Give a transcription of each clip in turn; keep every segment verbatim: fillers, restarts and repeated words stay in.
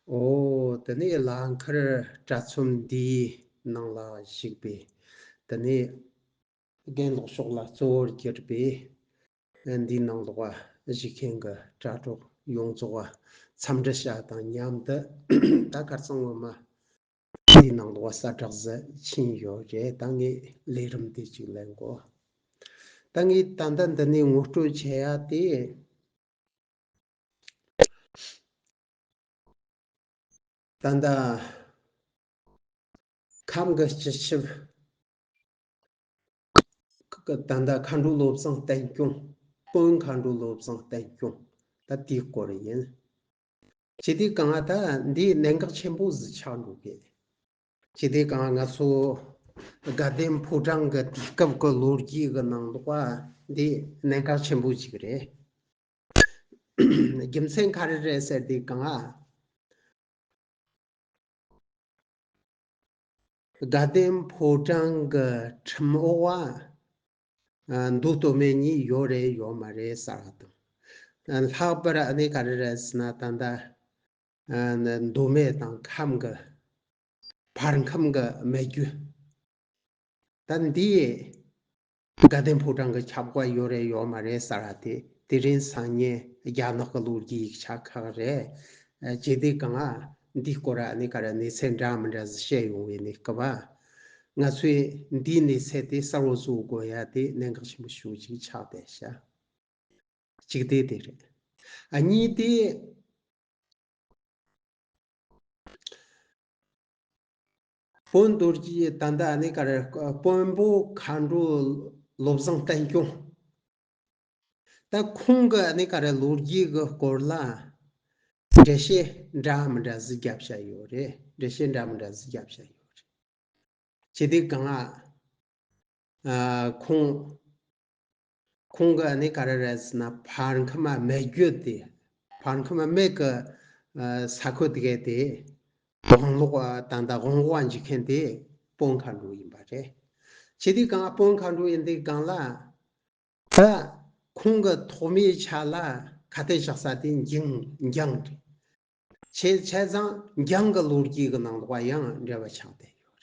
ཨོ། དེ་ནས་ལྷག་དཀར་དྲ་ཚོམས་འདིའི་ནང་ལ་ཞུགས་པའི། དེ་ནས་རྒན་ལགས་ཤོག་ལ་གཙོ་བོར་གྱུར་པའི་འདིའི་ནང་ལོགས་བཞུགས་མཁན་གྱི་དྲ་གྲོགས་ཡོངས་རྫོགས་འཚམས་འདྲི་བྱ་དང་མཉམ་དུ། ད་ཁར་སང་ངོ་མ་འདིའི་ནང་ལོགས་གསལ་བསྒྲགས་ཟིག་ཕྱིན་ཡོད་རེད། ད་ངས་ལས་རིམ་དེ་ཅིག་ལེན་གོ། ད་ངས་ད་ལྟ་འདི་ནས་ངོ་སྤྲོད་བྱེད་ཡ་དེ། ད་ལྟ་ཁམས་ཀྱི་སྤྱི་ཁྱབ། ད་ལྟ་མཁའ་འགྲོ་བློ་བཟང་བསྟན་སྐྱོང་། དཔོན་མཁའ་འགྲོ་བློ་བཟང་བསྟན་སྐྱོང་། ད་དེའི་སྐོར་ཡིན། ཇི་སྟེ་གང་ད་འདི་གནད་འགག་ཆེན་པོ་ཟིག་ཆགས་འགྲོ་གི། ཇི་སྟེ་གང་ང་ཚོ་དགའ་ལྡན་ཕོ་བྲང་གི་དུས་སྐབས་ཀྱི་ལོ་རྒྱུས་ཀྱི་ནང་ལོགས་འདི་གནད་འགག་ཆེན་པོ་ཅིག་རེད། རྒྱུ་མཚན་ག་རེ་རེད་ཟེར་དུས་གང་ཨ། དགའ་ལྡན་ཕོ་བྲང་གི་ཁྲིམས་འོག་ཨ། མདོ་སྟོད་སྨད་གཉིས་ཡོད་རེད་ཡོད་མ་རེད་ཟེར་བ་དང་། ལྷག་པར་ཨ་ནི་ག་རེ་རེད་ཟེར་ན་ད་ལྟ་མདོ་སྨད་དང་ཁམས་ཀྱི་བར་ཁམས་ཀྱི་སྨད་རྒྱུད། ད་འདི་དགའ་ལྡན་ཕོ་བྲང་གི་ཁྱབ་ཁོངས་ཡོད་རེད་ཡོད་མ་རེད་ཟེར་བ་དེ་དེ་རིང་སང་ཉིན་རྒྱ་ནག་གི་ལོ་རྒྱུས་ཡིག་ཆ་ཁག་རེད། ཇི་སྟེ་གང་ཨ་འདི་སྐོར་ཨ་ནི་ག་རེ་གནས་ཚུལ་འདྲ་མི་འདྲ་ཟིག་བཤད་ཡོང་བའི་གནས་སྐབས་ཨ། ང་ཚོས་འདིའི་གནས་ཚུལ་དེ་གསལ་བོ་བཟོ་དགོས་ཡ་དེ་གནད་འགག་ཆེན་པོ་ཞེ་པོ་ཅིག་ཆགས་བསྡད་ཤག་གཅིག་དེ་དེ་རེད། ཨ་གཉིས་དེ། དཔོན་རྡོ་རྗེ་ད་ལྟ་ཨ་ནི་ག་རེ་དཔོན་པོ་མཁའ་འགྲོ་བློ་བཟང་བསྟན་སྐྱོང་། ད་ཁོང་གི་ཨ་ནི་ག་རེ་ལོ་རྒྱུས་ཀྱི་སྐོར་ལ་འགྲེལ་བཤད་འདྲ་མི་འདྲ་ཟིག་བརྒྱབ་བཞག་ཡོད་རེད། འགྲེལ་བཤད་འདྲ་མི་འདྲ་ཟིག་བརྒྱབ་བཞག་ཡོད་རེད། ཇི་སྟེ་གང་ཨ། ཁོང་ཁོང་གི་ཨ་ནི་ག་རེ་རེད་ཟེར་ན་བར་ཁམས་སྨད་རྒྱུད་དེ། བར་ཁམས་སྨད་གི་ས་ཁུལ་དེ་གའི་དེ་དབང་ལོག་ད་ལྟ་དབང་བ་འཇུག་མཁན་དེ་དཔོན་མཁའ་འགྲོ་ཡིན་པ་རེད། ཇི་སྟེ་གང་དཔོན་མཁའ་འགྲོ་ཡིན་དུས་གང་ལ། ད་ཁོང་གི་ཐོག་མའི་ཆ་ལ་ཁ་གཏད་བཞག་ས་དེ་འཇང་འཇང་རེད། བྱས་བྱས་ཙང་འཇང་གི་ལོ་རྒྱུས་ཀྱི་ནང་ལོགས་ཡང་འབྲེལ་བ་ཆགས་བསྡད་ཡོད་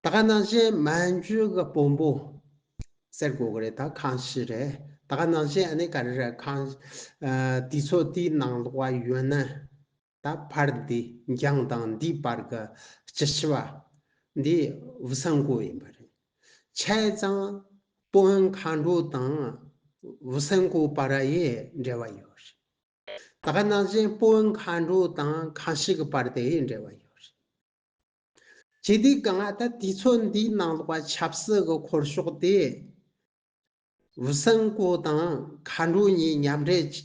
རེད། ད་ག་ནང་བཞིན་མན་ཇུ་གི་དཔོན་པོ་ཟེར་དགོས་ཀྱི་རེད། ད་ཁང་ཤིས་རེད། ད་ག་ནང་བཞིན་ཨ་ནི་ག་རེ་རེད། ཁང་ཨ་དུས་ཚོད་དེའི་ནང་ལོགས་ཡོད་ན་ད་བར་འདི་འཇང་དང་འདིའི་བར་གྱི་སྤྱི་ཁྱབ་པ་འདི་ཝུ་སན་ཀོ་ཡིན་པ་རེད། བྱས་ཙང་དཔོན་མཁའ་འགྲོ་དང་ཝུ་སན་ཀོ་བར་ཡི་འབྲེལ་བ་ཡོད་རེད། ད་ག་ནང་བཞིན་དཔོན་མཁའ་འགྲོ་དང་ཁང་ཤིས་ཀྱི་བར་དེ་ཡི་འབྲེལ་བ་ཡོད་རེད། ཇི་སྟེ་གང་ཨ་ད་དུས་ཚོད་འདིའི་ནང་ལོགས་ཆབ་སྲིད་ཀྱི་འཁོར་ཕྱོགས་དེ་ཝུ་སན་ཀོ་དང་མཁའ་འགྲོ་གཉིས་མཉམ་འབྲེལ་བྱས་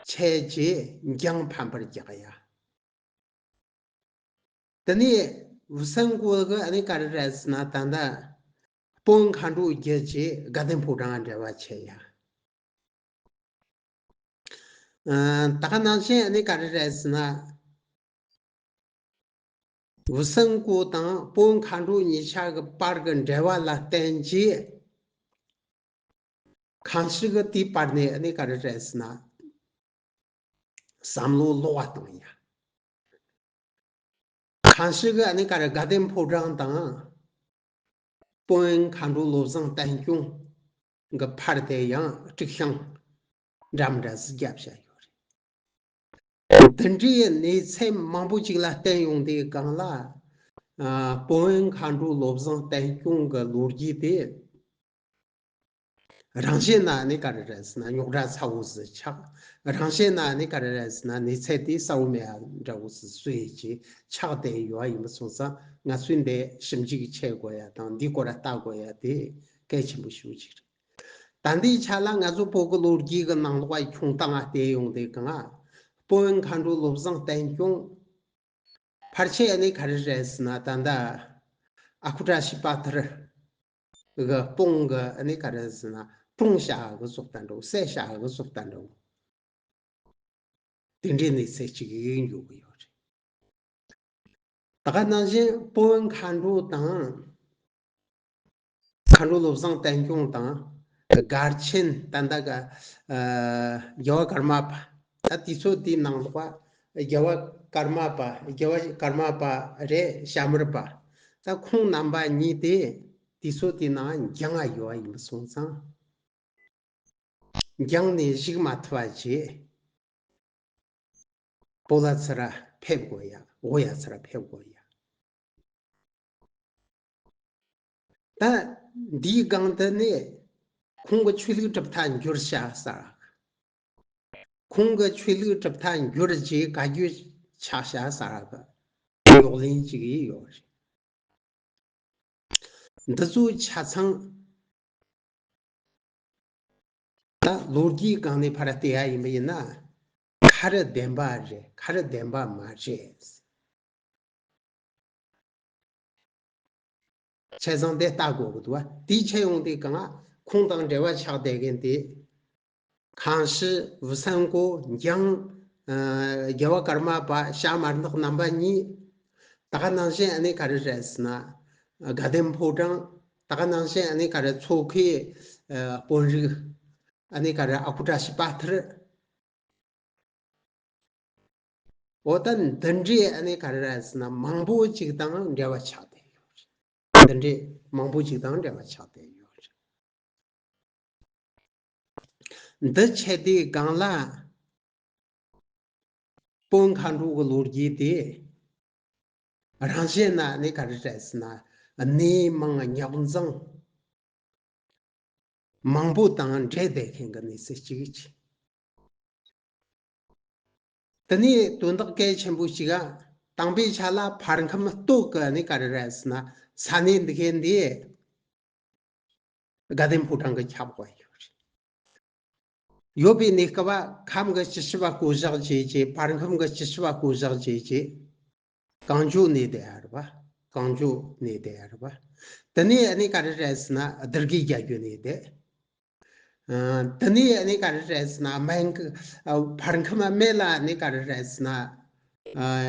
རྗེས་འཇང་ཕམ་པར་རྒྱག་ཡ། དེ་ནས་ཝུ་སན་ཀོ་གི་ཨ་ནི་ག་རེ་རེད་ཟེར་ན་ད་ལྟ་དཔོན་མཁའ་འགྲོ་བརྒྱུད་ཀྱིས་དགའ་ལྡན་ཕོ་བྲང་འབྲེལ་བ་བྱས་ཡ། ཨ་ད་ག་ནང་བཞིན་ཨ་ནི་ག་རེ་རེད་ཟེར་ན། ཝུ་སན་ཀོ་དང་དཔོན་མཁའ་འགྲོ་གཉིས་ཆ་གི་བར་གྱི་འབྲེལ་བ་ལ་བརྟེན་གྱིས་ཁང་ཤིས་ཀྱི་དེའི་བར་ནས་ཨ་ནི་ག་རེ་རེད་ཟེར་ན། བསམ་བློ་ལོག་པ་བཏང་ཡ། ཁང་ཤིས་ཀྱི་ཨ་ནི་ག་རེ་དགའ་ལྡན་ཕོ་བྲང་དང་དཔོན་མཁའ་འགྲོ་བློ་བཟང་བསྟན་སྐྱོང་གི་བར་དེ་ཡང་དཀྲུག་ཤིང་འདྲ་མི་འདྲ་ཟིག་བརྒྱབ་བཞག་ཡོད་རེད། འདི་འདྲའི་གནས་ཚུལ་མང་པོ་ཅིག་ལ་བརྟེན་ཡོང་དུས་གང་ལ། ཨ་དཔོན་མཁའ་འགྲོ་བློ་བཟང་བསྟན་སྐྱོང་གི་ལོ་རྒྱུས་དེ། རང་བཞིན་ན་ནི་ག་རེ་རེད་ཟེར་ན་རྙོག་དྲ་ཚ་བོ་ཟིག་ཆགས། རང་བཞིན་ན་ནི་ག་རེ་རེད་ཟེར་ན་གནས་ཚུལ་དེ་གསལ་བོ་མེད་པ་འདྲ་བོ་ཟིག་བཟོས་ཀྱི་ཆགས་བསྡད་ཡོད་པ་ཡིན་པ་སོང་ཙང་ང་ཚོས་འདི་ཞིབ་འཇུག་བྱེད་དགོས་ཡ་དང་འདི་སྐོར་ལ་ལྟ་དགོས་ཡ་དེ་གལ་ཆེན་པོ་ཞེ་པོ་ཅིག་རེད། ད་ལྟའི་ཆ་ལ་ང་ཚོ་བོད་ཀྱི་ལོ་རྒྱུས་ཀྱི་ནང་ལོགས་ཁྱུང་ཐང་ང་བལྟས་ཡོང་དུས་གང་ང་། དཔོན་མཁའ་འགྲོ་བློ་བཟང་བསྟན་སྐྱོང་། ཕལ་ཆེར་ཨ་ནི་ག་རེ་རེད་ཟེར་ན་ད་ལྟ་ཨ་ཁུ་བཀྲ་ཤིས་པ་ཐར་གི་དཔུང་གི་ཨ་ནི་ག་རེ་ཟེར་ན་དྲུང་བྱ་གི་བཟོ་ལྟ་འདྲ་བོ། སྲས་བྱ་གི་བཟོ་ལྟ་འདྲ་བོ། དེ་འདྲའི་གནས་ཚུལ་ཅིག་ཡིན་འགྱོ་གི་ཡོད་རེད། ད་ག་ནང་བཞིན་དཔོན་མཁའ་འགྲོ་དང་མཁའ་འགྲོ་བློ་བཟང་བསྟན་སྐྱོང་དང་མགར་ཆེན་ད་ལྟ་ག་ཨ་རྒྱལ་བ་ཀརྨ་པ། ད་དུས་ཚོད་དེའི་ནང་ལོགས་ རྒྱལ་བ་ཀརྨ་པ་རྒྱལ་བ་ཀརྨ་པ་རེད། ཞྭ་དམར་པ། ད་ཁོང་རྣམ་པ་གཉིས་དེ་དུས་ཚོད་དེ་ནང་འགྱངས་ཡོད་ཡིན་པ་སོང་ཙང་། འགྱངས་ནས་བཞུགས་མ་ཐུབ་པ་བྱས། སྤོ་ལགས་ཚུར་ཕེབས་དགོས་ཡ། འོ་ཡ་ཚུར་ཕེབས་དགོས་ཡ། ད་འདིའི་སྒང་དུ་ནས་ཁོང་གི་ཆོས་ལུགས་གྲུབ་མཐའ་འགྱུར་བྱ་ཟེར། ཁོང་གི་ཆོས་ལུགས་གྲུབ་མཐའ་འགྱུར་རྗེས་བཀའ་བརྒྱུད་ཆགས་བྱ་ཟེར་གི་རྙོག་གླེང་ཅིག་ཡོད་རེད། འདི་ཚོ་ཆ་ཚང་ད་ལོ་རྒྱུས་སྒང་ནས་ཕར་བལྟས་ཡ་ཡིན་པ་ཡིན་ན། ག་རེ་བདེན་པ་རེད། ག་རེ་བདེན་པ་མ་རེད། བྱས་ཙང་དེ་ལྟ་དགོས་ཀྱི་འདུག་བ། དེའི་ཆེད་ཡོང་དུས་གང་ཁོང་དང་འབྲེལ་བ་ཆགས་བསྡད་མཁན་དེ། ཁང་ཧྲི། ཝུ་སན་ཀོ། འགྱང་། ཨ། རྒྱལ་བ་ཀརྨ་པ། ཞྭ་དམར་ནག་རྣམ་པ་གཉིས། ད་ག་ནང་བཞིན་ཨ་ནི་ག་རེ་རེད་ཟེར་ན། དགའ་ལྡན་ཕོ་བྲང་། ད་ག་ནང་བཞིན་ཨ་ནི་ག་རེ། མཚོ་ཁའི་ཨ་དཔོན་རིགས། ཨ་ནི་ག་རེ། ཨ་ཁུ་བཀྲ་ཤིས་དཔའ་ཐུལ། འོ་ད་འདི་འདྲའི་ཨ་ནི་ག་རེ་རེད་ཟེར་ན། མང་པོ་ཅིག་དང་འབྲེལ་བ་ཆགས་བསྡད་ཡོད་རེད། འདི་འདྲའི་མང་པོ་ཅིག་དང་འབྲེལ་བ་ཆགས་བསྡད་ཡོད་རེད། འདི་བྱས་དུས་སྒང་ལ། དཔོན་མཁའ་འགྲོ་གི་ལོ་རྒྱུས་དེ། རང་བཞིན་ན་ནི་ག་རེ་རེད་ཟེར་ན། གནས་མིང་རྙོག་འཛིང་མང་པོ་དང་འབྲེལ་བསྡད་མཁན་གྱི་གནས་ཚུལ་གཅིག་བྱས། དེ་ནས་དོན་དག་གལ་ཆེན་པོ་གཅིག་ག་དང་པོའི་ཆ་ལ་ཕར་ཁམས་སྟོད་ཀྱི་ནི་ག་རེ་རེད་ཟེར་ན། ས་གནས་འདི་གའི་འདི་དགའ་ལྡན་ཕོ་བྲང་གི་ཁྱབ་དགོས་ཡོད་རེད། ཡོད་པའི་གནས་སྐབས་ཁམས་ཀྱི་སྤྱི་ཁྱབ་བསྐོ་བཞག་བྱས་རྗེས། ཕར་ཁམས་ཀྱི་སྤྱི་ཁྱབ་བསྐོ་བཞག་བྱས་རྗེས། གངས་ལྗོངས་ནས་བསྡད་ཡ་རེད་པ། གངས་ལྗོངས་ནས་བསྡད་ཡ་རེད་པ། དེ་ནས་ཨ་ནི་ག་རེ་རེད་ཟེར་ན། སྡེ་དགེ་རྒྱལ་རྒྱུད་ནས་བསྡད། ཨ། དེ་ནས་ཨ་ནི་ག་རེ་རེད་ཟེར་ན། སྨན་གྱི་ཨ་ཕར་ཁམས་སྨད་ལ་ཨ་ནི་ག་རེ་རེད་ཟེར་ན། ཨ།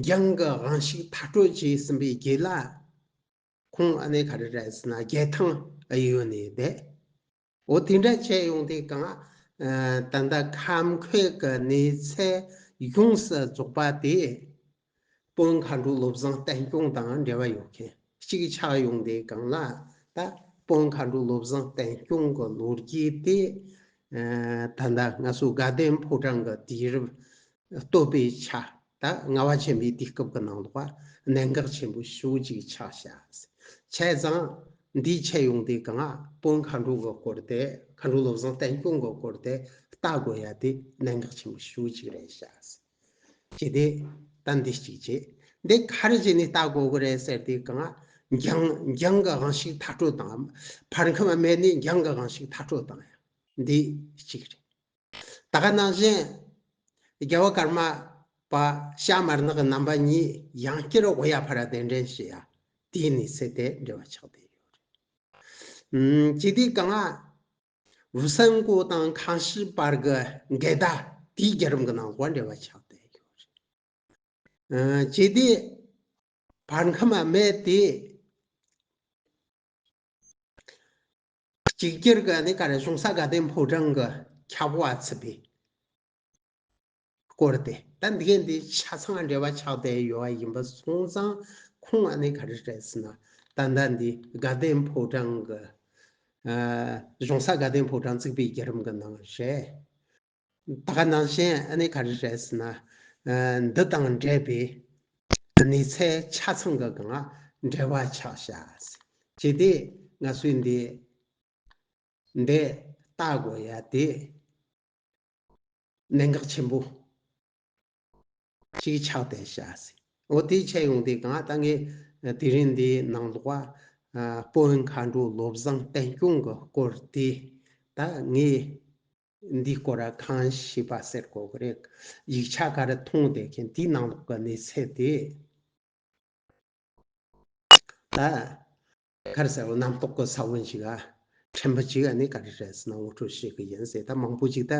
འགྱང་གི་དབང་ཤུགས་མཐར་སྐྲོད་བྱས་ཟིན་པའི་རྗེས་ལ། ཁོང་ཨ་ནི་ག་རེ་རེད་ཟེར་ན། རྒྱལ་ཐང་ཨ་ཡོད་ནས་བསྡད། འོ་དེ་འདྲ་བྱས་ཡོང་དུས་གང་། ཨ། ད་ལྟ་ཁམས་ཁུལ་གྱི་གནས་ཚད་ཡོངས་སུ་རྫོགས་པ་དེ། དཔོན་མཁའ་འགྲོ་བློ་བཟང་བསྟན་སྐྱོང་དང་འབྲེལ་བ་ཡོད་མཁན་གཅིག་ཆགས་ཡོང་དུས་གང་ལ། ད་དཔོན་མཁའ་འགྲོ་བློ་བཟང་བསྟན་སྐྱོང་གི་ལོ་རྒྱུས་དེ། ཨ། ད་ལྟ་ང་ཚོ་དགའ་ལྡན་ཕོ་བྲང་གི་དུས་རབས་སྟོད་པའི་ཆ། ད་ལྔ་བ་ཆེན་པོའི་དུས་སྐབས་ཀྱི་ནང་ལོགས་གནད་འགག་ཆེན་པོ་ཤོས་ཅིག་ཆགས་ཤག་བྱས་ཙང་འདིའི་ཆེད་ཡོང་དུས་གང་དཔོན་མཁའ་འགྲོ་གི་སྐོར་དེ། མཁའ་འགྲོ་བློ་བཟང་བསྟན་སྐྱོང་གི་སྐོར་དེ་ལྟ་དགོས་ཡ་དེ་གནད་འགག་ཆེན་པོ་ཤོས་ཅིག་རེད་ཤག་བྱས་ཏེ། ད་འདི་གཅིག་བྱས། འདི་ག་རེ་བྱས་ནས་ལྟ་དགོས་གི་རེད་ཟེར་དུས་གང་། འགྱང་། འགྱང་གི་དབང་ཤུགས་མཐར་སྐྲོད་དང་། ཕར་ཁམས་སྨད་ནས་འགྱང་གི་དབང་ཤུགས་མཐར་སྐྲོད་བཏང་ཡ། འདི་གཅིག་རེད། ད་ག་ནང་བཞིན། རྒྱལ་བ་ཀརྨ་པ་ཞྭ་དམར་ནག་རྣམ་པ་གཉིས་ཡང་བསྐྱར་འོ་ཡ་ཕར་གདན་འདྲེན་བྱེད་ཡ། དེའི་གནས་ཚུལ་དེ་འབྲེལ་བ་ཆགས་བསྡད་ཡོད་རེད། ཨུམ། བྱས་དུས་གང་། ཝུ་སན་ཀོ་དང་ཁང་ཧྲི་བར་གྱི་འགལ་ཟླ་དེའི་བརྒྱུད་རིམ་གྱི་ནང་ལ་འབྲེལ་བ་ཆགས་བསྡད་ཡོད་རེད། ཨ། བྱས་དུས་ཕར་ཁམས་སྨད་དེ། གཅིག་གྱུར་གྱི་ནི་ག་རེ། གཞུང་ས་དགའ་ལྡན་ཕོ་བྲང་གི་ཁྱབ་པ་ཚུད་པའི་སྐོར་དེ། ད་འདི་ག་འདི་ཆ་ཚང་འབྲེལ་བ་ཆགས་བསྡད་ཡོད་པ་ཡིན་པ་སོང་ཙང་། ཁོང་ཨ་ནི་ག་རེ་རེད་ཟེར་ན། ད་ལྟ་འདི་དགའ་ལྡན་ཕོ་བྲང་གི། ཨ། གཞུང་ས་དགའ་ལྡན་ཕོ་བྲང་བཙུགས་པའི་བརྒྱུད་རིམ་གྱི་ནང་རེད། ད་ག་ནང་བཞིན་ཨ་ནི་ག་རེ་རེད་ཟེར་ན། ཨ། འདི་དང་འབྲེལ་བའི་གནས་ཚུལ་ཆ་ཚང་གི་སྒང་འབྲེལ་བ་ཆགས་ཤག་བྱས་ཏེ་ང་ཚོས་འདི་འདི་ལྟ་དགོས་ཡ་དེ་གནད་འགག་ཆེན་པོ་ཅིག་ཆགས་བསྡད་ཤག་འོ་དེ་བྱས་ཡོང་དུས་གང་། ད་ངས་དེ་རིང་འདིའི་ནང་ལོགས། ཨ། དཔོན་མཁའ་འགྲོ་བློ་བཟང་བསྟན་སྐྱོང་གི་སྐོར་དེ། ད་ངས་འདིའི་སྐོར་གང་ཤེས་པ་ཟེར་དགོས་ཀྱི་རེད། ཡིག་ཆ་ག་རེ་མཐོང་བསྡད་མཁན་དེའི་ནང་ལོགས་ཀྱི་གནས་ཚུལ་དེ། ད་ག་རེ་ཟེར་རོ། རྣམ་རྟོག་གི་ས་བོན་ཞིག་ག་ཕྲན་བུ་ཅིག་ཨ་ནི་ག་རེ་རེད་ཟེར་ན་ངོ་སྤྲོད་བྱེད་ཀྱི་ཡིན་ཟེར། ད་མང་པོ་ཅིག་ད་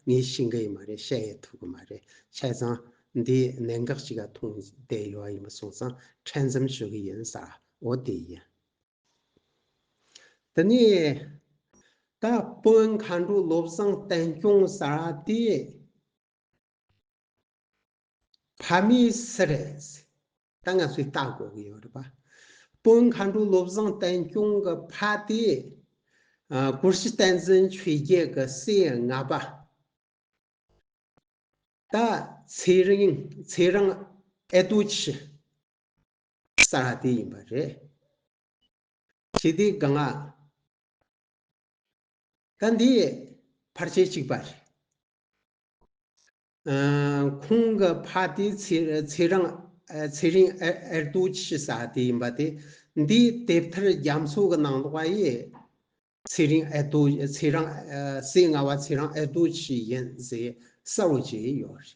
ངས་ཤེས་ཀྱི་ཡོད་མ་རེད། བཤད་ཡེ་ཐུབ་ཀྱི་མ་རེད། བྱས་ཙང་འདི་གནད་འགག་ཅིག་ག་མཐོང་བསྡད་ཡོད་པ་ཡིན་པ་སོང་ཙང་ཕྲན་ཙམ་ཞུ་གི་ཡིན་ཟེར། འོ་དེ་ཡིན། དེ་ནས་ད་དཔོན་མཁའ་འགྲོ་བློ་བཟང་བསྟན་སྐྱོང་ཟེར་བ་དེ། ཕ་མའི་སུ་རེད། ད་ང་ཚོས་ལྟ་དགོས་ཀྱི་ཡོད་རེད་པ། དཔོན་མཁའ་འགྲོ་བློ་བཟང་བསྟན་སྐྱོང་གི་ཕ་དེ། ཨ། སྐུ་བཞི་བསྟན་འཛིན་ཆོས་རྒྱལ་གི་སྲས་ལྔ་པ། ད་ཚེ་རིང་ཚེ་རིང་ཨེ་ཏོ་ཆི་ཟེར་བ་དེ་ཡིན་པ་རེད། ཁྱེད་དེ་གང་ང་། ད་འདི་ཕལ་ཆེར་གཅིག་པ་རེད། ཨ། ཁོང་གི་ཕ་དེ་ཚེ་ཚེ་རིང་ཚེ་རིང་ཨེ་ཨེ་ཏོ་ཆི་ཟེར་བ་དེ་ཡིན་པ་དེ། འདི་དེབ་ཐེར་རྒྱ་མཚོ་གི་ནང་ལོགས་ཡི། ཚེ་རིང་ཨེ་ཏོ་ཚེ་རིང་ཨ་སྲས་ལྔ་པ་ཚེ་རིང་ཨེ་ཏོ་ཆི་ཡིན་ཟེར་གསལ་བོ་བྱས་ཡོད་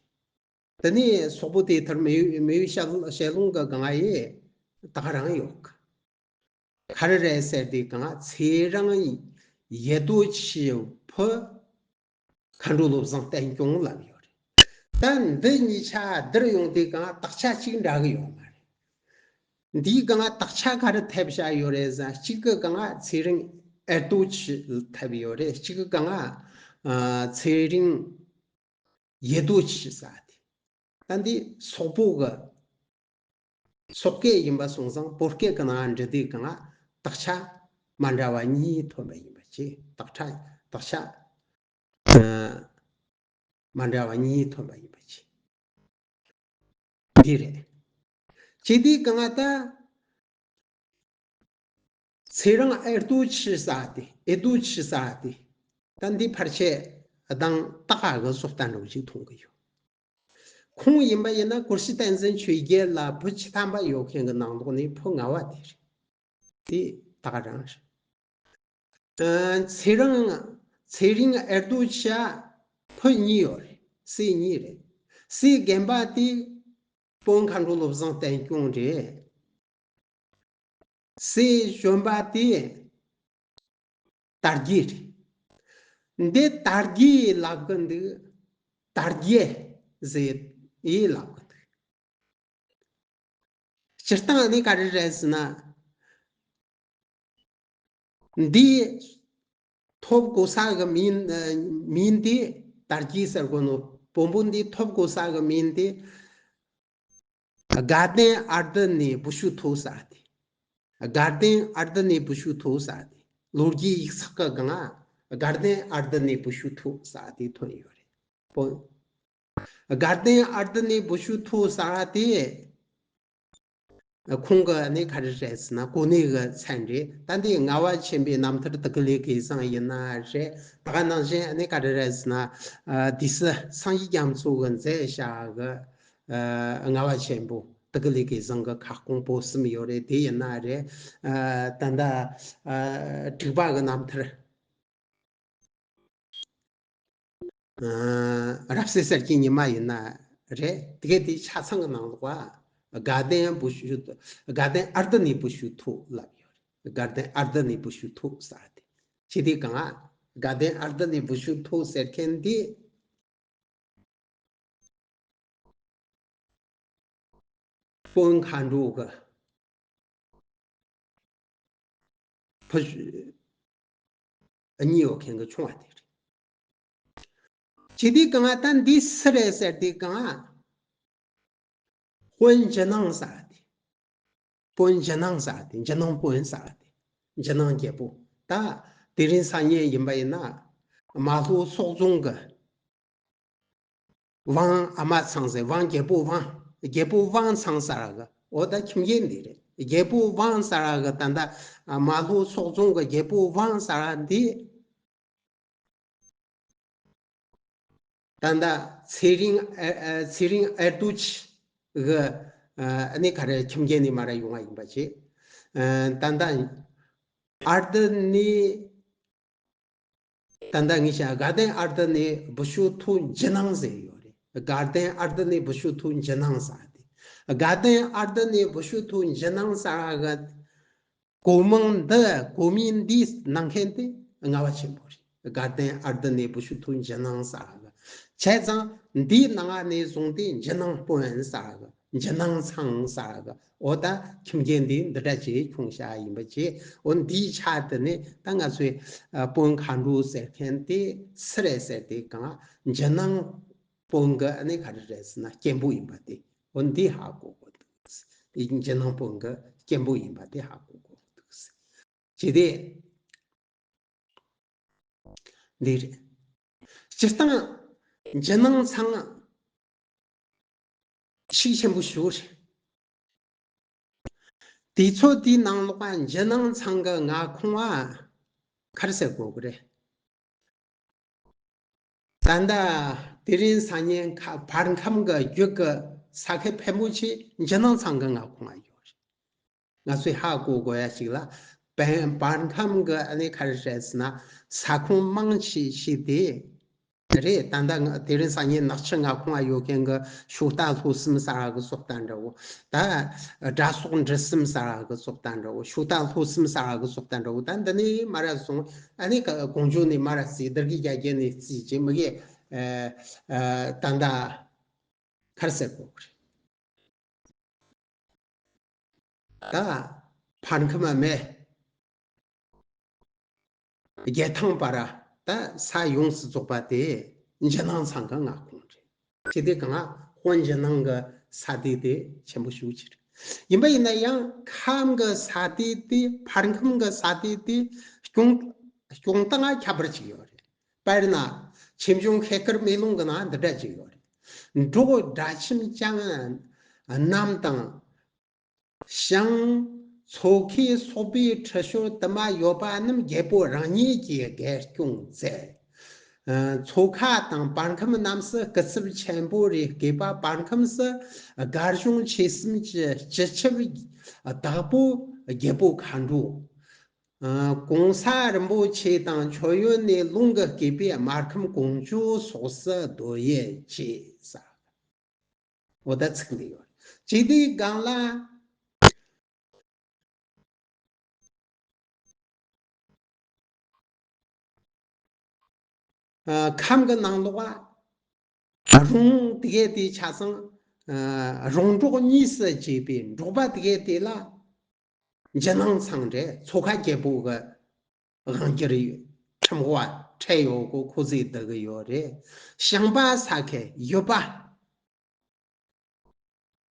རེད། དེ་ནས་སོག་པོ་དེབ་ཐེར་མེའུ་མེའུ་ཞལ་ཞལ་ལུང་གི་སྒང་ཡི་ད་ག་རང་ཡོད་གི། ག་རེ་རེད་ཟེར་དུས་སྒང་ཚེ་རིང་ཨེ་ཏོ་ཆིའི་བུ་མཁའ་འགྲོ་བློ་བཟང་བསྟན་སྐྱོང་ལབ་ཡོད་རེད། ད་འདི་གཉིས་ཆ་བསྡུར་ཡོང་དུས་སྒང་དག་ཆ་གཅིག་འདྲ་གི་ཡོད་མ་རེད། འདིའི་སྒང་དག་ཆ་ག་རེ་ཐེབས་བཞག་ཡོད་རེད་ཟེར། གཅིག་གི་སྒང་ཚེ་རིང་ཨེ་ཏོ་ཆི་ཐེབས་ཡོད་རེད། གཅིག་གི་སྒང་ཨ་ཚེ་རིང་ཨེ་ཏོ་ཆི་ཟེར་དེ། ད་འདི་སོག་པོ་གི་སོག་སྐད་ཡིན་པ་སོང་ཙང་བོད་སྐད་ཀྱི་ནང་འབྲི་དུས་སྒང་དག་ཆ་མ་འདྲ་བ་གཉིས་ཐོན་པ་ཡིན་པ་བྱས། དག་ཆ་དག་ཆ་ཨ་མ་འདྲ་བ་གཉིས་ཐོན་པ་ཡིན་པ་བྱས། འདི་རེད། བྱས་དུས་སྒང་ད་ཚེ་རིང་ཨེ་ཏོ་ཆི་ཟེར་དེ་ཨེ་ཏོ་ཆི་ཟེར་དེ། ད་འདི་ཕལ་ཆེར་གདངས་ཏག་ཏག་གི་བཟོ་ལྟ་འདྲ་བོ་ཅིག་མཐོང་གི་ཡོད། ཁོང་ཡིན་པ་ཡིན་ན་སྐུ་བཞི་བསྟན་འཛིན་ཆོས་རྒྱལ་ལ་བུ་བཅུ་ཐམ་པ་ཡོད་མཁན་གྱི་ནང་ལོགས་ནས་བུ་ལྔ་པ་དེ་རེད། དེ་ད་ག་རང་རེད། ཨ་ཚེ་རིང་ཚེ་རིང་ཨེ་ཏོ་ཆི་བུ་གཉིས་ཡོད་རེད། སྲས་གཉིས་རེད། སྲས་རྒན་པ་དེ་དཔོན་མཁའ་འགྲོ་བློ་བཟང་བསྟན་སྐྱོང་རེད། སྲས་གཞོན་པ་དེ་དར་རྒྱས་རེད། འདི་དར་རྒྱས་ལབ་གི་འདུག་དར་རྒྱས་ཟེར་ཡས་ལབ་གི་འདུག་སྤྱིར་བཏང་ནི་ག་རེ་རེད་ཟེར་ན། འདི་ཐོབ་གོ་ས་གི་མིང་མིང་དེ་དར་རྒྱས་ཟེར་གོ་ནོ། བོན་པོ་འདི་ཐོབ་གོ་ས་གི་མིང་དེ། དགའ་ལྡན་ཨར་ཏི་ནས་བུ་ཤུ་ཐོ་ཟེར་དེ། དགའ་ལྡན་ཨར་ཏི་ནས་བུ་ཤུ་ཐོ་ཟེར་དེ། ལོ་རྒྱུས་ཡིག་ཚགས་ཀྱི་སྒང་དགའ་ལྡན་ཨར་ཏི་ནས་བུ་ཤུ་ཐོ་ཟེར་དེ་ཐོན་ཡོད་རེད། བོན། དགའ་ལྡན་ཨར་ཏི་ནས་བུ་ཤུ་ཐོ་ཟེར་དེ། ཁོང་གི་ནི་ག་རེ་རེད་ཟེར་ན་གོ་གནས་ཀྱི་མཚན་རེད། ད་འདི་ལྔ་པ་ཆེན་པོའི་རྣམ་ཐར་ཏི་ཀི་ལི་གེ་ཟང་ཡིན་ན་རེད། ད་ག་ནང་བཞིན་ནི་ག་རེ་རེད་ཟེར་ན། ཨ་དུས་སུ་སངས་རྒྱས་རྒྱ་མཚོ་གིས་མཛད་བཞག་གི་ཨ་ལྔ་པ་ཆེན་པོ་ཏི་ཀི་ལི་གེ་ཟང་གི་ཁ་སྐོང་པོད་གསུམ་ཡོད་རེད། དེ་ཡིན་ན་རེད། ཨ་ད་ལྟ་ཨ་དྲུག་པ་གི་རྣམ་ཐར། ཨ་རབ་གསལ་གསེར་གྱི་ཉི་མ་ཡིན་ན་རེད། དེ་གའི་དེའི་ཆ་ཚང་གི་ནང་ལོགས་ལ་དགའ་ལྡན་བུ་ཤུ་དགའ་ལྡན་ཨར་ཏི་ནས་བུ་ཤུ་ཐོ་ལབ་ཡོད་རེད། དགའ་ལྡན་ཨར་ཏི་ནས་བུ་ཤུ་ཐོ་ཟེར་དེ། ཁྱེད་དེ་གང་ཨ། དགའ་ལྡན་ཨར་ཏི་ནས་བུ་ཤུ་ཐོ་ཟེར་མཁན་དེ། དཔོན་མཁའ་འགྲོ་གི་བུ་གཉིས་ཡོད་མཁན་གྱི་ཆུང་བ་དེ་རེད། ཁྱེད་དེ་གང་ད་འདི་སུ་རེད་ཟེར་དེ་གང་། དཔོན་འཇུ་ནང་ཟེར་དེ། དཔོན་འཇུ་ནང་ཟེར་དེ་འཇུ་ནང་དཔོན་ཟེར་དེ། འཇུ་ནང་རྒྱལ་པོ། ད་དེ་རིང་སང་ཉིན་ཡིན་པ་ཡིན་ན་རྨ་ལྷོ་སོག་རྫོང་གི་ཝང་ཨ་མ་ཚང་ཟེར། ཝང་རྒྱལ་པོ་ཝང་། རྒྱལ་པོ་ཝང་ཚང་ཟེར་གི། འོ་ད་ཁྱིམ་རྒྱུད་འདི་རེད། རྒྱལ་པོ་ཝང་ཟེར་གི། ད་ད་རྨ་ལྷོ་སོག་རྫོང་གི་རྒྱལ་པོ་ཝང་ཟེར་འདི། ད་ད་ཚེ་རིང་ཨ་ཨ་ཚེ་རིང་ཨ་ཏུ་ཆི་གི་ཨ་ནི་ག་རེ་ཁྱིམ་རྒྱུད་ནས་མར་ཡོང་བ་ཡིན་པ་བྱས། ཨ་ད་ད་ཨར་ཏི་ནས། ད་ལྟ་ངས་བཤད་དགའ་ལྡན་ཨར་ཏི་ནས་བུ་ཤུ་ཐོ་འཇུ་ནང་ཟེར་ཡོད་རེད། དགའ་ལྡན་ཨར་ཏི་ནས་བུ་ཤུ་ཐོ་འཇུ་ནང་ཟེར་དེ། དགའ་ལྡན་ཨར་ཏི་ནས་བུ་ཤུ་ཐོ་འཇུ་ནང་ཟེར་གི། གོ་མིང་འདི་གོ་མིང་འདི་གནང་མཁན་དེ་ལྔ་པ་ཆེན་པོ་རེད། དགའ་ལྡན་ཨར་ཏི་ནས་བུ་ཤུ་ཐོ་འཇུ་ནང་ཟེར་གི། བྱས་ཙང་འདིའི་ནང་ནས་བཟུང་སྟེ་འཇུ་ནང་དཔོན་ཟེར་གི། འཇུ་ནང་ཚང་ཟེར་གི། འོ་ད་ཁྱིམ་རྒྱུད་འདི་འདི་འདྲ་ཅིག་ཁྱོངས་བཞག་ཡིན་པ་བྱས། འོ་འདིའི་ཆ་དེ་ནས་ད་ང་ཚོས་ཨ་དཔོན་མཁའ་འགྲོ་ཟེར་མཁན་དེ་སུ་རེད་ཟེར་དེ་གང་འཇུ་ནང་དཔོན་གི་ཨ་ནི་ག་རེ་རེད་ཟེར་ན་སྐྱེན་པོ་ཡིན་པ་དེ། འོ་འདི་ཧ་གོ་དགོས་འདུག་དེ་འཇུ་ནང་དཔོན་གྱི་སྐྱེན་པོ་ཡིན་པ་དེ་ཧ་གོ་དགོས་འདུག་ཅེས་དེ། འདི་རེད། སྤྱིར་བཏང་འཇུ་ནང་ཚང་ཤུགས་ཆེན་པོ་ཞིག་རེད། དུས་ཚོད་དེའི་ནང་ལོགས་ལ་འཇུ་ནང་ཚང་གི་མངའ་ཁོངས་ལ་ག་རེ་ཟེར་དགོས་ཀྱི་རེད། ད་ལྟ་དེ་རིང་སང་ཉིན་ཁ་བར་ཁམས་ཀྱི་རྒྱུད་ཀྱི་ས་ཁུལ་ཕལ་མོ་ཆེ་འཇུ་ནང་ཚང་གི་མངའ་ཁོངས་ལ་ཡོད་རེད། ང་ཚོས་ཧ་གོ་དགོས་ཡ་ཞིག་ལ། བན་བར་ཁམས་ཀྱི་ཨ་ནི་ག་རེ་རེད་ཟེར་ན། ས་ཁོངས་མང་ཆེ་ཤོས་དེ་རེད། ད་ལྟ་ང་དེ་རིང་སང་ཉིན་ནག་ཆུ་མངའ་ཁོངས་ལ་ཡོད་མཁན་གྱི་ཤུག་རྟ་ལྷོ་གསུམ་ཟེར་བ་གི་སོག་རྟ་འདྲ་བོ། ད་དགྲ་སོག་འབྲི་གསུམ་ཟེར་བ་གི་སོག་རྟ་འདྲ་བོ། ཤུག་རྟ་ལྷོ་གསུམ་ཟེར་བ་གི་སོག་རྟ་འདྲ་བོ། ད་འདི་ནས་མར་ར་སོང་། ཨ་ནི་ག་གོང་ཇོ་ནས་མར་ར་བརྩིས། སྡེ་དགེ་རྒྱ་བརྒྱད་ནས་བརྩིས་ཀྱི་མི་གི། ཨ་ཨ་ད་ལྟ་ག་རེ་ཟེར་དགོས་ཀྱི་རེད། ད་བར་ཁམས་སྨད་རྒྱལ་ཐང་བར་ད་ས་ཡོངས་སུ་རྫོགས་པ་དེ་འཇུ་ནང་ཚང་གི་མངའ་ཁོངས་རེད། ཁྱེད་དེ་གང་ལ་དཔོན་འཇུ་ནང་གི་ས་དེ་དེ་ཆེན་པོ་ཞེ་ཅིག་རེད། ཡིན་པ་ཡིན་ན་ཡང་ཁམས་གི་ས་དེ་དེ་བར་ཁམས་གི་ས་དེ་དེ་སྐྱོང་སྐྱོང་སྟངས་ཁྱད་པར་ཅིག་ཡོད་རེད། དཔེར་ན། ཆོས་འབྱུང་ཤེལ་དཀར་མེ་ལོང་གི་ནང་འདི་འདྲ་ཅིག་ཡོད་རེད། འབྲོག་དགྲ་ཁྱིམ་ལྕང་རྣམས་དང་། ཞང་མཚོ་ཁའི་སོག་པོའི་ཁྲི་ཤོར་དུ་མ་ཡོད་པ་རྣམས་རྒྱལ་པོ་རང་ཉིད་ཀྱིས་རྒྱལ་སྐྱོང་མཛད། ཨ་མཚོ་ཁ་དང་བར་ཁམས་རྣམས་སུ་སྐུ་ཚབ་ཆེན་པོ་རེ་བསྐོས་པ། བར་ཁམས་སུ་སྒར་གཞུང་ཆེ་གསུམ་གྱི་སྤྱི་ཁྱབ་བདག་པོ་རྒྱལ་པོ་མཁའ་འགྲོ། ཨ་གོང་ས་རིན་པོ་ཆེ་དང་མཆོད་ཡོན་ནས་ལུང་གིས་བསྐོས་པའི་སྨར་ཁམས་ཀོང་ཇོ་སོགས་སུ་སྡོད་ཡས་བཅས་ཟེར། འོ་ད་ཚིག་འདི་ཡོད། ཅི་སྟེ་གང་ལ། ཨ་ཁམས་ཀྱི་ནང་ལོགས་ལ་རོང་དེ་གའི་དེ་ཆ་ཚང་། ཨ་རོང་འབྲོག་གཉིས་སུ་གྱེས་པའི་འབྲོག་པ་དེ་གའི་དེ་ལ་འཇུ་ནང་ཚང་རེད། མཚོ་ཁ་རྒྱལ་པོ་གི་དབང་སྒྱུར་ཡོད། ཁྲིམས་འགོ་ཁྲིད་ཡོད་གོ་ཁོ་ཚོས་བསྡུ་གི་ཡོད་རེད། ཞིང་པ་ས་ཁུལ་ཡུལ་པ།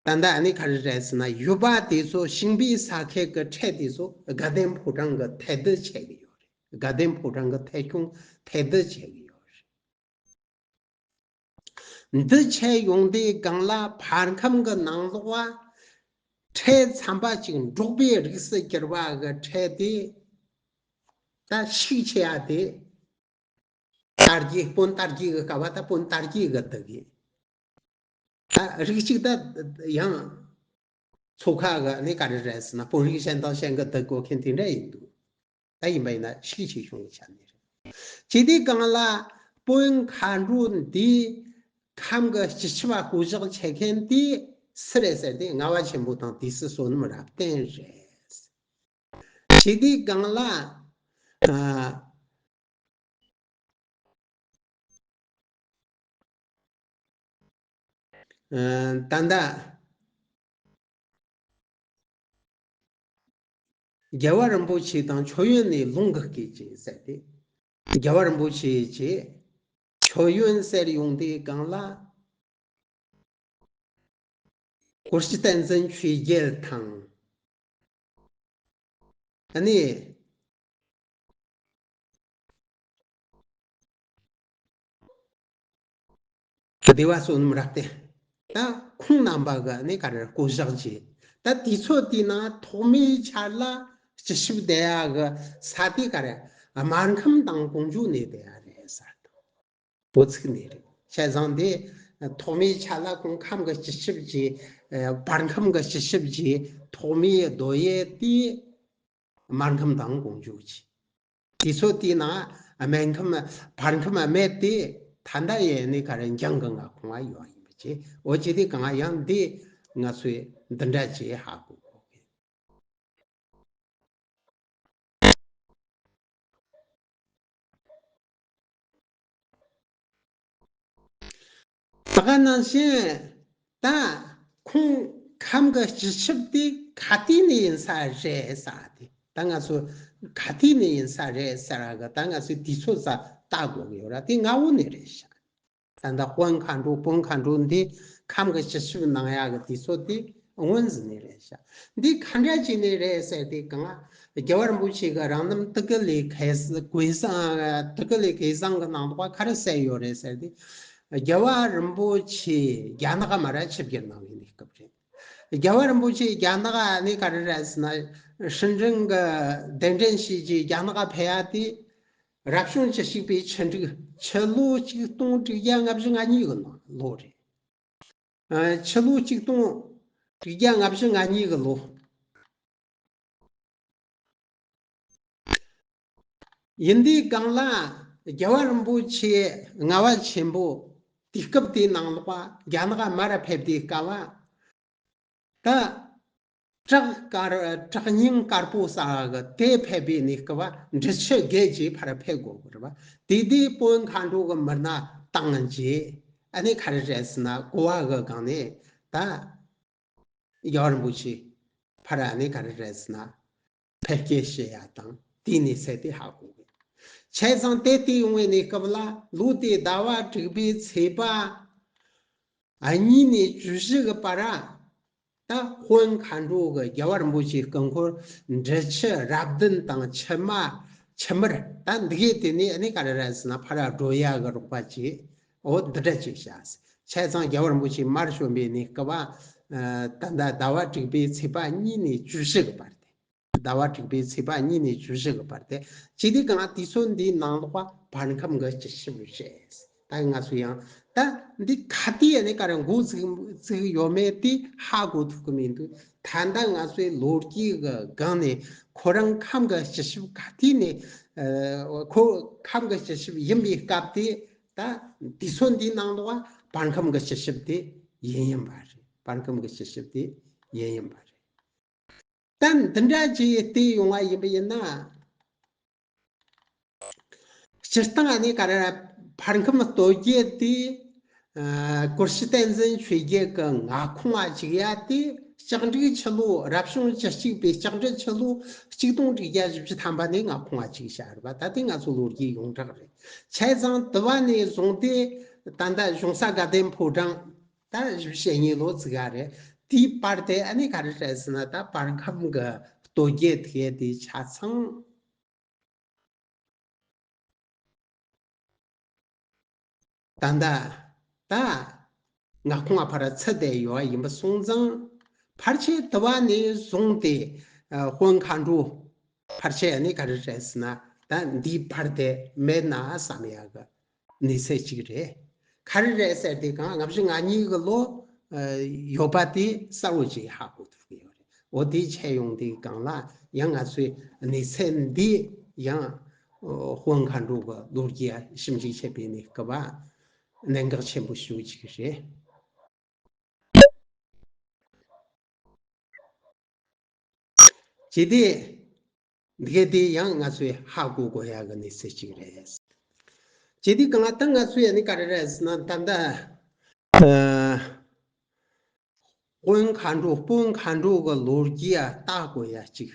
ད་ལྟ་ཨ་ནི་ག་རེ་རེད་ཟེར་ན། ཡུལ་པ་དེ་ཚོ་ཞིང་པའི་ས་ཁུལ་གྱི་ཁྲལ་དེ་ཚོ་དགའ་ལྡན་ཕོ་བྲང་གི་ཐད་བསྡུ་བྱེད་ཀྱི་ཡོད་རེད། དགའ་ལྡན་ཕོ་བྲང་གི་ཐད་སྐྱོང་ཐད་བསྡུ་བྱེད་ཀྱི་ཡོད་རེད། འདི་བྱས་ཡོང་དུས་སྒང་ལ་བར་ཁམས་ཀྱི་ནང་ལོགས་ལ་ཁྲལ་ཚན་པ་གཅིག་འབྲོག་པའི་རིགས་སུ་གྱུར་པ་གི་ཁྲལ་དེ་ད་ཤུགས་ཆེ་ཡ་དེ། དར་རྒྱས། དཔོན་དར་རྒྱས་ཀྱི་སྐབས་ལ་ད་དཔོན་དར་རྒྱས་ཀྱིས་བསྡུ་གི། ད་རིགས་གཅིག་ད་ཡང་མཚོ་ཁ་གི་ནི་ག་རེ་རེད་ཟེར་ན། དཔོན་རིགས་གཞན་དང་གཞན་གྱིས་བསྡུ་དགོས་མཁན་དེ་འདྲ་ཡིན་འདུག་ད་ཡིན་པ་ཡིན་ན་ཤུགས་ཆེ་ཤོས་ཀྱི་ཆ་ནས་རེད། ཅི་སྟེ་གང་ལ་དཔོན་མཁའ་འགྲོ་འདི་ཁམས་ཀྱི་སྤྱི་ཁྱབ་བསྐོ་གཞག་བྱེད་མཁན་དེ་སུ་རེད་ཟེར་ཏེ། ལྔ་པ་ཆེན་པོ་དང་དུས་སྲིད་བསོད་ནམས་རབ་བརྟན་རེད། ཅི་སྟེ་གང་ལ། ཨ། ཨ་ད་ལྟ་རྒྱལ་བ་རིན་པོ་ཆེ་དང་མཆོད་ཡོན་ནས་ལུང་གིས་བསྐོས་ཀྱི་ཟེར་ཏེ། རྒྱལ་བ་རིན་པོ་ཆེ་གིས་མཆོད་ཡོན་ཟེར་ཡོང་དུས་སྒང་ལ། སྐོར་ཞིག་བསྟན་འཛིན་ཆོས་རྒྱལ་དང་། ཨ་ནི། སྡེ་པ་བསོད་ནམས་རབ་བརྟན། ད་ཁོང་རྣམ་པ་གི་ནི་ག་རེ་བསྐོ་བཞག་བྱས། ད་དུས་ཚོད་དེའི་ནང་ཐོག་མའི་ཆར་ལ་སྤྱི་ཁྱབ་བསྡད་ཡག་གི་ས་དེ་ག་རེ། སྨར་ཁམས་དང་ཀོང་ཇོ་ནས་བསྡད་ཡག་རེད་ཟེར། འོ་ཚིག་འདི་རེད། བྱས་ཙང་དེ་ཐོག་མའི་ཆ་ལ་ཁོང་ཁམས་ཀྱི་སྤྱི་ཁྱབ་ཀྱི། ཨ་བར་ཁམས་ཀྱི་སྤྱི་ཁྱབ་ཀྱི་ཐོག་མའི་སྡོད་ཡས་དེ་སྨར་ཁམས་དང་ཀོང་ཇོ་བྱས། དུས་ཚོད་དེའི་ནང་སྨད་ཁམས། བར་ཁམས་སྨད་དེ་ད་ལྟ་ཡས་ནི་ག་རེ་འཇང་གི་མངའ་ཁོངས་ལ་ཡོད་ཡིན་པ་བྱས། འོ་ཅི་སྟེ་གང་ཡང་འདི་ང་ཚོས་འདི་འདྲ་བྱས་ཧ་གོ་དགོས་གི། ད་ག་ནང་བཞིན་ད་ཁོང་ཁམས་ཀྱི་སྤྱི་ཁྱབ་དེ་ག་དུས་ནས་ཡིན་ས་རེད་ཟེར་དེ། ད་ང་ཚོ་ག་དུས་ནས་ཡིན་ས་རེད་ཟེར་གི། ད་ང་ཚོས་དུས་ཚོད་ཙམ་བལྟ་དགོས་ཀྱི་ཡོད་ར། དེ་སྔ་བོ་ནས་རེད་ཤག་ད་ལྟ་དཔོན་མཁའ་འགྲོ། དཔོན་མཁའ་འགྲོ་འདི་ ཁམས་ཀྱི་སྤྱི་ཁྱབ་གནང་ཡག་གི་དུས་ཚོད་དེ་སྔོན་ཟིན་ནས་རེད་ཤག་འདི་ག་འདྲ་བྱས་ནས་རེད་ཟེར་དུས་གང་། རྒྱལ་བ་རིན་པོ་ཆེ་གི་རང་རྣམ་དུ་ཀི་ལའི་གོས་གོས་བཟང་དུ་ཀི་ལའི་གོས་བཟང་གི་ནང་ལོགས་ག་རེ་གསལ་ཡོད་རེད་ཟེར་དུས། རྒྱལ་བ་རིན་པོ་ཆེ་རྒྱ་ནག་མར་ཆིབས་བསྒྱུར་གནང་བའི་གནས་སྐབས་རེད། རྒྱལ་བ་རིན་པོ་ཆེ་རྒྱ་ནག་ནས་ག་རེ་རེད་ཟེར་ན། ཧྲིན་ཀྲིན་གྱི་གདན་འདྲེན་བྱས་རྗེས་རྒྱ་ནག་ཕེབས་ཡ་དེ། རབ་བྱུང་བཅུ་གཅིག་པའི་ཆུ་འབྲུག་ཕྱི་ལོ་ཆིག་སྟོང་དྲུག་བརྒྱ་ལྔ་བཅུ་ང་གཉིས་ཀྱི་ལོ་རེད། ཨ། ཕྱི་ལོ་ཆིག་སྟོང་དྲུག་བརྒྱ་ལྔ་བཅུ་ང་གཉིས་ཀྱི་ལོ། ཡིན་དུས་གང་ལ། རྒྱལ་བ་རིན་པོ་ཆེ་ལྔ་པ་ཆེན་པོ་དུས་སྐབས་དེའི་ནང་ལོགས་རྒྱ་ནག་མར་ཕེབས་དུས་སྐབས། ད། བྲག་དཀར། བྲག་སྙིང་དཀར་པོ་ཟེར་གི་དེ་ཕེབས་པའི་གནས་སྐབས་འབྲི་ཆུ་བརྒལ་གྱིས་ཕར་ཕེབས་དགོས་པ་རེད་པ། དེ་དུས་བོན་མཁའ་འགྲོ་གི་མི་སྣ་བཏང་རྗེས་ཨ་ནི་ག་རེ་རེད་ཟེར་ན་གོ་བ་གི་སྒང་ནས་ད། རྒྱལ་བ་རིན་པོ་ཆེ་ཕར་ཨ་ནི་ག་རེ་རེད་ཟེར་ན། ཕེབས་སྐྱེལ་བྱེད་ཡ་དང་དེའི་གནས་ཚུལ་དེ་ཧ་གོ་གི། བྱས་ཙང་དེ་དུས་ཡོང་བའི་གནས་སྐབས་ལ་ལོ་དེའི་ཟླ་བ་དྲུག་པའི་ཚེས་པ་གཉིས་ནས་བཅུ་བཞི་གི་བར། ད་བོན་མཁའ་འགྲོ་གི་རྒྱལ་བ་རིན་པོ་ཆེའི་སྐུ་འཁོར་འབྲི་ཆུ་རབ་བདུན་དང་ཆུ་མ་ཆུ་མར་ད་འདི་གའི་དེ་ནས་ཨ་ནི་ག་རེ་རེད་ཟེར་ན་ཕར་བགྲོད་ཡ་གི་རོགས་པ་བྱས། འོ་འདི་འདྲ་ཅིག་བྱས། བྱས་ཙང་རྒྱལ་བ་རིན་པོ་ཆེ་མར་བྱོན་པའི་གནས་སྐབས། ད་ལྟ་ཟླ་བ་དྲུག་པའི་ཚེས་པ་གཉིས་ནས་བཅུ་བཞི་གི་བར་དེ། ཟླ་བ་དྲུག་པའི་ཚེས་པ་གཉིས་ནས་བཅུ་བཞི་གི་བར་དེ། ཇི་སྟེ་གང་དུས་ཚོད་འདིའི་ནང་ལོགས་བར་ཁམས་ཀྱི་སྤྱི་ཁྱབ་བྱས། ད་ང་ཚོ་ཡང་ད་འདི་ག་དུས་ནས་ག་རེ་འགོ་བཙུགས་བཙུགས་ཡོད་མེད་དེ་ཧ་གོ་ཐུབ་ཀྱི་མི་འདུག་ད་ལྟ་ང་ཚོའི་ལོ་རྒྱུས་ཀྱི་སྒང་ནས་ཁོ་རང་ཁམས་ཀྱི་སྤྱི་ཁྱབ་ག་དུས་ནས། ཨ། ཁོ་ཁམས་ཀྱི་སྤྱི་ཁྱབ་ཡིན་པའི་སྐབས་དེ། ད་དུས་ཚོད་འདིའི་ནང་ལོགས་བར་ཁམས་ཀྱི་སྤྱི་ཁྱབ་དེ་ཡིན་ཡིན་པ་རེད། བར་ཁམས་ཀྱི་སྤྱི་ཁྱབ་དེ་ཡིན་ཡིན་པ་རེད། ད་འདི་འདྲ་ཅིག་བལྟས་ཡོང་བ་ཡིན་པ་ཡིན་ན། སྤྱིར་བཏང་ནས་ག་རེ་བར་ཁམས་སྟོད་རྒྱུད་དེ། ཨ། ཀུར་སྤྱི་བསྟན་འཛིན་ཆོས་རྒྱལ་གྱི་མངའ་ཁོངས་ལ་བཅུག་ཡ་དེ་ལྕགས་འབྲུག་ཆུ་ལོ་རབ་བྱུང་བཅུ་གཅིག་པའི་ལྕགས་འབྲུག་ཆུ་ལོ་ཆིག་སྟོང་དྲུག་བརྒྱ་བཞི་བཅུ་ཐམ་པ་ནས་མངའ་ཁོངས་ལ་བཅུག་བཞག་རེད་པ། ད་དེ་ང་ཚོ་ལོ་རྒྱུས་ཡོངས་གྲགས་རེད། བྱས་ཙང་དེ་བ་ནས་བཟུང་སྟེ་ད་ལྟ་གཞུང་ས་དགའ་ལྡན་ཕོ་བྲང་ད་བཞི་བཅུ་ཞེ་གཉིས་ལོ་བརྩི་ག་རེད། དེའི་བར་དེ་ཨ་ནི་ག་རེ་རེད་ཟེར་ན་ད་བར་ཁམས་ཀྱི་སྟོད་རྒྱུད་དེ་དེ་ཆ་ཚང་། ད་ལྟ་ད་མངའ་ཁོངས་ཕར་ཚུད་བསྡད་ཡོད་ཡིན་པ་སོང་ཙང་། ཕལ་ཆེར་དེ་བ་ནས་བཟུང་སྟེ་ཨ། བོན་མཁའ་འགྲོ་ཕལ་ཆེར་ནི་ག་རེ་རེད་ཟེར་ན་ད་འདིའི་བར་དེ་མེད་ན་བསམ་ཡག་གི་གནས་ཚུལ་གཅིག་རེད། ག་རེ་རེད་ཟེར་དུས་གང་ལྔ་བཅུ་ང་གཉིས་ཀྱི་ལོ་ཨ། ཡོད་པ་དེ་གསལ་བོ་ཅིག་ཧ་གོ་ཐུབ་ཀྱི་ཡོད་རེད། འོ་དེ་བྱས་ཡོང་དུས་གང་ལ་ཡང་ང་ཚོའི་གནས་ཚུལ་འདི་ཡང་བོན་མཁའ་འགྲོ་གི་ལོ་རྒྱུས་ཞིབ་འཇུག་བྱེད་པའི་གནས་སྐབས་གནད་འགག་ཆེན་པོ་ཞེ་པོ་ཅིག་རེད། ཇི་སྟེ། འདི་ག་དེ་ཡང་ང་ཚོས་ཧ་གོ་དགོས་ཡག་གི་གནས་ཚུལ་ཅིག་རེད། ཇི་སྟེ་གང་ལྟར་ང་ཚོས་ཡང་ནི་ག་རེ་རེད་ཟེར་ན་ད་ལྟ། ཨ། བོན་མཁའ་འགྲོ་བོན་མཁའ་འགྲོ་གི་ལོ་རྒྱུས་ལ་བལྟ་དགོས་ཡག་ཅིག་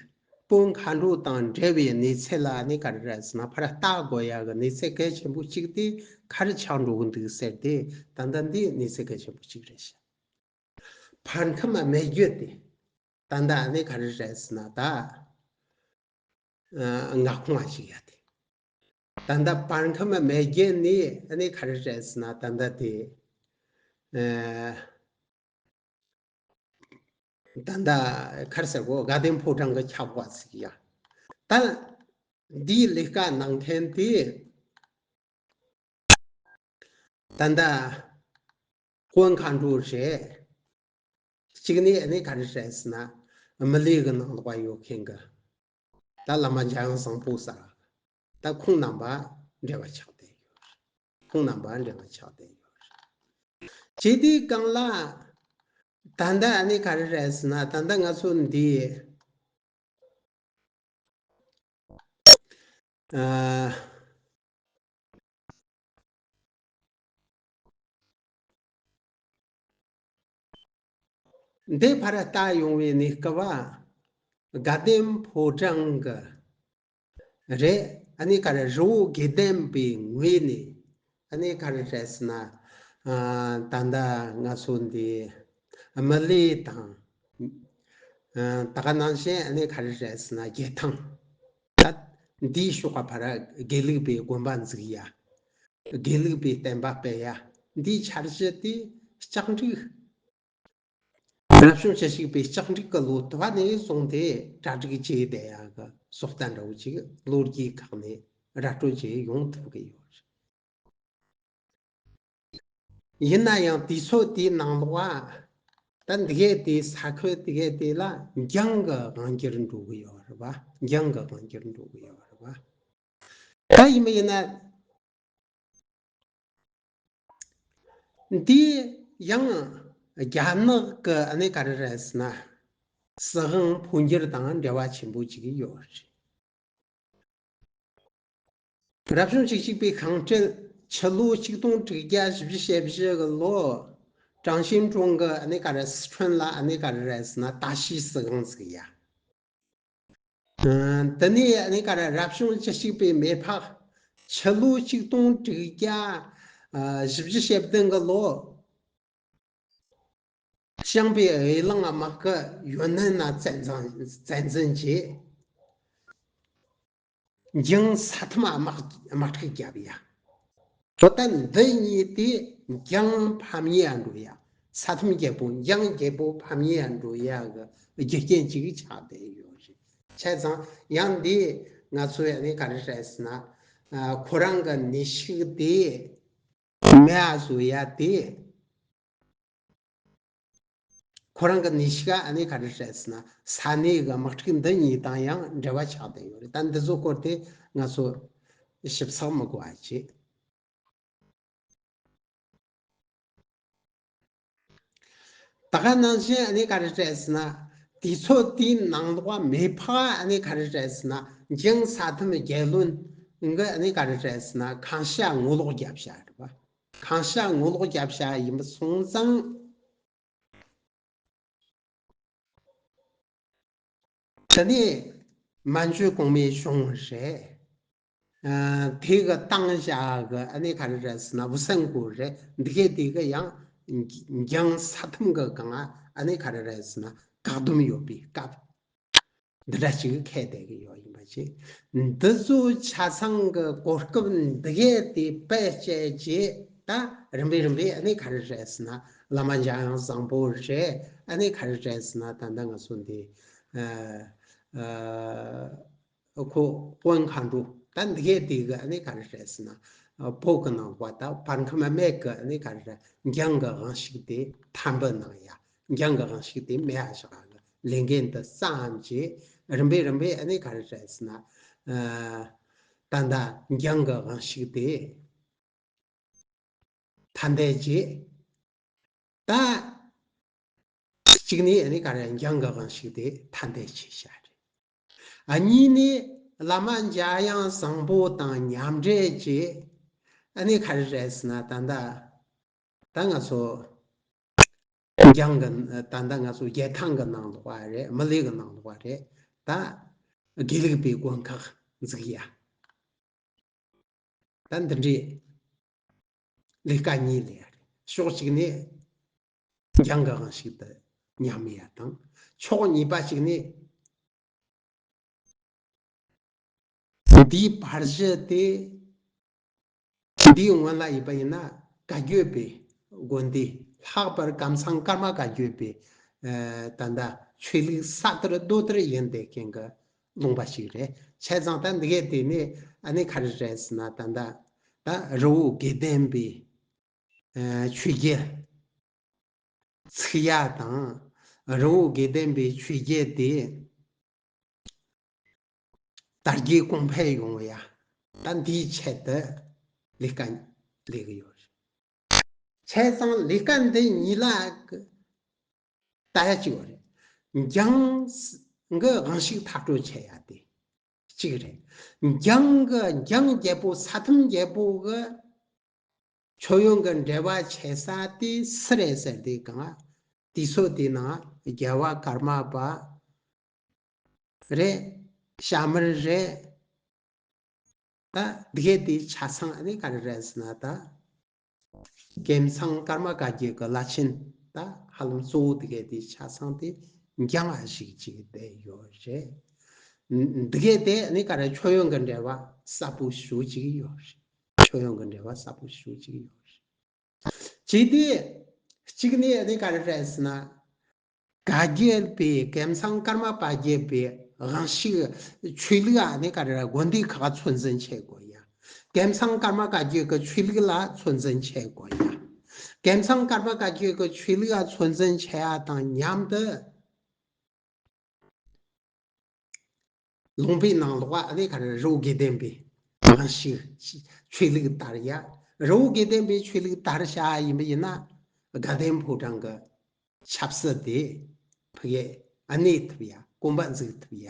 བོན་མཁའ་འགྲོ་དང་འབྲེལ་བའི་གནས་ཚུལ་ལ་ནི་ག་རེ་རེད་ཟེར་ན་ཕར་བལྟ་དགོས་ཡག་གི་གནས་ཚུལ་གལ་ཆེན་པོ་གཅིག་དེ་ག་རེ་ཆགས་འགྲོ་གི་འདུག་ཟེར་ཏེ་ད་ལྟ་འདི་གནས་ཚུལ་གལ་ཆེན་པོ་གཅིག་རེད་ཤག་བར་ཁམས་མི་བརྒྱུད་དེ་ད་ལྟ་ནི་ག་རེ་རེད་ཟེར་ན་ད། ཨ། མངའ་ཁོངས་ལ་བཅུག་ཡ་དེ། ད་ལྟ་བར་ཁམས་མི་བརྒྱུད་ནས་ནི་ག་རེ་རེད་ཟེར་ན་ད་ལྟ་དེ། ཨ། ད་ལྟ་ག་རེ་ཟེར་གོ་དགའ་ལྡན་ཕོ་བྲང་གི་ཁྱབ་པ་ཟིག་ཡ། ད་འདིའི་ལས་ཀ་གནང་མཁན་དེ་ད་ལྟ་བོན་མཁའ་འགྲོ་རེད། གཅིག་ནས་ནི་ག་རེ་རེད་ཟེར་ན་མི་ལུས་ཀྱི་ནང་ལོགས་ཡོད་མཁན་གྱི་ད་བླ་མ་འཇམ་དབྱངས་བཟང་པོ་ཟེར། ད་ཁོང་རྣམ་པ་འབྲེལ་བ་ཆགས་བསྡད་ཡོད་རེད། ཁོང་རྣམ་པ་འབྲེལ་བ་ཆགས་བསྡད་ཡོད་རེད། ཇི་སྟེ་གང་ལ་ད་ལྟ་ནི་ག་རེ་རེད་ཟེར་ན་ད་ལྟ་ང་ཚོ་འདི། ཨ། འདི་ཕར་ལྟ་ཡོང་བའི་གནས་སྐབས་དགའ་ལྡན་ཕོ་བྲང་གི་རེད། ཨ་ནི་ག་རེ་རི་བོ་དགེ་ལྡན་པའི་ངོས་ནས་ཨ་ནི་ག་རེ་རེད་ཟེར་ན་ ཨ་ད་ལྟ་ང་ཚོ་འདི་མི་ལི་དང་། ཨ་ད་ག་ནང་བཞིན་ཨ་ནི་ག་རེ་རེད་ཟེར་ན་རྒྱལ་ཐང་། ད་འདིའི་ཕྱོགས་ཀ་ཕར་དགེ་ལུགས་པའི་དགོན་པ་འཛུགས་ཡ། དགེ་ལུགས་པའི་བསྟན་པ་སྤེལ་ཡ། འདིའི་འཆར་གཞི་དེ་ལྕགས་འགྲིག་རབ་བྱུང་བཅུ་གཅིག་པའི་ལྕགས་འགྲིག་གི་ལོ་དུ་བ་ནས་བཟུང་སྟེ་གྲ་སྒྲིག་བྱས་བསྡད་ཡག་གི་བཟོ་ལྟ་འདྲ་བོ་ཅིག་ལོ་རྒྱུས་ཁག་ནས་ར་སྤྲོད་བྱས་ཡོང་ཐུབ་ཀྱི་ཡོད་རེད། ཡིན་ན་ཡང་དུས་ཚོད་དེའི་ནང་ལོགས་ད་འདི་གས་དེ་ས་ཁུལ་དེ་གས་དེ་ལ་འགྱིང་གི་དབང་སྒྱུར་འགྲོ་གི་ཡོད་རེད་པ། འགྱིང་གི་དབང་སྒྱུར་འགྲོ་གི་ཡོད་རེད་པ། ད་ཡིན་པ་ཡིན་ན། འདི་ཡང་རྒྱ་ནག་གི་ཨ་ནི་ག་རེ་རེད་ཟེར་ན། སྲིད་དབང་འཕོ་འགྱུར་དང་འབྲེལ་བ་ཆེན་པོ་ཅིག་ཡོད་རེད། རབ་བྱུང་བཅུ་གཅིག་པའི་ཤིང་སྤྲེལ་ཕྱི་ལོ་ཆིག་སྟོང་དྲུག་བརྒྱ་བཞི་བཅུ་ཞེ་བཞི་གི་ལོ། ཀྲང་ཞིན་ཀྲུང་གི་ཨ་ནི་ག་རེ་སི་ཁྲོན་ལ་ཨ་ནི་ག་རེ་རེད་ཟེར་ན་ཏ་ཤི་སྲིད་དབང་ཟིག་ཡ། ཨ་དེ་ནས་ཨ་ནི་ག་རེ་རབ་བྱུང་བཅུ་གཅིག་པའི་མེ་ཕག་ཕྱི་ལོ་ཆིག་སྟོང་དྲུག་བརྒྱ་བཞི་བཅུ་ཞེ་བདུན་གི་ལོ། ཞང་པའི་འོས་ལངས་དམག་གིས་ཡོན་ནན་ན་བཙན་འཛིན་བཙན་འཛིན་བྱས། འགྱིང་ས་ཐམ་དམག་དམག་འཁྲུག་བརྒྱབ་ཡ། ད་ལྟ་འདི་གཉིས་དེ་འགྱིང་ཕམ་ཉེས་ཡ་འགྲོ་ཡ། ས་ཐམ་རྒྱལ་པོ་འགྱིང་རྒྱལ་པོ་ཕམ་ཉེས་ཡ་འགྲོ་ཡ་གི་རྒྱུ་རྐྱེན་ཅིག་ཆགས་བསྡད་ཡོད་རེད། བྱས་ཙང་ཡང་འདི་ང་ཚོའི་ཨ་ནི་ག་རེ་རེད་ཟེར་ན། ཨ་ཁོ་རང་གི་ནུས་ཤུགས་དེ་མེད་པ་བཟོ་ཡ་དེ། ཁོ་རང་གི་ནུས་ཤུགས་ཨ་ནི་ག་རེ་རེད་ཟེར་ན། ས་གནས་ཀྱི་དམག་འཁྲུག་འདི་གཉིས་དང་ཡང་འབྲེལ་བ་ཆགས་བསྡད་ཡོད་རེད། ད་འདི་ཚོ་སྐོར་དེ་ང་ཚོ་ཞིབ་ཚགས་མི་དགོས་པ་བྱེད། ད་ག་ནང་བཞིན་ཨ་ནི་ག་རེ་རེད་ཟེར་ན། དུས་ཚོད་དེའི་ནང་ལོགས་མེ་ཕག་ཨ་ནི་ག་རེ་རེད་ཟེར་ན། འགྱིང་ས་ཐམ་རྒྱལ་བློན་གྱིས་ཨ་ནི་ག་རེ་རེད་ཟེར་ན། གང་ཤ་ངོ་ལོག་བརྒྱབ་བཞག་རེད་པ། གང་ཤ་ངོ་ལོག་བརྒྱབ་བཞག་ཡིན་པ་སོང་ཙང་། དེ་ནས་མན་ཇུ་གོང་མའི་གཞུང་རེད། ཨ་དེ་གི་བཏང་བཞག་གི་ཨ་ནི་ག་རེ་རེད་ཟེར་ན། ཝུ་སན་ཀུ་རེད། འདི་གས་དེ་གི་ཡང་འགྱིང་ས་ཐམ་གི་སྒང་ཨ་ནི་ག་རེ་རེད་ཟེར་ན། བཀག་སྡོམ་ཡོད་པའི་སྐབས་འདི་འདྲ་ཞིག་འཁེལ་བསྡད་ཀྱི་ཡོད་ཡིན་པ་བྱས། འདི་ཚོ་ཆ་ཚང་གི་གོ་སྐབས་འདི་གས་དེ་བེད་སྤྱད་བྱས། ད་རིམ་པས་རིམ་པས་ཨ་ནི་ག་རེ་རེད་ཟེར་ན། བླ་མ་འཇམ་དབྱངས་བཟང་པོ་རེད། ཨ་ནི་ག་རེ་རེད་ཟེར་ན། ད་ལྟ་ང་ཚོ་འདི་ཨ་ཨ་ཁོ་དབོན་མཁའ་འགྲོ། ད་འདི་གས་དེ་གི་ཨ་ནི་ག་རེ་རེད་ཟེར་ན། བོད་གི་ནང་བ་ད་བར་ཁམས་སྨད་གི་ཨ་ནི་ག་རེ་རེད། འགྱིང་གི་དབང་ཤུགས་དེ་ཐར་འབུད་གནང་ཡ། འགྱིང་གི་དབང་ཤུགས་དེ་མེད་པ་བཞག་གི་ལས་འགན་དེ་བསམ་བྱས། རིམ་པས་རིམ་པས་ཨ་ནི་ག་རེ་རེད་ཟེར་ན། ཨ་ད་ལྟ་འགྱིང་གི་དབང་ཤུགས་དེ་མཐའ་འདེད་བྱས། ད་གཅིག་ནས་ཨ་ནི་ག་རེ། འགྱིང་གི་དབང་ཤུགས་དེ་མཐའ་འདེད་བྱས་བཞག་རེད། ཨ་གཉིས་ནས་བླ་མ་འཇམ་དབྱངས་བཟང་པོ་དང་མཉམ་འབྲེལ་བྱས། ཨ་ནི་ག་རེ་རེད་ཟེར་ན། ད་ལྟ་ད་ང་ཚོ་འགྱིང་གི་ད་ལྟ་ང་ཚོ་རྒྱལ་ཐང་གི་ནང་ལོགས་པ་རེད། མི་ལི་གི་ནང་ལོགས་པ་རེད། ད་དགེ་ལུགས་པའི་དགོན་ཁག་འཛུགས་ཡ། ད་འདི་འདྲའི་ལས་ཀ་གཉིས་ལས་ཡ་རེད། ཕྱོགས་གཅིག་ནས་འགྱིང་གི་དབང་ཤུགས་དེ་ཉམས་ཡ་དང་། ཕྱོགས་གཉིས་པ་གཅིག་ནས་འདིའི་བར་གཞི་དེ། འདིའི་སྔོན་ལ་ཡིན་པ་ཡིན་ན་བཀའ་བརྒྱུད་པའི་དགོན་སྡེ། ལྷག་པར་ཀམ་ཚང་ཀརྨ་བཀའ་བརྒྱུད་པའི་ཨ་ད་ལྟ་ཆོས་ལུགས་ས་དར་རྡོ་དར་ཡིན་བསྡད་མཁན་གྱི་ལུང་པ་ཞིག་རེད། བྱས་ཙང་ད་འདི་གས་དེ་ནས་ཨ་ནི་ག་རེ་རེད་ཟེར་ན། ད་ལྟ་ད་རི་བོ་དགེ་ལྡན་པའི་ཨ་ཆོས་རྒྱལ་ཚིག་ཡ་དང་། རི་བོ་དགེ་ལྡན་པའི་ཆོས་རྒྱལ་དེ་དར་རྒྱས་གོང་འཕེལ་ཡོང་བ་ཡ། ད་འདིའི་ཆེད་དུ་ལས་ཀ་ལས་ཀྱི་ཡོད་རེད། བྱས་ཙང་ལས་ཀ་འདི་གཉིས་ལ་ལྟ་ཡ་གཅིག་ཡོད་རེད། འགྱིང་གི་དབང་ཤུགས་མཐར་སྐྲོད་བྱེད་ཡ་དེ་གཅིག་རེད། འགྱིང་གི་འགྱིང་རྒྱལ་པོ། ས་ཐམ་རྒྱལ་པོ་གི་མཆོད་ཡོན་གྱི་འབྲེལ་བ་བྱེད་ས་དེ་སུ་རེད་ཟེར་དུས་སྒང་། དུས་ཚོད་དེའི་ནང་རྒྱལ་བ་ཀརྨ་པ་རེད། ཞྭ་དམར་རེད། ད་འདི་གས་དེ་ཆ་ཚང་ཨ་ནི་ག་རེ་རེད་ཟེར་ན། ད་ ཀེམ་ཚང་ཀརྨ་བཀའ་བརྒྱུད་ཀྱི་བླ་ཆེན་ད་ཧ་ལམ་གཙོ་བོ་དེ་གའི་དེ་ཆ་ཚང་དེ་འགྱངས་པ་ཞིག་ཅིག་བསྡད་ཡོད་རེད། འདི་གའི་དེ་ནི་ག་རེ་མཆོད་ཡོན་གྱི་འབྲེལ་བ་ཟབ་པོ་ཞེ་ཅིག་ཡོད་རེད། མཆོད་ཡོན་གྱི་འབྲེལ་བ་ཟབ་པོ་ཞེ་ཅིག་ཡོད་རེད། བྱས་ཏེ་གཅིག་ནས་ནི་ག་རེ་རེད་ཟེར་ན། བཀའ་བརྒྱུད་པའི་ཀེམ་ཚང་ཀརྨ་པ་བརྒྱུད་པའི་དབང་ཕྱུག་ཆོས་ལུགས་ཨ་ནི་ག་རེ་དགོན་སྡེ་ཁག་ཚོད་འཛིན་བྱེད་དགོས་ཡ། ཀེམ་ཚང་ཀརྨ་བཀའ་བརྒྱུད་ཀྱི་ཆོས་ལུགས་ལ་ཚོད་འཛིན་བྱེད་དགོས་ཡ། ཀེམ་ཚང་ཀརྨ་བཀའ་བརྒྱུད་ཀྱི་ཆོས་ལུགས་ལ་ཚོད་འཛིན་བྱེད་ཡ་དང་མཉམ་དུ། ལུང་པའི་ནང་ལོགས་ཨ་ནི་ག་རེ་རི་བོ་དགེ་ལྡན་པའི་དབང་ཕྱུག་ཆོས་ལུགས་དར་ཡ། རི་བོ་དགེ་ལྡན་པའི་ཆོས་ལུགས་དར་བྱ་ཡིན་པ་ཡིན་ན། དགའ་ལྡན་ཕོ་བྲང་གི་ཆབ་སྲིད་དེ་ཕ་གིར་གནས་ཐུབ་ཡ། གོམ་པ་འཛུགས་ཐུབ་ཡ།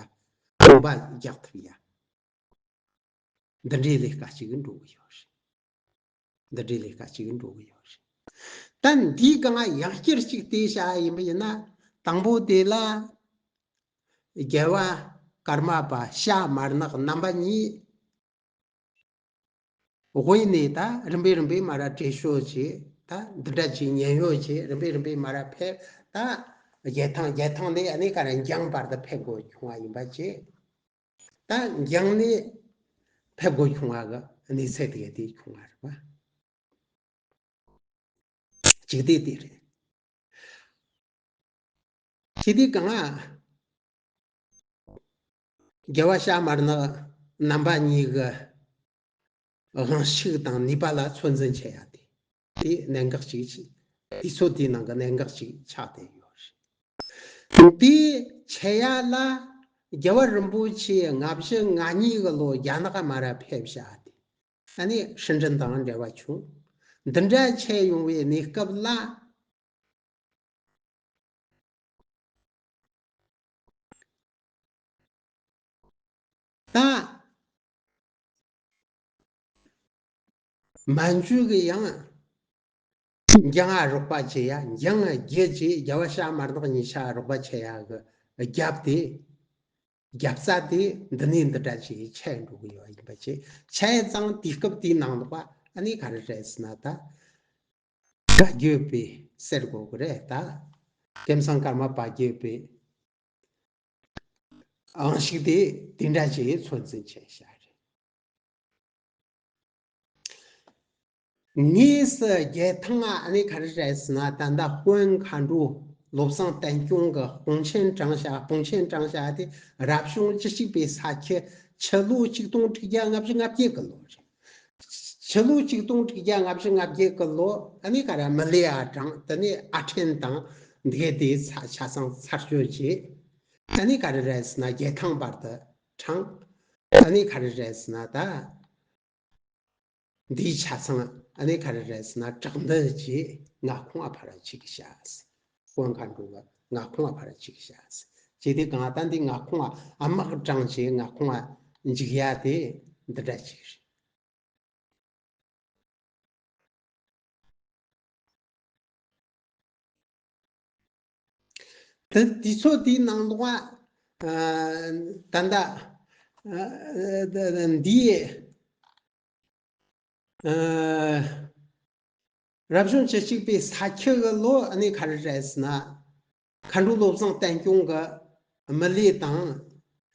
གོམ་པ་རྒྱག་ཐུབ་ཡ། འདི་འདྲའི་ལས་ཀ་ཅིག་འགྲོ་གི་ཡོད་རེད། འདི་འདྲའི་ལས་ཀ་ཅིག་འགྲོ་གི་ཡོད་རེད། ད་འདིའི་སྒང་ཡང་བསྐྱར་ཅིག་བལྟས་བྱ་ཡིན་པ་ཡིན་ན། དང་པོ་དེ་ལ་རྒྱལ་བ་ཀརྨ་པ་ཤ་མར་ནག་རྣམ་པ་གཉིས། དབུས་ནས་ད་རིམ་པས་རིམ་པས་མར་བྲོས་བྱོལ་བྱས། ད་འདི་འདྲ་ཅིག་ཉེན་གཡོལ་བྱས། རིམ་པས་རིམ་པས་མར་ཕེབས། ད་རྒྱལ་ཐང་རྒྱལ་ཐང་ནས་ཨ་ནི་ག་རེ་འགྱངས་བར་དུ་ཕེབས་དགོས་བྱུང་བ་ཡིན་པ་བྱས། ད་འགྱངས་ནས་ཕེབས་དགོས་བྱུང་བ་གི་གནས་ཚུལ་དེ་ག་དེ་བྱུང་བ་རེད་པ། གཅིག་དེ་དེ་རེད། གཅིག་དེ་གང་ཨ། རྒྱལ་བ་ཤ་མར་ནག་རྣམ་པ་གཉིས་ཀྱི་དབང་ཕྱུག་དང་ནུས་པ་ལ་ཚོད་འཛིན་བྱེད་ཡ་དེ། དེ་གནད་འགག་ཅིག་ཆགས། དུས་ཚོད་དེའི་ནང་གི་གནད་འགག་ཅིག་ཆགས་བསྡད་ཡོད་རེད། དེ་བྱེད་ཡ་ལ་རྒྱལ་བ་རིན་པོ་ཆེ་ལྔ་བཞི་ང་གཉིས་ཀྱི་ལོ་རྒྱ་ནག་མར་ཕེབས་བྱ་དེ། ཨ་ནི་ཧྲིན་ཀྲིན་དང་འབྲེལ་བ་བྱུང་། འདི་འདྲ་བྱས་ཡོང་བའི་གནས་སྐབས་ལ། ད་མན་ཇུ་གི་ཡང་འགྱངས་ང་རོགས་པ་བྱེད་ཡ། འགྱངས་ང་རྒྱུ་བྱས་རྒྱལ་བ་ཤ་མར་ནག་གཉིས་ཆ་རོགས་པ་བྱེད་ཡ་གི་རྒྱབ་དེ། རྒྱབ་རྩ་དེ་འདི་ནས་འདི་འདྲ་ཞིག་ཆད་འགྲོ་གི་ཡོད་ཡིན་པ་བྱས། ཆད་ཙང་དུས་སྐབས་དེའི་ནང་ལོགས་པ་ཨ་ནི་ག་རེ་རེད་ཟེར་ན། ད་བཀའ་བརྒྱུད་པའི་ཟེར་དགོས་ཀྱི་རེད། ད་ཀེམ་ཚང་ཀརྨ་པ་བརྒྱུད་པའི་དབང་ཕྱུག་དེ་དེ་འདྲ་ཞིག་ཚོད་འཛིན་བྱས་བཞག་རེད། དངོས་སུ་རྒྱལ་ཐང་ཨ་ནི་ག་རེ་རེད་ཟེར་ན། ད་ལྟ་དཔོན་མཁའ་འགྲོ་བློ་བཟང་བསྟན་སྐྱོང་གི་དཔུང་ཆེན་དྲངས་བྱ། དཔུང་ཆེན་དྲངས་བྱ་དེ་རབ་བྱུང་བཅུ་གཅིག་པའི་ས་ཁྱི་ཕྱི་ལོ་ཆིག་སྟོང་དྲུག་བརྒྱ་ལྔ་བཅུ་ང་བརྒྱད་ཀྱི་ལོ་རེད། ཕྱི་ལོ་ཆིག་སྟོང་དྲུག་བརྒྱ་ལྔ་བཅུ་ང་བརྒྱད་ཀྱི་ལོ་ཨ་ནི་ག་རེ་མི་ལི་ཡ་དྲངས། དེ་ནས་ཨ་ཕྲན་དང་འདི་གའི་དེའི་ཆ་ཆ་ཚང་ཚར་གཅོད་བྱས། ཨ་ནི་ག་རེ་རེད་ཟེར་ན་རྒྱལ་ཐང་བར་དུ་དྲངས། ཨ་ནི་ག་རེ་རེད་ཟེར་ན་ད། འདིའི་ཆ་ཚང་ཨ་ནི་ག་རེ་རེད་ཟེར་ན་བྲག་འདི་ཅིག་མངའ་ཁོངས་ཨ་ཕ་ར་ཅིག་བྱས། དཔོན་མཁའ་འགྲོ་གི་མངའ་ཁོངས་ཨ་ཕ་ར་ཅིག་བྱས། ཅེས་དེ་གང་ལྟར་འདི་མངའ་ཁོངས་ཨ་དམག་དྲངས་བྱས་མངའ་ཁོངས་ཨ་འཇིག་ཡ་དེ་འདི་འདྲ་ཅིག་རེད། དེ་དུས་ཚོད་དེའི་ནང་ལོགས་ཨ། ད་ལྟ་ཨ་འདིའི་ཨ་རབ་བྱུང་བཅུ་གཅིག་པའི་ས་ཁྱི་གི་ལོ་ཨ་ནི་ག་རེ་རེད་ཟེར་ན། མཁའ་འགྲོ་བློ་བཟང་བསྟན་སྐྱོང་གི་མི་ལི་དང་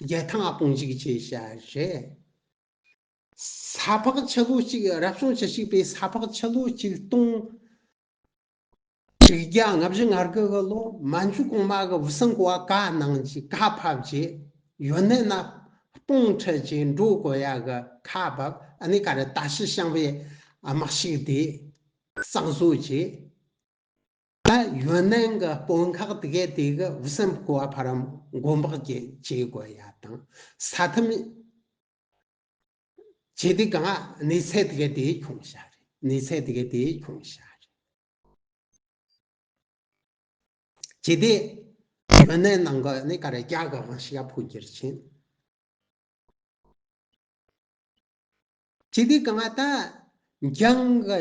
རྒྱལ་ཐང་ཨ་དཔུང་འཇུག་བྱས་བྱ་རེད། ས་ཕག་ཕྱི་ལོ་གཅིག་རབ་བྱུང་བཅུ་གཅིག་པའི་ས་ཕག་ཕྱི་ལོ་ཆིག་སྟོང་དྲུག་བརྒྱ་ལྔ་བཅུ་ང་དགུ་གི་ལོ་མན་ཇུ་གོང་མ་གི་ཝུ་སན་གོ་བ་བཀའ་གནང་རྗེས་བཀའ་ཕབ་རྗེས་ཡོན་ནན་ན་དཔུང་ཁྲིད་རྗེས་འགྲོ་དགོས་ཡ་གི་ཁ་བབས། ཨ་ནི་ག་རེ་ད་ཤི་ཤང་བའི་དམག་ཤུགས་དེ་གཙང་བཟོ་རྗེས། ད་ཡོན་ནན་གྱི་དཔོན་ཁག་དེ་གས་དེ་གི་ཝུ་སན་གོ་བ་ཕ་རམ་མགོན་པགས་ཀྱི་བྱེད་དགོས་ཡ་དང་ས་ཐམ་བྱེད་དེ་གང་གནས་ཚད་དེ་གས་དེ་ཁྱོང་བྱ་རེད། གནས་ཚད་དེ་གས་དེ་ཁྱོང་བྱ་རེད། བྱེད་དེ་ཡོན་ནན་ནང་གི་ནི་ག་རེ་རྒྱ་གི་དབང་ཤེད་ཕོ་རྒྱུར་ཕྱིན། ཅི་སྟེ་གང་ལྟར་འཇང་གི་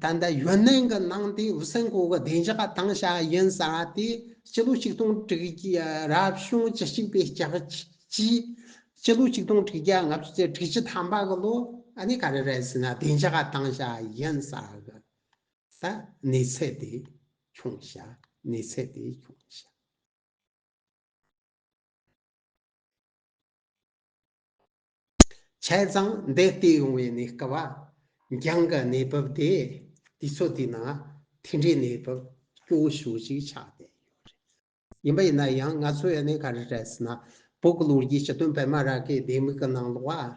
ད་ལྟ་ཡོན་ནན་གྱི་ནང་དེ་ཝུ་སན་གོ་གི་བདེ་འཇགས་བཏང་བྱ་ཡིན་ཟེར་དེ་སྤྱི་ལོ་ཆིག་སྟོང་དྲུག་བརྒྱ་རབ་བྱུང་བཅུ་གཅིག་པའི་ལྕགས་ཀྱི་སྤྱི་ལོ་ཆིག་སྟོང་དྲུག་བརྒྱ་ལྔ་བཅུ་དྲུག་ཅུ་ཐམ་པ་གི་ལོ་ཨ་ནི་ག་རེ་རེད་ཟེར་ན་བདེ་འཇགས་བཏང་བྱ་ཡིན་ཟེར་གི། ད་གནས་ཚད་དེ་ཆུང་ཤག་གནས་ཚད་དེ་ཆུང་ཤག་བྱས་ཙང་འདི་བལྟས་ཡོང་བའི་གནས་སྐབས་འགྱང་གི་གནས་བབ་དེ་དུས་ཚོད་དེའི་ནང་མཐུན་སྒྲིལ་གནས་བབ་སྐྱོ་བོ་ཞེ་པོ་ཅིག་ཆགས་བསྡད་ཡོད་རེད། ཡིན་པ་ཡིན་ན་ཡང་ང་ཚོས་ཨ་ནི་ག་རེ་རེད་ཟེར་ན། བོད་ཀྱི་ལོ་རྒྱུས་སྤྱི་དོན་པད་མ་ར་གའི་ལྡེ་མིག་གི་ནང་ལོགས་ཨ།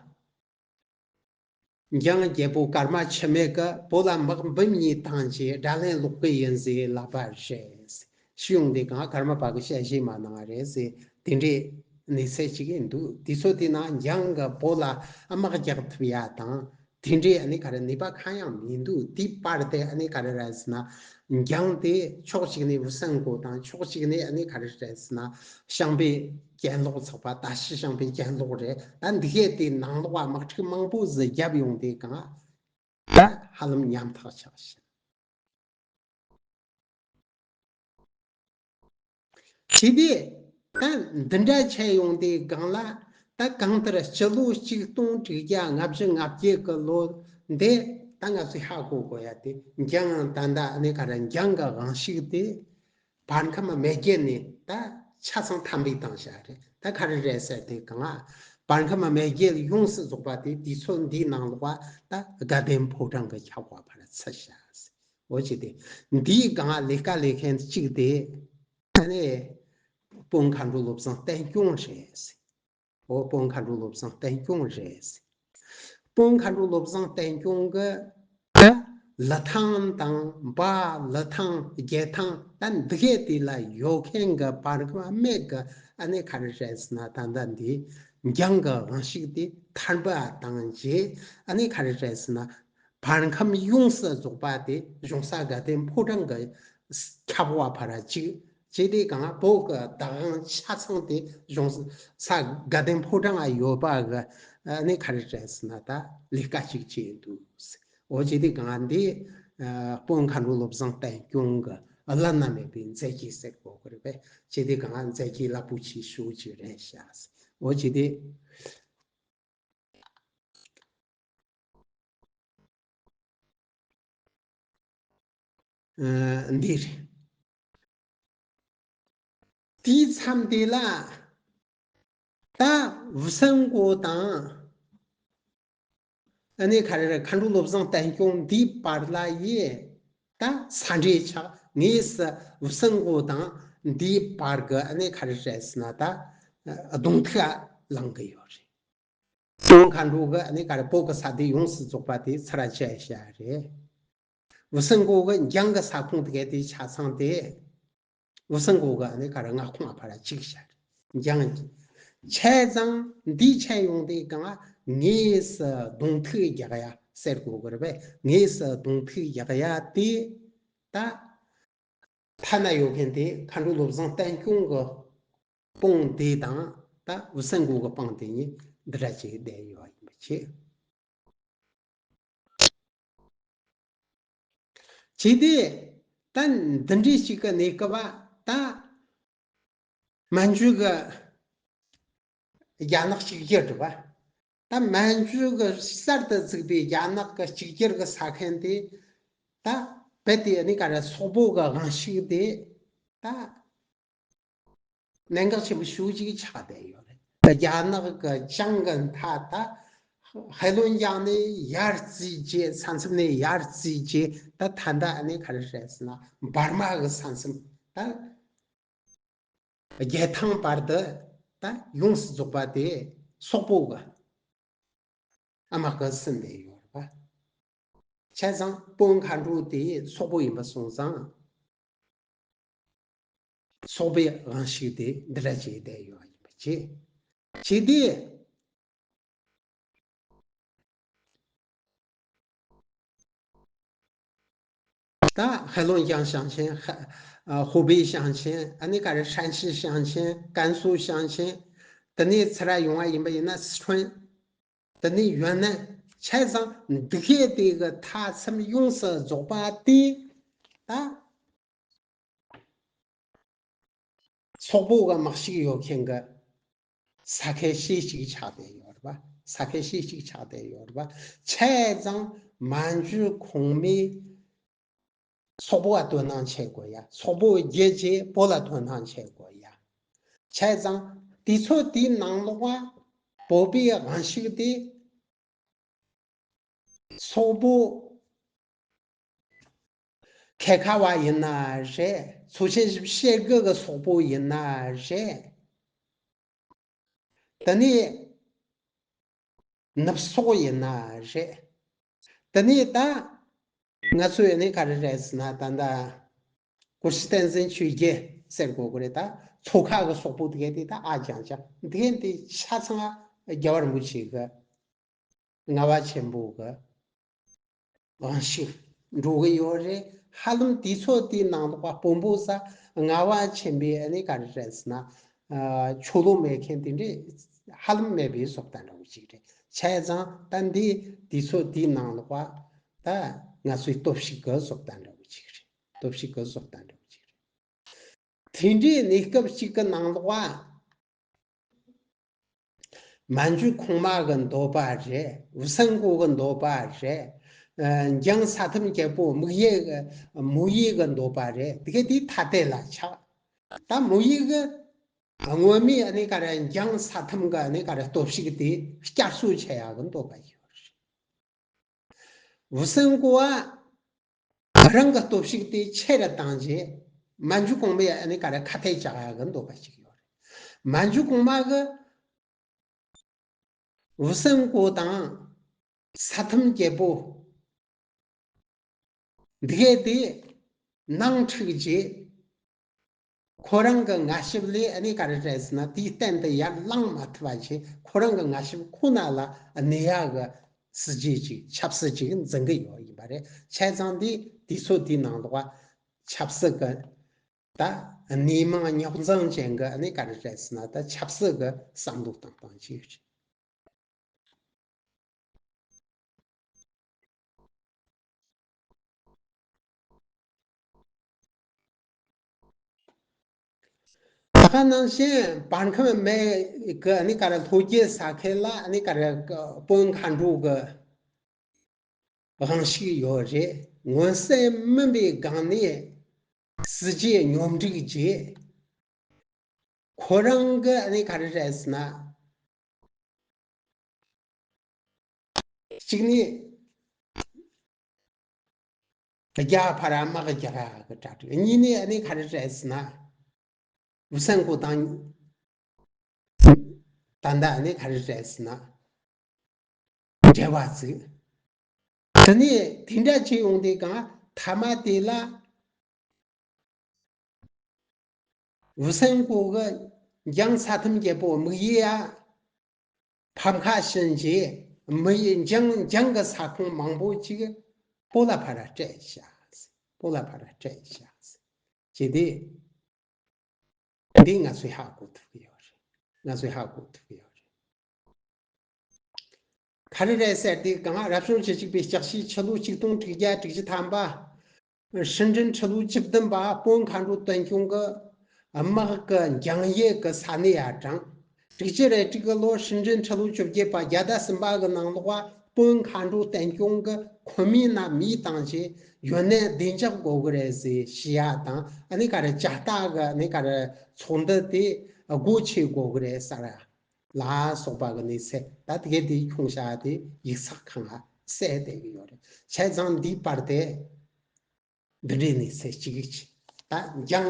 འཇང་རྒྱལ་པོ་ཀརྨ་འཆི་མེད་ཀྱིས་བོད་ལ་དམག་འབུམ་གཉིས་བཏང་རྗེས་དགྲ་ལན་སློག་གི་ཡིན་ཟེར་ལབ་པ་རེད། ཞུ་ཡོང་དུས་གང་ཀརྨ་པ་གིས་ཞལ་བཞེས་མ་གནང་བ་རེད་ཟེར་དེ་འདྲའི་གནས་ཚུལ་ཅིག་འདུག་དུས་ཚོད་དེ་ན་འཇང་གིས་བོད་ལ་དམག་རྒྱག་ཐུབ་ཡ་དང་དེ་འདྲའི་ཨ་ནི་ག་རེ་ནུས་པ་གང་ཡང་མི་འདུག་དེའི་བར་དེ་ཨ་ནི་ག་རེ་རེད་ཟེར་ན། འཇང་དེ་ཕྱོགས་གཅིག་ནས་ཝུ་སན་གོ་དང་ཕྱོགས་གཅིག་ནས་ཨ་ནི་ག་རེ་རེད་ཟེར་ན། ཤང་པའི་གྱེན་ལོག་ཚོགས་པ་ད་ཕྱི་ཤང་པའི་གྱེན་ལོག་རེད། ད་འདི་གས་དེ་ནང་ལོགས་ཨ་དམག་འཁྲུག་མང་པོ་ཟིག་བརྒྱབ་ཡོང་དུས་གང་ད་ཧ་ལམ་ཉམ་ཐག་ཆགས་ཤིང་། བྱས་ཏེ། ད་འདི་འདྲ་ཆགས་ཡོང་དུས་གང་ལ། ད་གང་ལྟར་སྤྱི་ལོ་གཅིག་སྟོང་དྲུག་བརྒྱ་ལྔ་བཅུ་ང་བརྒྱད་ཀྱི་ལོ་འདི་ད་ང་ཚོས་ཧ་གོ་དགོས་ཡ་དེ་འཇང་ད་ད་ཨ་ནི་ག་རེ་འཇང་གི་དབང་ཤུགས་དེ་བར་ཁམས་མེས་རྒྱལ་ནས་ད་ཆ་ཚང་འཐམ་པའི་བཏང་བཞག་རེད། ད་ག་རེ་རེད་ཟེར་དུས་གང་ལ། བར་ཁམས་མེས་རྒྱལ་ཡོངས་སུ་རྫོགས་པ་དེ་དུས་ཚོད་འདིའི་ནང་ལོགས་ད་དགའ་ལྡན་ཕོ་བྲང་གི་ཁྱབ་པ་ཕར་ཚུད་བཞག་འོ་བྱས་ཏེ། འདིའི་སྒང་ལས་ཀ་ལས་མཁན་གཅིག་དེ། ཨ་ནི། དཔོན་མཁའ་འགྲོ་བློ་བཟང་བསྟན་སྐྱོང་རེད། འོ་དཔོན་མཁའ་འགྲོ་བློ་བཟང་བསྟན་སྐྱོང་རེད། དཔོན་མཁའ་འགྲོ་བློ་བཟང་བསྟན་སྐྱོང་གི། ད་ལི་ཐང་དང་འབའ་ལི་ཐང་རྒྱལ་ཐང་ད་འདི་གས་དེ་ལ་ཡོད་མཁན་གྱི་བར་ཁམས་མེས་ཀྱི་ཨ་ནི་ག་རེ་རེད་ཟེར་ན་ད་ལྟ་འདི་འཇང་གི་དབང་ཤུགས་དེ་ཐར་འབུད་བཏང་རྗེས་ཨ་ནི་ག་རེ་རེད་ཟེར་ན། བར་ཁམས་ཡོངས་སུ་རྫོགས་པ་དེ་གཞུང་ས་དགའ་ལྡན་ཕོ་བྲང་གི་ཁྱབ་པ་ཕར་གཅིག་བྱས་ཏེ་གང་བོད་ཀྱི་བདག་དབང་ཆ་ཚང་དེ་གཞུང་ས་དགའ་ལྡན་ཕོ་བྲང་ལ་ཡོད་པ་གི་ཨ་ནི་ག་རེ་རེད་ཟེར་ན་ད་ལས་ཀ་གཅིག་བྱས་འདུག་འོ་བྱས་ཏེ་གང་འདི་དཔོན་མཁའ་འགྲོ་བློ་བཟང་བསྟན་སྐྱོང་གི་བླ་ན་མེད་པའི་མཛད་རྗེས་ཟེར་དགོས་ཀྱི་རེད་པས། བྱས་ཏེ་གང་མཛད་རྗེས་རླབས་པོ་ཆེ་ཞེ་པོ་ཅིག་རེད་ཤག་འོ་བྱས་ཏེ། ཨ། འདི་རེད། དེའི་མཚམས་དེ་ལ་ད་ཝུ་སན་ཀོ་དང་ཨ་ནི་ག་རེ་རེད། མཁའ་འགྲོ་བློ་བཟང་བསྟན་སྐྱོང་འདིའི་བར་ལ་ཡི་ད་ས་འབྲེལ་ཆགས། ངེས་སུ་ཝུ་སན་ཀོ་དང་འདིའི་བར་གི་ཨ་ནི་ག་རེ་རེད་ཟེར་ན་ད་གདོང་ཐུག་ལངས་གི་ཡོད་རེད། དཔོན་མཁའ་འགྲོ་གི་ཨ་ནི་ག་རེ་བོད་ཀྱི་ས་དེ་ཡོངས་སུ་རྫོགས་པ་དེ་ཚུར་བཅད་བཞག་རེད། ཝུ་སན་ཀོ་གི་འཇང་གི་ས་ཁོངས་དེ་གའི་དེ་ཆ་ཚང་དེ། ཝུ་སན་ཀོ་གི་ཨ་ནི་ག་རེ་མངའ་ཁོངས་ཨ་ཕ་ར་གཅིག་བཞག་རེད། འཇང་གི། བྱས་ཙང་འདི་བྱས་ཡོང་དུས་གང་ངེས་སུ་གདོང་ཐུག་རྒྱག་ཡ་ཟེར་དགོས་གི་རེད་པས། ངེས་སུ་གདོང་ཐུག་རྒྱག་ཡ་དེ་ད། ཐ་ན་ཡོད་མཁན་དེ་མཁའ་འགྲོ་བློ་བཟང་བསྟན་སྐྱོང་གི་དཔུང་དེ་དང་ད་ཝུ་སན་ཀོ་གི་དཔུང་དེ་གཉིས་འདི་འདྲ་བྱས་བསྡད་ཡོད་ཡིན་པ་བྱས། བྱས་ཏེ་ད་འདི་འདྲའི་ཞིག་གི་གནས་སྐབས་ད། མན་ཇུ་གི་རྒྱ་ནག་གཅིག་གྱུར་རེད་པ། ད་མན་ཇུ་གི་གསར་དུ་བཙུགས་པའི་རྒྱ་ནག་གི་གཅིག་གྱུར་གི་ས་ཁན་དེ་ད་རྦད་དེ་ཨ་ནི་ག་རེ་སོག་པོ་གི་དབང་ཤུགས་དེ་ད་གནད་འགག་ཆེན་པོ་ཞེ་པོ་ཅིག་ཆགས་བསྡད་ཡོད་རེད། ད་རྒྱ་ནག་གི་བྱང་གི་མཐའ་ད་ཧེ་ལུན་ཅང་ནས་ཡར་བརྩིས་རྗེས་ས་མཚམས་ནས་ཡར་བརྩིས་རྗེས་ད་ད་ལྟ་ཨ་ནི་ག་རེ་རེད་ཟེར་ན་འབར་མ་གི་ས་མཚམས་ད། རྒྱལ་ཐང་བར་དུ་ད་ཡོངས་སུ་རྫོགས་པ་དེ་སོག་པོ་གི་དམག་གིས་ཟིན་བསྡད་ཡོད་རེད་པ། བྱས་ཙང་དཔོན་མཁའ་འགྲོ་དེ་སོག་པོ་ཡིན་པ་སོང་ཙང་སོག་པོའི་དབང་ཤུགས་དེ་འདི་འདྲ་བྱས་བསྡད་ཡོད་ཡིན་པ་བྱས། བྱས་ཏེ། ད་ཧེ་ལུན་ཅང་ཞིང་ཆེན། ཧ། ཧུའུ་པེ་ཞིང་ཆེན། ཨ་ནི་ག་རེ་ཧྲན་ཞི་ཞིང་ཆེན། ཀན་སུའུ་ཞིང་ཆེན། དེ་ནས་ཚུར་ཡོང་བ་ཡིན་པ་ཡིན་ན་སི་ཁྲོན། དེ་ནས་ཡོན་ནན། བྱས་ཙང་འདི་གས་དེ་གི་མཐའ་མཚམས་ཡོངས་སུ་རྫོགས་པ་དེ་ད། སོག་པོ་གི་དམག་ཤུགས་ཡོད་མཁན་གི་ས་ཁུལ་ཞེ་གཅིག་ཆགས་བསྡད་ཡོད་རེད་པ། ས་ཁུལ་ཞེ་གཅིག་ཆགས་བསྡད་ཡོད་རེད་པ། བྱས་ཙང་མན་ཇུ་གོང་མའི་ སོག་པོ་ལ་དོ་སྣང་བྱེད་དགོས་ཡ། སོག་པོ་བརྒྱུད་བྱས་བོད་ལ་དོ་སྣང་བྱེད་དགོས་ཡ། བྱས་ཙང་དུས་ཚོད་དེའི་ནང་ལོགས་ལ་བོད་པའི་དབང་ཤུགས་དེ། སོག་པོ་ཁལ་ཁ་བ་ཡིན་ན་རེད། ཚོ་ཆེན་བཞི་བཅུ་ཞེ་དགུ་གི་སོག་པོ་ཡིན་ན་རེད། དེ་ནས་ནུབ་སོག་ཡིན་ན་རེད། དེ་ནས་ད་ང་ཚོས་ནི་ག་རེ་རེད་ཟེར་ན། ད་ལྟ་སྐུ་ཞབས་བསྟན་འཛིན་ཆོས་རྒྱལ་ཟེར་དགོས་ཀྱི་རེད། ད་མཚོ་ཁ་གི་སོག་པོ་དེ་ག་དེ་ད་ཨ་ཅང་ཅང་དེ་ག་དེ་ཆ་ཚང་རྒྱལ་བ་རིན་པོ་ཆེ་གི་ལྔ་པ་ཆེན་པོ་གི་དབང་ཤུགས་འགྲོ་གི་ཡོད་རེད། ཧ་ལམ་དུས་ཚོད་དེའི་ནང་ལོགས་པ་དཔོན་པོ་ས་ལྔ་པ་ཆེན་པོའི་ཨ་ནི་ག་རེ་རེད་ཟེར་ན། ཨ། ཆོས་ལུགས་མེད་མཁན་དེ་འདྲས་ཧ་ལམ་མེད་པའི་བཟོ་ལྟ་འདྲ་བོ་ཅིག་རེད། བྱས་ཙང་ད་འདི་དུས་ཚོད་དེའི་ནང་ལོགས་པ་ད་ང་ཚོའི་སྟོབས་ཤུགས་ཀྱི་བཟོ་ལྟ་འདྲ་བོ་ཅིག་རེད། སྟོབས་ཤུགས་ཀྱི་བཟོ་ལྟ་འདྲ་བོ་ཅིག་རེད། དེ་འདྲའི་གནས་སྐབས་ཅིག་གི་ནང་ལོགས་པ། མན་ཇུ་གོང་མ་གི་འདོད་པ་རེད། ཝུ་སན་ཀོ་གི་འདོད་པ་རེད། ཨ། འཇང་ས་ཐམ་རྒྱལ་པོ་མུག་ཡེ་གི་མུ་ཡེ་གི་འདོད་པ་རེད། དེ་ག་དེ་ཐ་དད་ལ་ཆགས། ད་མུ་ཡེ་གི་སྔོན་མའི་ཨ་ནི་ག་རེ་འཇང་ས་ཐམ་གི་ཨ་ནི་ག་རེ་སྟོབས་ཤུགས་དེ་བསྐྱར་གསོ་བྱེད་ཡག་གི་འདོད་པ་ཡོད་རེད། ཝུ་སན་ཀོ་བ་རང་གི་སྟོབས་ཤུགས་དེ་ཆེ་རུ་བཏང་རྗེས་མན་ཇུ་གོང་མའི་ཨ་ནི་ག་རེ་ཁ་གཏད་བཅག་ཡག་གི་འདོད་པ་ཞིག་ཡོད་རེད། མན་ཇུ་གོང་མ་གི་ཝུ་སན་ཀོ་དང་ས་ཐམ་རྒྱལ་པོ་འདི་གས་དེ་ནང་འཁྲུག་རྗེས། ཁོ་རང་གི་ངལ་ཞིབ་ལས་ཨ་ནི་ག་རེ་རེད་ཟེར་ན། དེའི་སྟེང་དུ་ཡར་ལངས་མ་ཐུབ་པ་བྱས། ཁོ་རང་གི་ངལ་ཞིབ་ཁོ་ན་ལ་གནས་ཡག་གི་སྲིད་ཇུས་ཅིག་ཆབ་སྲིད་ཅིག་འཛིན་གི་ཡོད་ཡིན་པ་རེད། བྱས་ཙང་དེ་དུས་ཚོད་དེའི་ནང་ལོགས་ཆབ་སྲིད་ཀྱི་ད་གནས་མང་རྙོག་འཛིང་ཅན་གྱི་ཨ་ནི་ག་རེ་རེད་ཟེར་ན། ད་ཆབ་སྲིད་ཀྱི་བསམ་བློ་བཏང་སྟངས་ཅིག་ཡོད། ད་ག་ནང་བཞིན་བར་ཁམས་སྨད་ཀྱི་ཨ་ནི་ག་རེ་ལྷོ་རྒྱུད་ས་ཁུལ་ལ་ཨ་ནི་ག་རེ་དཔོན་མཁའ་འགྲོ་གི་དབང་ཤུགས་ཡོད་རེད། མངོན་གསལ་མིན་པའི་སྒང་ནས་སྲིད་ཇུས་སྙོམས་སྒྲིག་བྱས། ཁོ་རང་གི་ཨ་ནི་ག་རེ་རེད་ཟེར་ན། གཅིག་ནི་རྒྱ་ཕར་དམག་རྒྱག་གི་གྲ་སྒྲིག་གཉིས་ནི་ཨ་ནི་ག་རེ་རེད་ཟེར་ན། ཝུ་སན་ཀོ་དང་ད་ལྟ་ཨ་ནི་ག་རེ་རེད་ཟེར་ན། འབྲེལ་བ་བཙུགས། དེ་ནས་དེ་འདྲ་བྱས་ཡོང་དུས་གང་ཐ་མ་དེ་ལ། ཝུ་སན་ཀོ་གི་འཇང་ས་ཐམ་རྒྱལ་པོ་མུག་ཡེ་ཡ་ཕམ་ཁ་ཕྱིན་རྗེས། མུ་ཡེ་འཇང་འཇང་གི་ས་ཁོངས་མང་པོ་ཅིག་བོད་ལ་ཕར་སྤྲད་བཞག་བོད་ལ་ཕར་སྤྲད་བཞག་བྱས་ཏེ། འདི་ང་ཚོས་ཧ་གོ་ཐུབ་ཀྱི་ཡོད་རེད། ང་ཚོས་ཧ་གོ་ཐུབ་ཀྱི་ཡོད་རེད། ག་རེ་རེད་ཟེར་དུས་གང་། རབ་བྱུང་བཅུ་གཅིག་པའི་ལྕགས་བྱི་ཕྱི་ལོ་ཆིག་སྟོང་དྲུག་བརྒྱ་དྲུག་ཅུ་ཐམ་པ། སྲིད་འཛིན་ཁྲི་ལོ་བཅུ་བདུན་པ་དཔོན་མཁའ་འགྲོ་བསྟན་སྐྱོང་གི་དམག་གི་འཇང་ཡུལ་གྱི་ས་གནས་ཡར་དྲངས། དྲུག་ཅུ་རེ་དྲུག་གི་ལོ་སྲིད་འཛིན་ཁྲི་ལོ་བཅོ་བརྒྱད་པ་རྒྱལ་ཟླ་གསུམ་པ་གི་ནང་ལོགས་དཔོན་མཁའ་འགྲོ་བསྟན་སྐྱོང་གི་ཁོམ་མིང་ན་མིང་བཏང་བྱས་ཡོན་ནན་བདེ་འཇགས་དགོས་ཀྱི་རེད་ཟེར་ཞུ་ཡ་དང་། ཨ་ནི་ག་རེ་ཇ་རྟ་གི་ཨ་ནི་ག་རེ་ཚོགས་འདུ་དེ་སྒོ་ཕྱེ་དགོས་ཀྱི་རེད་ཟེར་ལ་སོགས་པ་གི་གནས་ཚུལ། ད་དེ་གའི་དེའི་ཁྱོང་བྱ་དེ་ཡིག་ཚགས་ཁང་ལ་གསལ་བསྡད་ཀྱི་ཡོད་རེད། བྱས་ཙང་འདིའི་བར་དེ་འདི་འདྲའི་གནས་ཚུལ་གཅིག་གིས། ད་འཇང་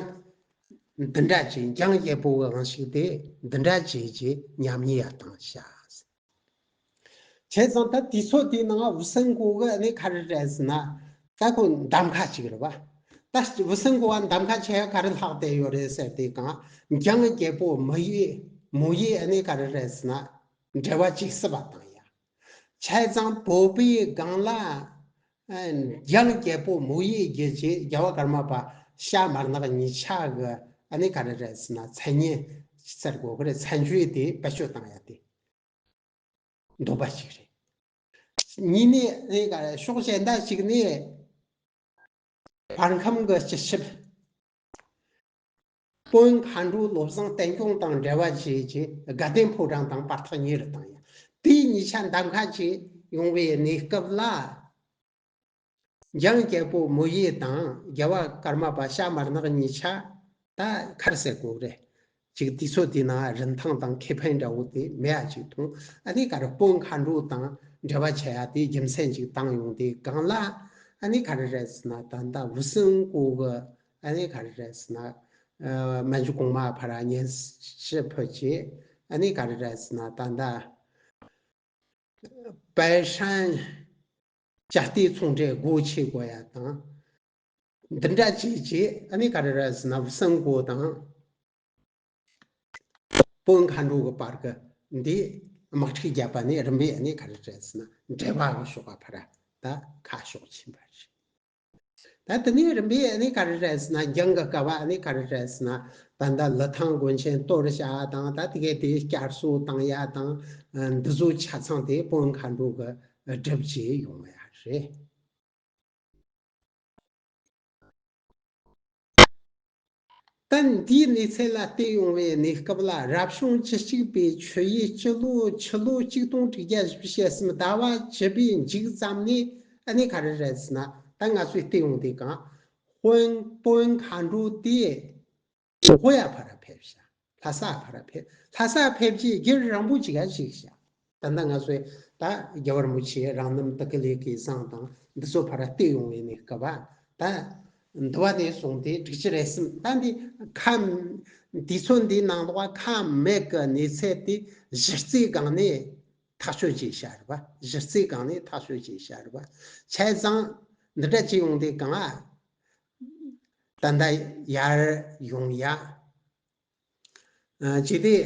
འདི་འདྲ་བྱས། འཇང་རྒྱལ་པོ་གི་དབང་ཤུགས་དེ་འདི་འདྲ་བྱས་རྗེས་ཉམས་ཉེས་ཡར་བཏང་བྱ། བྱས་ཙང་ད་དུས་ཚོད་དེའི་ནང་ཝུ་སན་ཀོ་གི་ཨ་ནི་ག་རེ་རེད་ཟེར་ན། ད་ཁོ་གདམ་ཁ་ཅིག་རེད་པ། ད་ཝུ་སན་ཀོ་བ་གདམ་ཁ་བྱེད་ཡ་ག་རེ་ལྷག་བསྡད་ཡོད་རེད་ཟེར་དུས་གང་། འཇང་རྒྱལ་པོ་མུ་ཡེ་མུ་ཡེ་ཨ་ནི་ག་རེ་རེད་ཟེར་ན། འབྲེལ་བ་བྱེད་སྲིད་པ་བཏང་ཡ། བྱས་ཙང་བོད་པའི་སྒང་ལ་འཇང་རྒྱལ་པོ་མུ་ཡེ་བརྒྱུད་བྱས་རྒྱལ་བ་ཀརྨ་པ་ཤ་མར་ནག་གཉིས་ཆ་གི་ཨ་ནི་ག་རེ་རེད་ཟེར་ན། མཚན་སྙན་ཟེར་དགོས་ཀྱི་རེད། མཚན་བརྗོད་དེ་བེད་སྤྱོད་བཏང་ཡ་དེ། འདོད་པ་ཞིག་རེད། གཉིས་ནས་ཨ་ནི་ག་རེ་ཕྱོགས་གཞན་དག་ཅིག་ནས་བར་ཁམས་ཀྱི་སྤྱི་ཁྱབ་དཔོན་མཁའ་འགྲོ་བློ་བཟང་བསྟན་སྐྱོང་དང་འབྲེལ་བ་བྱས་རྗེས་དགའ་ལྡན་ཕོ་བྲང་དང་བར་ཐག་ཉེ་རུ་བཏང་ཡ། དེ་གཉིས་ཆ་གདམ་ཁ་བྱས་ཡོང་བའི་གནས་སྐབས་ལ། འཇང་རྒྱལ་པོ་མོ་ཡི་དང་རྒྱལ་བ་ཀརྨ་པ་ཤ་མར་ནག་གཉིས་ཆ་ད་ཁར་ཟེར་དགོས་རེད། ཅིག་དུས་ཚོད་དེ་ན་རིན་ཐང་དང་ཁེ་ཕན་འདྲ་བོ་དེ་མེད་ཡ་ཅིག་མཐོང་། ཨ་ནི་ག་རེ་དཔོན་མཁའ་འགྲོ་དང་འབྲེལ་བ་བྱེད་ཡ་དེ་རྒྱུ་མཚན་ཅིག་བཏང་ཡོང་དུས་སྒང་ལ། ཨ་ནི་ག་རེ་རེད་ཟེར་ན་ད་ལྟ་ཝུ་སུན་ཀོ་གི་ཨ་ནི་ག་རེ་རེད་ཟེར་ན་ཨ་མན་ཇུ་གོང་མ་ཕར་སྙན་ཞུ་ཕུལ་བྱས། ཨ་ནི་ག་རེ་རེད་ཟེར་ན་ད་ལྟ་པད་ཧྲན་ཅ་ཏི་ཚོང་འབྲེལ་སྒོ་ཕྱེ་དགོས་ཡ་དང་། འདི་འདྲ་བྱས་བྱས་ཨ་ནི་ག་རེ་རེད་ཟེར་ན་ཝུ་སུན་ཀོ་དང་དཔོན་མཁའ་འགྲོ་གི་བར་གི་འདི་དམག་འཁྲུག་བརྒྱབ་པ་ནས་རིམ་པས་ཨ་ནི་ག་རེ་རེད་ཟེར་ན་འབྲེལ་བ་གི་ཕྱོགས་ཀ་ཕར་ད་ཁ་ཕྱོགས་ཕྱིན་པ་རེད། ད་དེ་ནས་རིམ་པས་ཨ་ནི་ག་རེ་རེད་ཟེར་ན་འཇང་གི་སྐབས་ཨ་ནི་ག་རེ་རེད་ཟེར་ན་ད་ལྟ་ལི་ཐང་དགོན་ཆེན་གཏོར་བཞག་དང་ད་དེ་གའི་དེ་བསྐྱར་གསོ་བཏང་ཡ་དང་འདི་ཚོ་ཆ་ཚང་དེ་དཔོན་མཁའ་འགྲོ་གི་སྒྲུབ་བྱས་ཡོང་ཡ་རེད། ད་འདིའི་གནས་ཚད་ལ་བལྟས་ཡོང་བའི་གནས་སྐབས་ལ་རབ་བྱུང་བཅུ་གཅིག་པའི་ཆུ་ཡོས་སྤྱི་ལོ་ཆུ་ལོ་ཆིག་སྟོང་དྲུག་བརྒྱ་བཞི་བཅུ་ཞེ་གསུམ་ཟླ་བ་བཅུ་པའི་མཇུག་ཙམ་ནས་ཨ་ནི་ག་རེ་རེད་ཟེར་ན་ད་ང་ཚོས་བལྟས་ཡོང་དུས་གང་དཔོན་དཔོན་མཁའ་འགྲོ་དེ་དབུས་ཡ་ཕར་ཕེབས་ཤག་ལྷ་ས་ཕར་ཕེབས། ལྷ་ས་ཕེབས་རྗེས་རྒྱུན་རིང་པོ་ཅིག་ག་བཞུགས་ཤག་ད་ལྟ་ང་ཚོས་ད་རྒྱལ་བ་རིན་པོ་ཆེ་རང་རྣམ་དགེ་ལེགས་ཀྱི་བཟང་དང་འདི་ཚོ་ཕར་བལྟས་ཡོང་བའི་གནས་སྐབས་ད་འདི་བ་ནས་བཟུང་སྟེ་དྲུག་ཅུ་རེ་གསུམ་ད་འདི་ཁ་དུས་ཚོད་འདིའི་ནང་ལོགས་ཁ་མེད་ཀྱི་གནས་ཚད་དེ་གཞི་རྩའི་སྒང་ནས་ཐག་གཅོད་བྱས་བཞག་རེད་པ། གཞི་རྩའི་སྒང་ནས་ཐག་གཅོད་བྱས་བཞག་རེད་པ། བྱས་ཙང་འདི་འདྲ་བྱས་ཡོང་དུས་གང་ཨ་ད་ལྟ་ཡར་ཡོང་ཡ། ཨ་བྱས་ཏེ།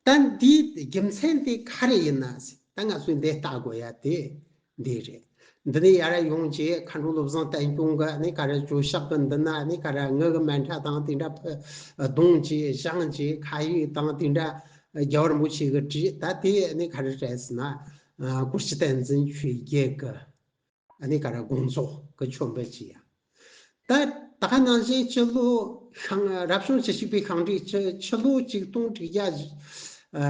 ད་འདིའི་རྒྱུ་མཚན་དེ་ག་རེ་ཡིན་ན་ཟེར། ད་ང་ཚོས་འདི་ལྟ་དགོས་ཡ་དེ་འདི་རེད། འདི་ནས་ཡར་ཡོང་རྗེས་མཁའ་འགྲོ་བློ་བཟང་བསྟན་སྐྱོང་གི་ནི་ག་རེ་ཇོ་ཤཱཀ་གི་འདི་ན་ནི་ག་རེ་ངུ་གི་མཎྜལ་དང་དེ་འདྲ་ཕུལ་གདུང་བྱས་བཞེངས་བྱས་ཁ་ཡིག་དང་དེ་འདྲ་རྒྱལ་བ་རིན་པོ་ཆེ་གི་བྲིས། ད་དེ་ནི་ག་རེ་རེད་ཟེར་ན་ཨ་སྐུ་ཕྱྭ་བསྟན་འཛིན་ཆོས་རྒྱལ་གི་ཨ་ནི་ག་རེ་དགོངས་རྫོགས་ཀྱི་མཆོད་འབུལ་བྱས་ཡ། ད་ད་ག་ནང་བཞིན་སྤྱི་ལོ་ཤིང་རབ་བྱུང་བཅུ་གཅིག་པའི་ཤིང་འབྲུག་ཆུ་ཆུ་ལོ་ཆིག་སྟོང་དྲུག་བརྒྱ་ཨ་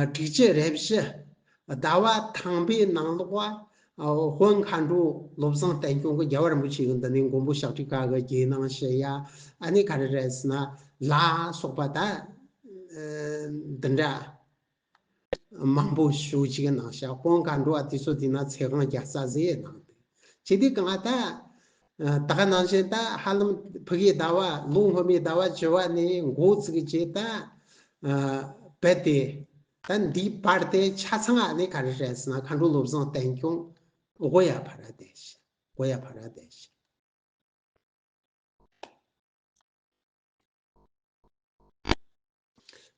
དྲུག་ཅུ་རེ་བཞི་ཟླ་བ་དང་པའི་ནང་ལོགས་ཨ་དཔོན་མཁའ་འགྲོ་བློ་བཟང་བསྟན་སྐྱོང་གིས་རྒྱལ་བ་རིན་པོ་ཆེ་གི་འདི་ནས་མགོན་པོ་ཤཱཀྱ་ཀ་གི་རྗེས་གནང་ཞུ་ཡ། ཨ་ནི་ག་རེ་རེད་ཟེར་ན་ལ་སོགས་པ་ད་ཨ་འདི་འདྲ། མང་པོ་ཞུ་ཅིག་གནང་ཤག་དཔོན་མཁའ་འགྲོ་བ་དེ་ཚོ་དེ་ན་ཚེ་དབང་བརྒྱ་རྩ་ཟེར་གནང་དེ། ཅི་སྟེ་གང་ད། ད་ག་ནང་བཞིན་ད་ཧ་ལམ་ཕ་གིའི་ཟླ་བ་ལོ་སྔོན་མའི་ཟླ་བ་བཅུ་བ་ནས་འགོ་བཙུགས་རྗེས་ད། རྦད་དེ། ད་འདིའི་བར་དེ་ཆ་ཚང་ཨ་ནི་ག་རེ་རེད་ཟེར་ན་མཁའ་འགྲོ་བློ་བཟང་བསྟན་སྐྱོང་དབུས་ཡ་ཕར་བསྡད་ཤག་དབུས་ཡ་ཕར་བསྡད་ཤག་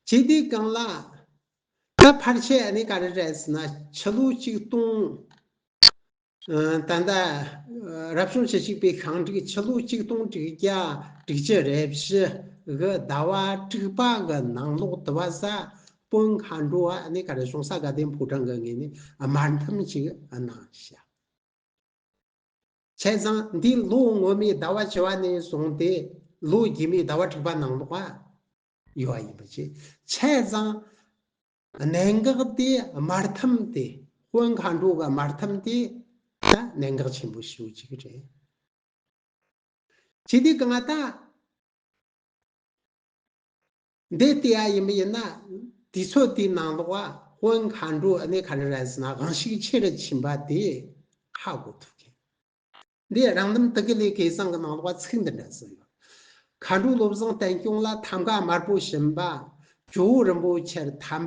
བྱས་དུས་གང་ལ། ད་ཕལ་ཆེར་ཨ་ནི་ག་རེ་རེད་ཟེར་ན་ཕྱི་ལོ་ཆིག་སྟོང་། ད་ལྟ་རབ་བྱུང་བཅུ་གཅིག་པའི་ཤིང་འབྲུག་ཕྱི་ལོ་ཆིག་སྟོང་དྲུག་བརྒྱ་དྲུག་ཅུ་རེ་བཞི་གི་ཟླ་བ་དྲུག་པ་གི་ནང་ལོགས་དུ་བ་ས་དཔོན་མཁའ་འགྲོ་བ་ཨ་ནི་ག་རེ་གཞུང་ས་དགའ་ལྡན་ཕོ་བྲང་གི་ངོས་ནས་དམར་འཐུམ་ཅིག་གནང་ཤག་བྱས་ཙང་འདི་ལོ་སྔོན་མའི་ཟླ་བ་བཅུ་བ་ནས་བཟུང་སྟེ་ལོ་རྗེས་མའི་ཟླ་བ་དྲུག་པ་ནང་ལོགས་ཡོད་པ་ཡིན་པ་བྱས། བྱས་ཙང་གནད་འགག་དེ་དམར་ཐུམ་དེ་དཔོན་མཁའ་འགྲོ་གི་དམར་ཐུམ་དེ་ད་གནད་འགག་ཆེན་པོ་ཞེ་པོ་ཅིག་རེད། བྱས་དུས་གང་ད། འདི་ལྟ་ཡ་ཡིན་པ་ཡིན་ན་དུས་ཚོད་དེའི་ནང་ལོགས་དཔོན་མཁའ་འགྲོ་ཨ་ནི་ག་རེ་རེད་ཟེར་ན་དབང་ཤུགས་ཆེ་རུ་ཕྱིན་པ་དེ་ཧ་གོ་ཐུབ་མཁན། འདི་རང་རྣམ་དགེ་ལེགས་སྐལ་བཟང་གི་ནང་ལོགས་ཚིག་འདི་འདྲ་གསུངས་ཡོད། མཁའ་འགྲོ་བློ་བཟང་བསྟན་སྐྱོང་ལ་ཐམ་ག་དམར་པོ་བྱིན་པ། ཇོ་བོ་རིན་པོ་ཆེར་ཐམ།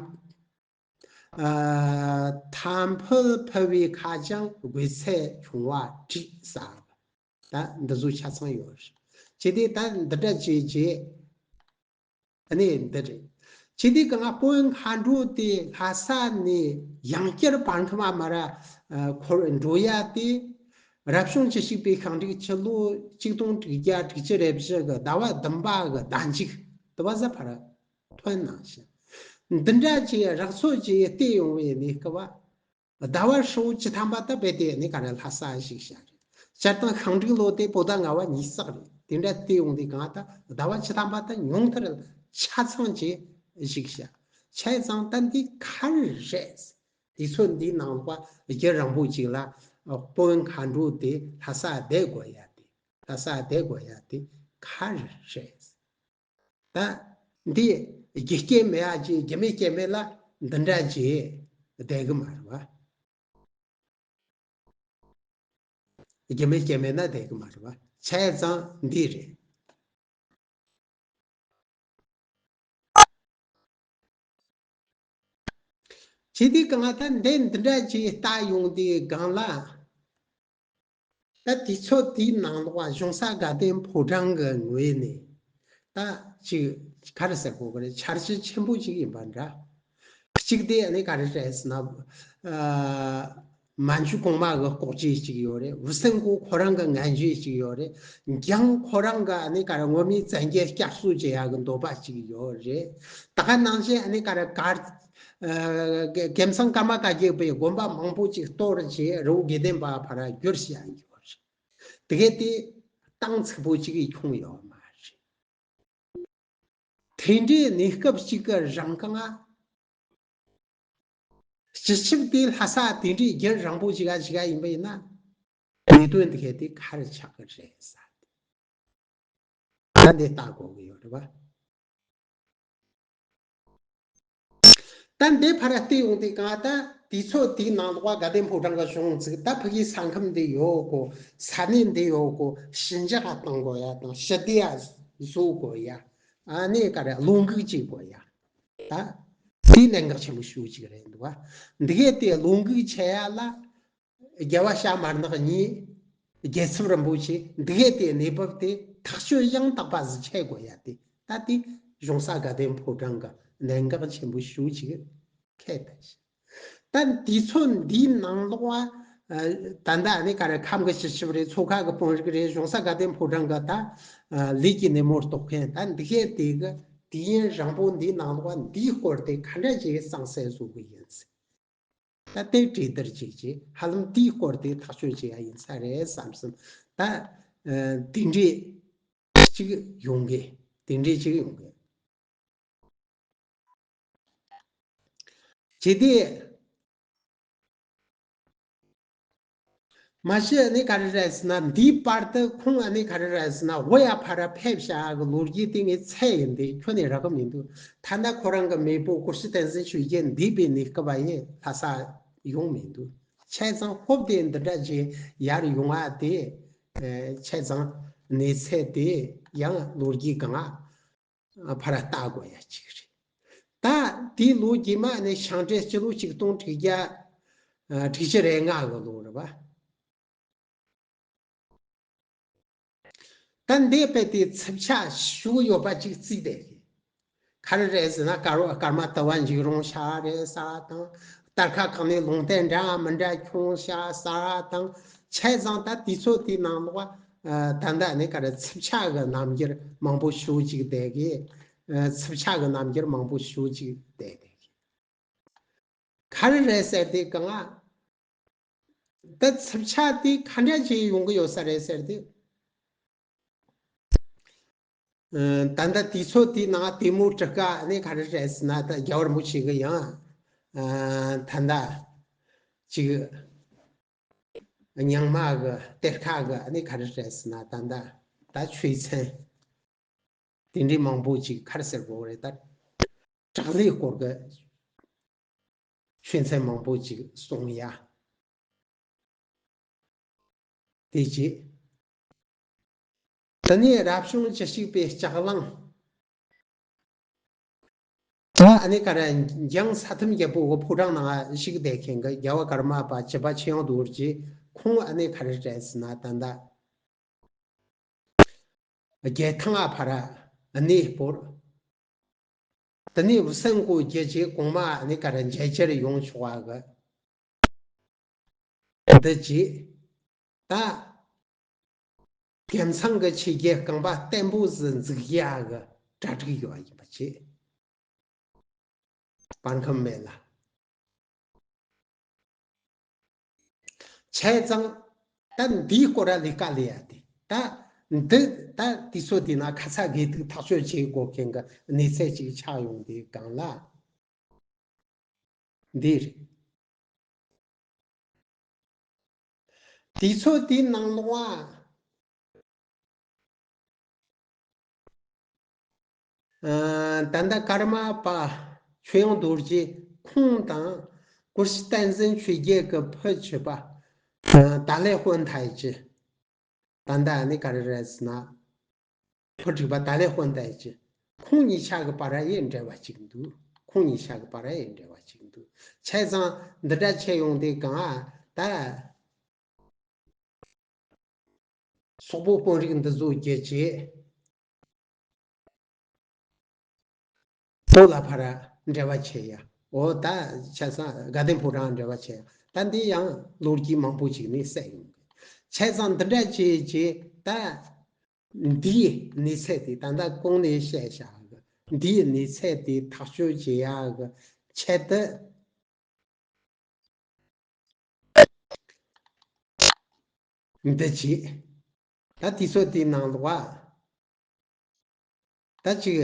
ཨ། ཐམ་ཕུད་ཕུལ་བའི་ཁ་བྱང་དགོས་ཚད་བྱུང་བ་བྲིས་ཟེར། ད་འདི་ཚོ་ཆ་ཚང་ཡོད་རེད། བྱས་ཏེ་ད་འདི་འདྲ་བྱས་རྗེས་ཨ་ནི་འདི་རེད། བྱས་ཏེ་གང་དཔོན་མཁའ་འགྲོ་དེ་ལྷ་ས་ནས་ཡང་བསྐྱར་བར་འཁུམས་མ་ར་འཁོར་འགྲོ་ཡ་དེ་རབ་བྱུང་བཅུ་གཅིག་པའི་ཤིང་འབྲུག་ཕྱི་ལོ་ཆིག་སྟོང་དྲུག་བརྒྱ་དྲུག་ཅུ་རེ་བཞི་གི་ཟླ་བ་བདུན་པ་གི་ཟླ་མཇུག་དུ་བ་ས་ཕར་ཐོན་གནང་ཞིང་། འདི་འདྲ་ཅིག་རགས་ཚོད་ཅིག་བལྟས་ཡོང་བའི་གནས་སྐབས། ཟླ་བ་ཧྲིལ་བོ་བཅུ་ཐམ་པ་ད་རྦད་དེ་ནི་ག་རེ་ལྷ་ས་ཞིག་བཞག་རེད། སྤྱིར་བཏང་ཤིང་འབྲུག་ལོ་དེ་བོད་ཟླ་ལྔ་པ་ཉི་ཤུ་རྩ་གཅིག་རེད། དེ་འདྲ་བལྟས་ཡོང་དུས་གང་ད་ཟླ་བ་བཅུ་ཐམ་པ་ད་ཉུང་མཐར་ཆ་ཚང་ཅིག་ཞིག་བཞག་བྱས་ཙང་ད་འདི་ག་རེ་རེད། དུས་ཚོད་འདིའི་ནང་ལ་རྒྱུན་རིང་པོ་ཅིག་ལ་ དཔོན་མཁའ་འགྲོ་དེ་ལྷ་ས་བསྡད་དགོས་ཡ་དེ། ལྷ་ས་བསྡད་དགོས་ཡ་དེ་ག་རེ་རེད། ད་འདི་རྒྱུ་རྐྱེན་མེད་ཡ་ཅིག་རྒྱུ་མེད་རྐྱེན་མེད་ལ་འདི་འདྲ་ཅིག་བསྡད་གི་མ་རེད་བ། རྒྱུ་མེད་རྐྱེན་མེད་ན་བསྡད་གི་མ་རེད་བ། བྱས་ཙང་འདི་རེད། ཅི་སྟེ་གང་ལྟར་འདི་འདི་འདྲ་ཅིག་ལྟ་ཡོང་དུས་གང་ལ། ད་དུས་ཚོད་དེའི་ནང་ལོགས་གཞུང་ས་དགའ་ལྡན་ཕོ་བྲང་གི་ངོས་ནས་ད་ཅིག་ག་རེ་ཟེར་དགོས་གི་རེད། འཆར་གཞི་ཆེན་པོ་ཅིག་ཡིན་པ་འདྲ། གཅིག་དེ་ཨ་ནི་ག་རེ་རེད་ཟེར་ན། ཨ། མན་ཇུ་གོང་མ་གི་ལྐོག་ཇུས་ཅིག་ཡོད་རེད། ཝུ་སུན་ཀུའུ་ཁོ་རང་གི་ངན་ཇུས་ཅིག་ཡོད་རེད། འཇང་ཁོ་རང་གི་ཨ་ནི་ག་རེ་ངོ་མའི་བཙན་རྒྱལ་བསྐྱར་གསོ་བྱེད་ཡག་གི་འདོད་པ་ཅིག་ཡོད་རེད། ད་ག་ནང་བཞིན་ཨ་ནི་ག་རེ་གར། ཨ། རྒྱལ་མཚན་ཀརྨ་བཀའ་བརྒྱུད་པའི་དགོན་པ་མང་པོ་ཅིག་གཏོར་བྱས་རི་བོ་དགེ་ལྡན་པ་ཕར་བསྒྱུར་བྱས་ཡོད་རེད། དེ་གས་དེ་གཏིང་ཚུགས་པོ་ཅིག་གིས་ཁྱོང་ཡོད་མ་རེད། དེ་འདྲའི་གནས་སྐབས་ཅིག་གི་རིང་གང་ང་། སྤྱི་ཁྱབ་དེ་ལྷ་ས་དེ་འདྲའི་རྒྱུན་རིང་པོ་ཅིག་ག་ཅིག་ག་ཡིན་པ་ཡིན་ན། གནད་དོན་འདི་གས་དེ་ག་རེ་ཆགས་ཀྱི་རེད་ཟེར། ད་འདི་ལྟ་དགོས་ཀྱི་ཡོད་རེད་བ། ད་འདི་ཕར་བལྟས་ཡོང་དུས་གང་ལྟར་དུས་ཚོད་དེའི་ནང་ལོགས་དགའ་ལྡན་ཕོ་བྲང་གི་གཞུང་བཙུགས། ད་ཕ་གིའི་ས་ཁམས་འདི་ཡོད་གོ། ས་གནས་འདི་ཡོད་གོ། ཞི་འཇགས་གཏོང་དགོས་ཡ་དང་ཞི་བདེ་ཡ་བཟོ་དགོས་ཡ། ཨ་ནི་ག་རེ་བློ་འགུག་བྱེད་དགོས་ཡ། ད་དེའི་གནད་འགག་ཆེན་པོ་ཞེ་པོ་ཅིག་རེད་འདུག་བ། འདི་གས་དེ་བློ་འགུག་བྱེད་ཡ་ལ། རྒྱལ་བ་ཤ་མར་ནག་གཉིས། རྒྱལ་ཚབ་རིན་པོ་ཆེ་འདི་གས་དེ་གནས་བབ་དེ་ཐག་གཅོད་ཡང་དག་པ་ཟིག་བྱེད་དགོས་ཡ་དེ། ད་དེ་གཞུང་ས་དགའ་ལྡན་ཕོ་བྲང་གི་གནད་འགག་ཆེན་པོ་ཞེ་པོ་ཅིག་ཁེལ་ད། ད་དུས་ཚོད་འདིའི་ནང་ལོགས་ཨ། ད་ལྟ་ཨ་ནི་ག་རེ་ཁམས་གི་སྤྱི་ཁྱབ་རེད། མཚོ་ཁ་གི་དཔོན་རིགས་རེད། གཞུང་ས་དགའ་ལྡན་ཕོ་བྲང་གི་ད་ཨ། ལས་ཀྱི་སྣེ་མོར་གཏོགས་མཁན་ད་འདི་གས་དེ་གི་དུས་ཡུན་རིང་པོ་འདིའི་ནང་ལོགས་འདིའི་སྐོར་དེ་ག་འདྲ་ཅིག་གཙང་སེལ་བཟོ་གི་ཡིན་ཟེར། ད་ལྟའི་གྲོས་བསྡུར་བྱེད་ཀྱི་ཧ་ལམ་དེའི་སྐོར་དེ་ཐག་གཅོད་བྱེད་ཡ་ཡིན་ས་རེད་བསམ་སོང་། ད་ཨ། དེ་འདྲས་ཅིག་ཡོང་གི། དེ་འདྲས་ཅིག་ཡོང་གི། ཇི་སྟེ། མ་གཞི་ཨ་ནི་ག་རེ་རེད་ཟེར་ན། འདིའི་བར་དུ་ཁོང་ཨ་ནི་ག་རེ་རེད་ཟེར་ན། བོད་ཡ་ཕར་ཕེབས་བཞག་གི་ལོ་རྒྱུས་དེ་ངས་ཚད་ཡིན་དེ་ཁྱོན་ནས་རག་གི་མི་འདུག་ད་ལྟ་ཁོ་རང་གི་མེས་པོ་སྐུ་ཞབས་བསྟན་འཛིན་ཆོས་རྒྱན་འདས་པའི་གནས་སྐབས་ཡིན་ལྷ་ས་ཡོང་མི་འདུག་བྱས་ཙང་ཧོབ་དེ་འདི་འདྲ་ཅིག་ཡར་ཡོང་བ་དེ། ཨ། བྱས་ཙང་གནས་ཚད་དེ་ཡང་ལོ་རྒྱུས་སྒང་ཕར་ལྟ་དགོས་ཡ་ཅིག་རེད། ད་དེའི་ལོ་རྗེས་མ་ནི་ཤང་ཀྲེ་སྤྱི་ལོ་ཆིག་སྟོང་དྲུག་བརྒྱ་དྲུག་ཅུ་རེ་ལྔ་གི་ལོ་རེད་བ། ད་འདས་པའི་དེ་ཚབ་ཆ་ཞུ་ཡོད་པ་ཅིག་བརྩིས་ཏེ། ག་རེ་རེད་ཟེར་ན། ཀརྨ་ཀརྨ་དུལ་བ་འཇིགས་རུང་ཆགས་རེད་ཟེར་བ་དང་། སྟར་ཁ་ཁང་ནས་ལུང་བསྟན་འདྲ་མི་འདྲ་ཁྱོངས་ཤག་ཟེར་བ་དང་། བྱས་ཙང་ད་དུས་ཚོད་དེའི་ནང་ལོགས་ཨ། ད་ལྟ་ནི་ག་རེ་ཚབ་ཆ་གི་རྣམ་འགྱུར་མང་པོ་ཞེ་པོ་ཅིག་བསྡད་གི། ཨ། ཚབ་ཆ་གི་རྣམ་འགྱུར་མང་པོ་ཞེ་པོ་ཅིག་བསྡད་བསྡད་གི། ག་རེ་རེད་ཟེར་དུས་གང་ང་། ད་ཚབ་ཆ་དེ་ག་འདྲ་ཅིག་ཡོང་གི་ཡོད་ས་རེད་ཟེར་དུས། ཨ། ད་ལྟ་དུས་ཚོད་དེའི་ནང་དེ་མོ་དྲུག་ཀ་ནི་ག་རེ་རེད་ཟེར་ན། ད་རྒྱལ་བ་རིན་པོ་ཆེ་གི་ཡང་། ཨ། ད་ལྟ་ཅིག་རྙིང་མ་གི་གཏེར་ཁ་གི་ནི་ག་རེ་རེད་ཟེར་ན། ད་ལྟ་ད་ཆོས་ཚན་དེ་འདྲའི་མང་པོ་ཅིག་ག་རེ་ཟེར་དགོས་རེད། ད་དྲག་ལས་སྐོར་གི་ཆོས་ཚན་མང་པོ་ཅིག་གསུང་ཡ། དེ་རྗེས། དེ་ནས་རབ་བྱུང་བཅུ་གཅིག་པའི་ལྕགས་གླང་། ད་ཨ་ནི་ག་རེ། འཇང་ས་ཐུམ་རྒྱལ་པོ་གི་ཕོ་བྲང་ནང་བཞུགས་བསྡད་མཁན་གྱི་རྒྱལ་བ་ཀརྨ་པ་བཅུ་པ་ཆོས་དབྱིངས་རྡོ་རྗེ་ཁོང་ཨ་ནི་ག་རེ་རེད་ཟེར་ན། ད་ལྟ་རྒྱལ་ཐང་ང་ཕར་གནས་སྤོར། དེ་ནས་བུ་སེང་ཀོ་རྒྱལ་གྱི་གོང་མ་ནི་ག་རེ་མཇལ་ཁྱེར་ཡོང་ཆོག་པ་གི་འདི་བྱས། ད་རྒྱལ་མཚན་གྱི་ཆོས་རྒྱལ་རྐང་པ་བརྟན་པོ་ཟིག་འཛུགས་ཡག་གི་གྲ་སྒྲིག་ཡོད་པ་ཡིན་པ་བྱས། བར་ཁམས་མེད་ལ། བྱས་ཙང་ད་འདིའི་སྐོར་ལ་ལས་ཀ་ལས་ཡ་དེ། ད་འདི་ད་དུས་ཚོད་འདི་ན་ཁ་ཚ་དགོས་གཏུགས་ཐག་གཅོད་བྱེད་དགོས་མཁན་གྱི་གནས་ཚད་ཅིག་ཆགས་ཡོང་དུས་གང་ལ། འདི་རེད། དུས་ཚོད་དེའི་ནང་ལོགས་ཨ། ད་ལྟ་ཀརྨ་པ་ཆོས་དབྱིངས་རྡོ་རྗེ་ཁོང་དང་ཀུ་ཤུ་བསྟན་འཛིན་ཆོས་རྒྱལ་གྱི་བུ་བྱས་པ་ཏཱ་ལའི་ཧོན་ཐའི་ཅི། ད་ལྟ་ནི་ག་རེ་རེད་ཟེར་ན། བུ་དྲུག་པ་ཏཱ་ལའི་ཧོན་ཐའི་ཅི། ཁོང་གཉིས་ཆ་གི་བར་ཡི་འབྲེལ་བ་གཅིག་འདུག་ཁོང་གཉིས་ཆ་གི་བར་ཡི་འབྲེལ་བ་གཅིག་འདུག་བྱས་ཙང་འདི་འདྲ་བྱས་ཡོང་དུས་གང་ཨ་ད། སོག་པོ་དཔོན་རིགས་འདི་ཚོ་བརྒྱུད་བྱས། སྟོད་ལ་ཕར་འབྲེལ་བ་བྱས་ཡ། འོ་ད་ཆ་ཚང་དགའ་ལྡན་ཕོ་བྲང་འབྲེལ་བ་བྱས་ཡ། ད་འདི་ཡང་ལོ་རྒྱུས་མང་པོ་ཅིག་ནས་གསལ་ཡོང་གི། བྱས་ཙང་འདི་འདྲ་བྱས་བྱས་ད། འདིའི་གནས་ཚད་དེ་ད་ལྟ་གོང་ནས་བཤད་བཞག་གི། འདིའི་གནས་ཚད་དེ་ཐག་གཅོད་བྱེད་ཡ་གི་ཆེད་དུ། འདི་བྱས། ད་དུས་ཚོད་དེའི་ནང་ལོགས་ཨ། ད་ཅིག་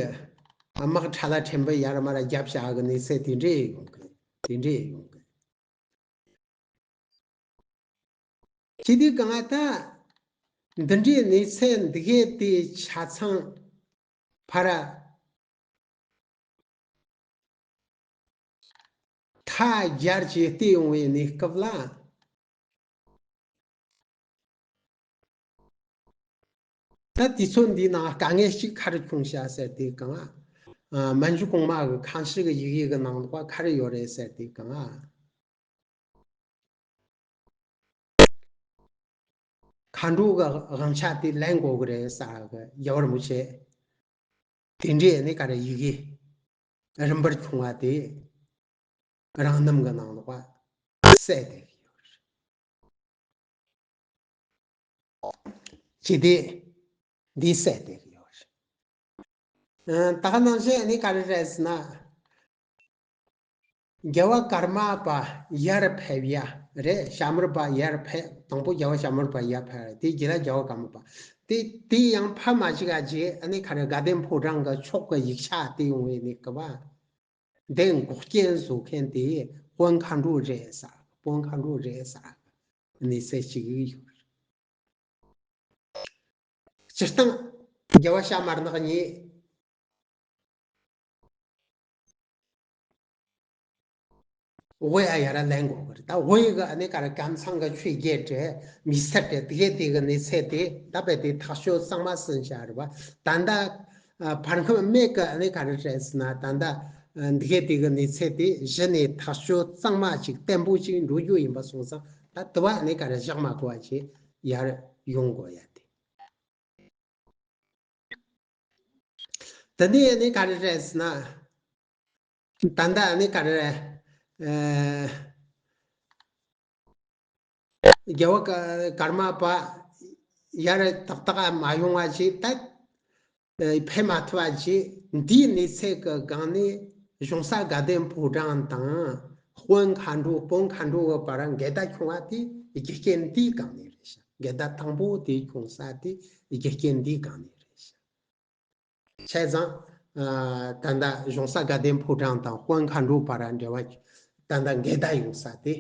དམག་ཁྲ་ལ་ཕྲན་བུ་ཡར་མར་རྒྱབ་བཞག་གི་གནས་ཚད་དེ་འདྲས་ཡོང་གི། དེ་འདྲས་ཡོང་གི། ཅི་སྟེ་གང་ལྟར། འདི་འདྲའི་གནས་ཚད་འདི་གས་དེ་ཆ་ཚང་ཕར་ཐལ་སྦྱར་གྱིས་བལྟས་ཡོང་བའི་གནས་སྐབས་ལ། ད་དུས་ཚོད་འདིའི་ནང་དཀའ་ངལ་གཅིག་ག་རེ་བྱུང་ཤག་ཟེར་དུས་གང་ཨ། མན་ཇུ་གོང་མ་གི་ཁང་ཤིས་ཀྱི་ཡི་གེ་གི་ནང་ལོགས་ག་རེ་ཡོད་རེད་ཟེར་དུས་གང་ཨ། མཁའ་འགྲོ་གི་དབང་ཆ་དེ་ལེན་དགོས་ཀྱི་རེད་ཟེར་གི་རྒྱལ་བ་རིན་པོ་ཆེ། དེ་འདྲའི་ནི་ག་རེ་ཡི་གེ་རིམ་པར་བྱུང་བ་དེ་རང་རྣམ་གྱི་ནང་ལོགས་གསལ་བསྡད་ཀྱི་ཡོད་རེད། ཅི་སྟེ་འདི་གསལ་བསྡད་ཀྱི་ཡོད་རེད། ད་ག་ནང་བཞིན་ནི་ག་རེ་རེད་ཟེར་ན། རྒྱལ་བ་ཀརྨ་པ་ཡར་ཕེབས་ཡ་རེད། ཞྭ་དམར་པ་ཡར་ཕེབས། དང་པོ་རྒྱལ་བ་ཞྭ་དམར་པ་ཡར་ཕེབས་རེད། དེ་རྗེས་ལ་རྒྱལ་བ་ཀརྨ་པ། དེ་དེ་ཡང་ཕ་མ་གཅིག་ག་རྗེས་ཨ་ནི་ག་རེ་དགའ་ལྡན་ཕོ་བྲང་གི་ཕྱོགས་གི་ཡིག་ཆ་དེ་ཡོང་བའི་ནི་སྐབས་པ། འདི་འགོག་རྐྱེན་བཟོ་མཁན་དེ་དཔོན་མཁའ་འགྲོ་རེད་ཟེར། དཔོན་མཁའ་འགྲོ་རེད་ཟེར། གནས་ཚད་ཅིག་ཡོད། སྤྱིར་བཏང་རྒྱལ་བ་ཤ་མར་ནག་ཉིད། དབུ་ཡ་ཡར་ལེན་དགོས་ཀྱི་རེད། ད་དབུ་ཡི་གི་ཨ་ནི་ག་རེ་ཀམ་ཚང་གི་ཆོས་བརྒྱད་རེད། མི་སེར་རེད། དེ་གའི་དེ་གི་གནས་ཚད་དེ་ད་བས་དེ་ཐག་གཅོད་གཙང་མ་ཟིན་བྱ་རེད་བ། ད་ལྟ་བར་ཁམས་སྨད་གི་ཨ་ནི་ག་རེ་རེད་ཟེར་ན། ད་ལྟ་དེ་གའི་དེ་གི་གནས་ཚད་དེ་གཞི་ནས་ཐག་གཅོད་གཙང་མ་ཅིག་བརྟན་པོ་ཅིག་འགྲོ་རྒྱུ་ཡིན་པ་སོང་ཙང་། ད་དུ་བ་ཨ་ནི་ག་རེ་བཞག་མ་དགོས་པ་ཅིག་ཡར་ཡོང་དགོས་ཡ་དེ། དེ་ནས་ནི་ག་རེ་རེད་ཟེར་ན། ད་ལྟ་ནི་ག་རེ་རེད། ཨ། རྒྱལ་བ་ཀ་ཀརྨ་པ་ཡར་ཏག་ཏག་མ་ཡོང་བ་ཞིག་ད་ཕེབས་མ་ཐུབ་པ་ཞིག་འདིའི་གནས་ཚད་ཀྱི་སྒང་ནས་གཞུང་ས་དགའ་ལྡན་ཕོ་བྲང་དང་དཔོན་མཁའ་འགྲོ། དཔོན་མཁའ་འགྲོ་གི་བར་འགལ་ཟླ་བྱུང་བ་དེ་རྒྱུ་རྐྱེན་འདིའི་སྒང་ནས་རེད་ཤག་འགལ་ཟླ་དང་པོ་དེ་བྱུང་ས་དེ་རྒྱུ་རྐྱེན་འདིའི་སྒང་ནས་རེད་ཤག་བྱས་ཙང་། ཨ། ད་ལྟ་གཞུང་ས་དགའ་ལྡན་ཕོ་བྲང་དང་དཔོན་མཁའ་འགྲོ་བར་འབྲེལ་བ་ད་ལྟ་འགལ་ཟླ་ཡོང་ས་དེ།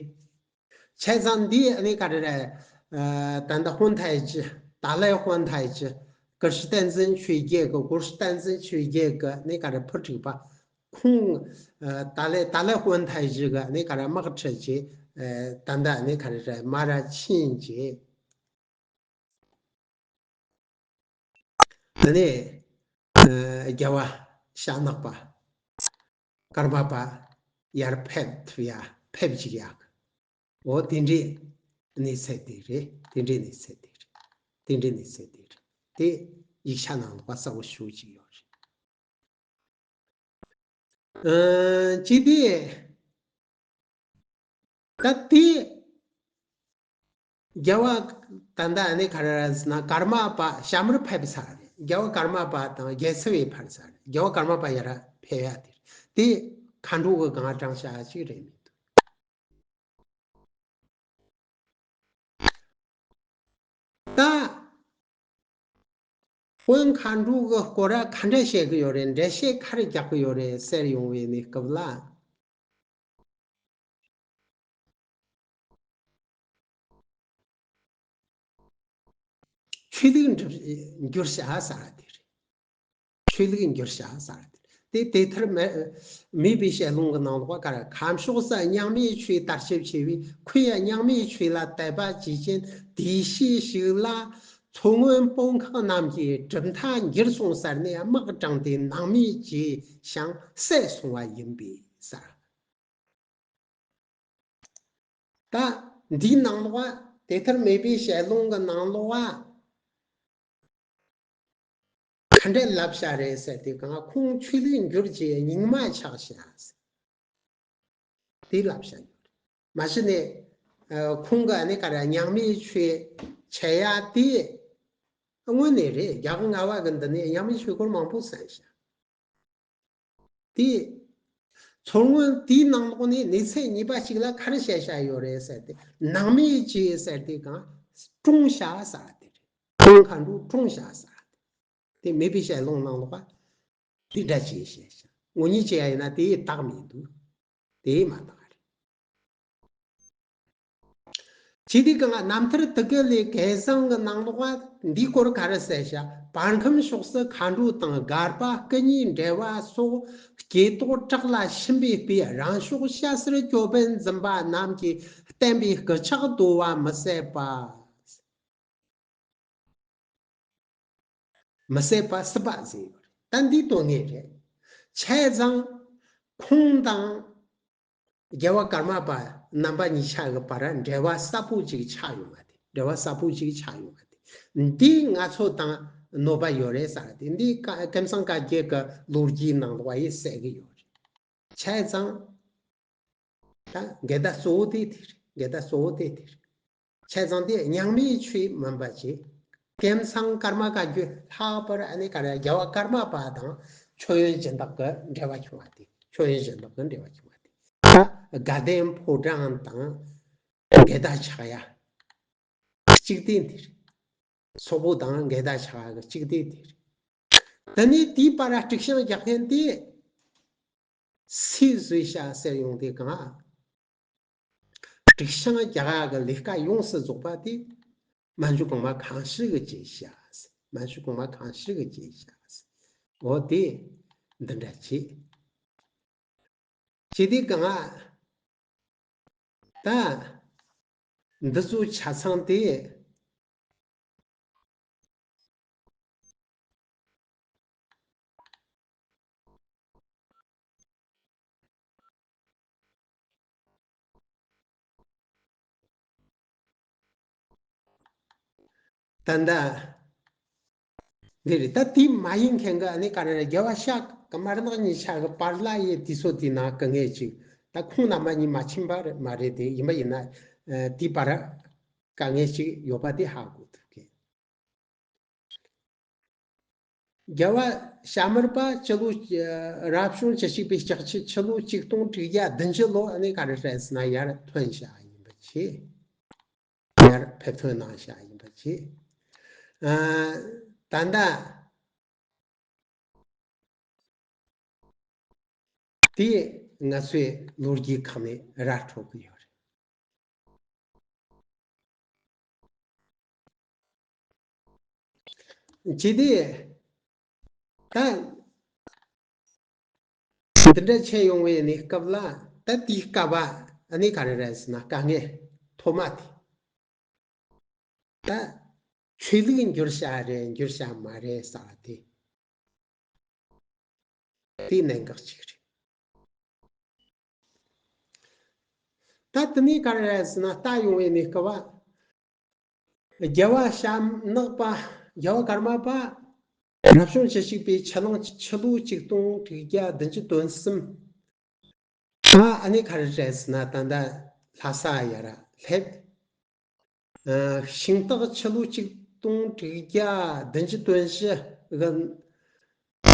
བྱས་ཙང་འདི་ཨ་ནི་ག་རེ་རེད། ཨ། ད་ལྟ་ཧོན་ཐའི་ཅི། ཏཱ་ལའི་ཧོན་ཐའི་ཅི། ཀུ་ཤུ་བསྟན་འཛིན་ཆོས་རྒྱལ་གི། ཀུ་ཤུ་བསྟན་འཛིན་ཆོས་རྒྱལ་གི་ཨ་ནི་ག་རེ་བུ་དྲུག་པ། ཁོང་། ཨ། ཏཱ་ལའི་ཏཱ་ལའི་ཧོན་ཐའི་ཅི་གི་ཨ་ནི་ག་རེ་དམག་ཁྲིད་ཅིག་ཨ། ད་ལྟ་ཨ་ནི་ག་རེ་རེད། མར་ཕྱིན་ཅིག་དེ་ནས། ཨ། རྒྱལ་བ་ཤ་ནག་པ་ཀརྨ་པ་ཡར་ཕེབས་ཐུབ་ཡ། ཕེབས་ཅིག་ཡ། འོ་དེ་འདྲའི་གནས་ཚད་དེ་རེད། དེ་འདྲའི་གནས་ཚད་དེ་རེད། དེ་འདྲའི་གནས་ཚད་དེ་རེད། དེ་ཡིག་ཆ་ནང་ལོགས་གསལ་པོ་ཞེ་པོ་ཅིག་ཡོད་རེད། ཨ། ཅི་སྟེ། ད་དེ། རྒྱལ་བ་ད་ལྟ་ཨ་ནི་ག་རེ་རེད་ཟེར་ན། ཀརྨ་པ་ཞྭ་དམར་ཕེབས་ཚར་རེད། རྒྱལ་བ་ཀརྨ་པ་དང་རྒྱལ་ཚབ་ཡི་ཕེབས་ཚར་རེད། རྒྱལ་བ་ཀརྨ་པ་ཡར་ཕེབས་ཡ་དེ་རེད། དེ་མཁའ་འགྲོ་གི་སྒང་དྲངས་བཞག་ཅིག་རེད་མི་འདུག་ད། དཔོན་མཁའ་འགྲོ་གི་སྐོར་ར་ག་འདྲ་བཤད་གི་ཡོད་རེད། འགྲེལ་བཤད་ག་རེ་རྒྱག་གི་ཡོད་རེད་ཟེར་ཡོང་བའི་གནས་སྐབས་ལ། ཆོས་ལུགས་འགྱུར་བྱ་ཟེར་དེ་རེད། ཆོས་ལུགས་འགྱུར་བྱ་ཟེར་དེ་རེད། དེ་དེ་ལྟར་མེད་པའི་ཞལ་ལུང་གི་ནང་ལོགས་ག་རེ། ཁམས་ཕྱོགས་སུ་རྙིང་མའི་ཆོས་དར་ཁྱབ་ཆེ་བས། ཁོས་རྙིང་མའི་ཆོས་ལ་དད་པ་བྱེད་ཅིང་། དེའི་ཕྱིས་ཤིག་ལ་མཚོ་སྔོན་སྤོ་འཁག་རྣམས་ཀྱིས་གྲུབ་མཐའ་འགྱུར་སོང་ཟེར་ནས་དམག་དྲངས་ཏེ་ནང་མི་བྱས་ཤིང་བསད་སོང་བ་ཡིན་པས་ཟེར། ད་འདིའི་ནང་ལོགས་དེ་ལྟར་མེད་པའི་ཞལ་ལུང་གི་ནང་ལོགས་ག་འདྲ་ལབ་བྱ་རེད་ཟེར་དུས་གང་། ཁོང་ཆོས་ལུགས་འགྱུར་གྱི་རྙིང་མ་ཆགས་བྱ་ཟེར། དེ་ལབ་བྱ་ཡོད་རེད། མ་གཞི་ནས་ཁོང་གི་ཨ་ནི་ག་རེ། རྙིང་མའི་ཆོས་འཆད་ཡ་དེ་དངོས་གནས་རེད། རྒྱ་གར་ལྔ་པ་གི་འདི་ནས་རྙིང་མའི་ཆོས་སྐོར་མང་པོ་གསན་བྱ། དེ། མཚོ་སྔོན་དེའི་ནང་ལོགས་ནས་གནས་ཚད་གཉིས་པ་གཅིག་ལ་ག་རེ་བཤད་བྱ་ཡོད་རེད་ཟེར་ཏེ། ནང་མི་བྱས་ཟེར་དུས་གང་། བཀྲོངས་བྱ་ཟེར་དེ་རེད། བཀྲོངས། མཁའ་འགྲོ་བཀྲོངས་བྱ་ཟེར་དེ། དེ་མེད་པའི་ཞལ་ལུང་ནང་ལོགས་པ་དེ་འདྲ་བྱས་བཤད་བྱ། ངོ་ཉིད་བྱས་ཡ་ཡིན་ན་དེ་དག་མི་འདུག་དེ་མ་དག་རེད། ཅི་སྟེ་གང་། རྣམ་ཐར་དུ་ཀི་ལའི་སྐལ་བཟང་གི་ནང་ལོགས་པ་འདིའི་སྐོར་ག་རེ་གསལ་བྱ། བར་ཁམས་ཕྱོགས་སུ་མཁའ་འགྲོ་དང་སྒར་པ་སྐུ་གཉིས་འབྲེལ་བ་སོགས་སྐྱེ་ཐོག་བྲག་ལ་ཕྱིན་པའི་དཔེ། རང་ཕྱོགས་སྐྱ་སེར་ཅོད་པན་འཛིན་པ་རྣམས་ཀྱིས་བསྟན་པའི་སྐུ་ཕྱག་རྡོལ་བ་མི་ཟད་པ། མི་ཟད་པ་སྲིད་པ་ཟེར་ཡོད་རེད། ད་འདི་དོན་ངེས་རེད། བྱས་ཙང་ཁོང་དང་རྒྱལ་བ་ཀརྨ་པ་རྣམ་པ་གཉིས་ཆ་གི་བར་འབྲེལ་བ་ཟབ་པོ་ཅིག་ཆགས་ཡོད་པ་དེ། འབྲེལ་བ་ཟབ་པོ་ཅིག་ཆགས་ཡོད་པ་དེ། འདི་ང་ཚོ་དང་གནོད་པ་ཡོད་རེད་ཟེར་དེ། འདི་ཀ་ཀུན་བཟང་བཀའ་བརྒྱུད་ཀྱི་ལོ་རྒྱུས་ནང་ལོགས་པ་ཡིས་གསལ་གི་ཡོད་རེད། བྱས་ཙང་། ད་འགལ་ཟླ་གཙོ་བོ་དེ་དེ་རེད། འགལ་ཟླ་གཙོ་བོ་དེ་དེ་རེད། བྱས་ཙང་དེ་རྙིང་མའི་ཆོས་མིན་པ་ཅིག་ཀུན་བཟང་ཀརྨ་བཀའ་བརྒྱུད། ལྷག་པར་ཨ་ནི་ག་རེ། རྒྱལ་བ་ཀརྨ་པ་དང་མཆོད་ཡོན་སྦྱིན་བདག་གི་འབྲེལ་བ་བྱུང་བ་དེ། མཆོད་ཡོན་སྦྱིན་བདག་གི་འབྲེལ་བ་བྱུང་བ་དེ། ད་དགའ་ལྡན་ཕོ་བྲང་དང་འགལ་ཟླ་ཆགས་ཡ་གཅིག་དེ་འདི་རེད། སོག་པོ་དང་འགལ་ཟླ་ཆགས་ཡ་གཅིག་དེ་འདི་རེད། དེ་ནས་དེའི་བར་དཀྲུག་ཤིང་རྒྱག་མཁན་དེ། སུས་བཟོས་བཞག་ཟེར་ཡོང་དུས་གང་། དཀྲུག་ཤིང་རྒྱག་ཡག་གི་ལས་ཀ་ཡོངས་སུ་རྫོགས་པ་དེ། མན་ཇུ་གོང་མ་ཁང་ཧྲི་གིས་བྱས་བཞག། མན་ཇུ་གོང་མ་ཁང་ཧྲི་གིས་བྱས་བཞག། འོ་དེ་འདི་འདྲ་བྱས། བྱས་དུས་གང་། ད་འདི་ཚོ་ཆ་ཚང་དེ། ད་ལྟ་འདི་རེད། ད་དེ་མ་ཡིན་མཁན་གྱི་ཨ་ནི་ག་རེ་རེད། རྒྱལ་བ་ཤཱཀྱ་དམར་ནག་གཉིས་ཆ་གི་བར་ལ་ཡི་དུས་ཚོད་དེའི་ནང་དཀའ་ངལ་ཅིག་ད་ཁོང་རྣམ་པ་གཉིས་མ་ཕྱིན་པ་རེད་མ་རེད། དེ་ཡིན་པ་ཡིན་ན་དེའི་བར་དཀའ་ངལ་ཅིག་ཡོད་པ་དེ་ཧ་གོ་ཐུབ་མཁན། རྒྱལ་བ་ཞྭ་དམར་པ་སྤྱི་ལོ། རབ་བྱུང་བཅུ་གཅིག་པའི་ལྕགས་ཁྱི་ཕྱི་ལོ་ཆིག་སྟོང་དྲུག་བརྒྱ་བདུན་ཅུ་ལོ་ཨ་ནི་ག་རེ་རེད་ཟེར་ན་ཡར་ཐོན་བཞག་ཡིན་པ་བྱས། ཡར་ཕེབས་ཐོན་གནང་བཞག་ཡིན་པ་བྱས། ཨ། ད་ལྟ་དེ་ང་ཚོའི་ལོ་རྒྱུས་ཁག་ནས་ར་འཕྲོད་ཀྱི་ཡོད་རེད། ཇི་སྟེ། ད། འདི་འདྲ་བྱས་ཡོང་བའི་ནི་སྐབས་ལ། ད་དེའི་སྐབས་ཨ་ནི་ག་རེ་རེད་ཟེར་ན། དཀའ་ངལ་ཐོག་མ་དེ། ད་ཆོས་ལུགས་འགྱུར་བྱ་རེད་འགྱུར་བྱ་མ་རེད་ཟེར་བ་དེ། དེ་གནད་འགག་ཅིག་རེད། ད་དེ་ནས་ག་རེ་རེད་ཟེར་ན། ལྟ་ཡོང་བའི་ནི་སྐབས་ཨ། རྒྱལ་བ་ཞྭ་ནག་པ། རྒྱལ་བ་ཀརྨ་པ། རབ་བྱུང་བཅུ་གཅིག་པའི་ཆུ་གླང་ཆུ་ལོ་ཆིག་སྟོང་དྲུག་བརྒྱ་བདུན་ཅུ་དོན་གསུམ། ཨ་ཨ་ནི་ག་རེ་རེད་ཟེར་ན། ད་ལྟ་ལྷ་ས་ཡར་སླེབས། ཨ། ཤིང་སྟག་ཆུ་ལོ་ཆིག་སྟོང་དྲུག་བརྒྱ་བདུན་ཅུ་དོན་བཞི་གི།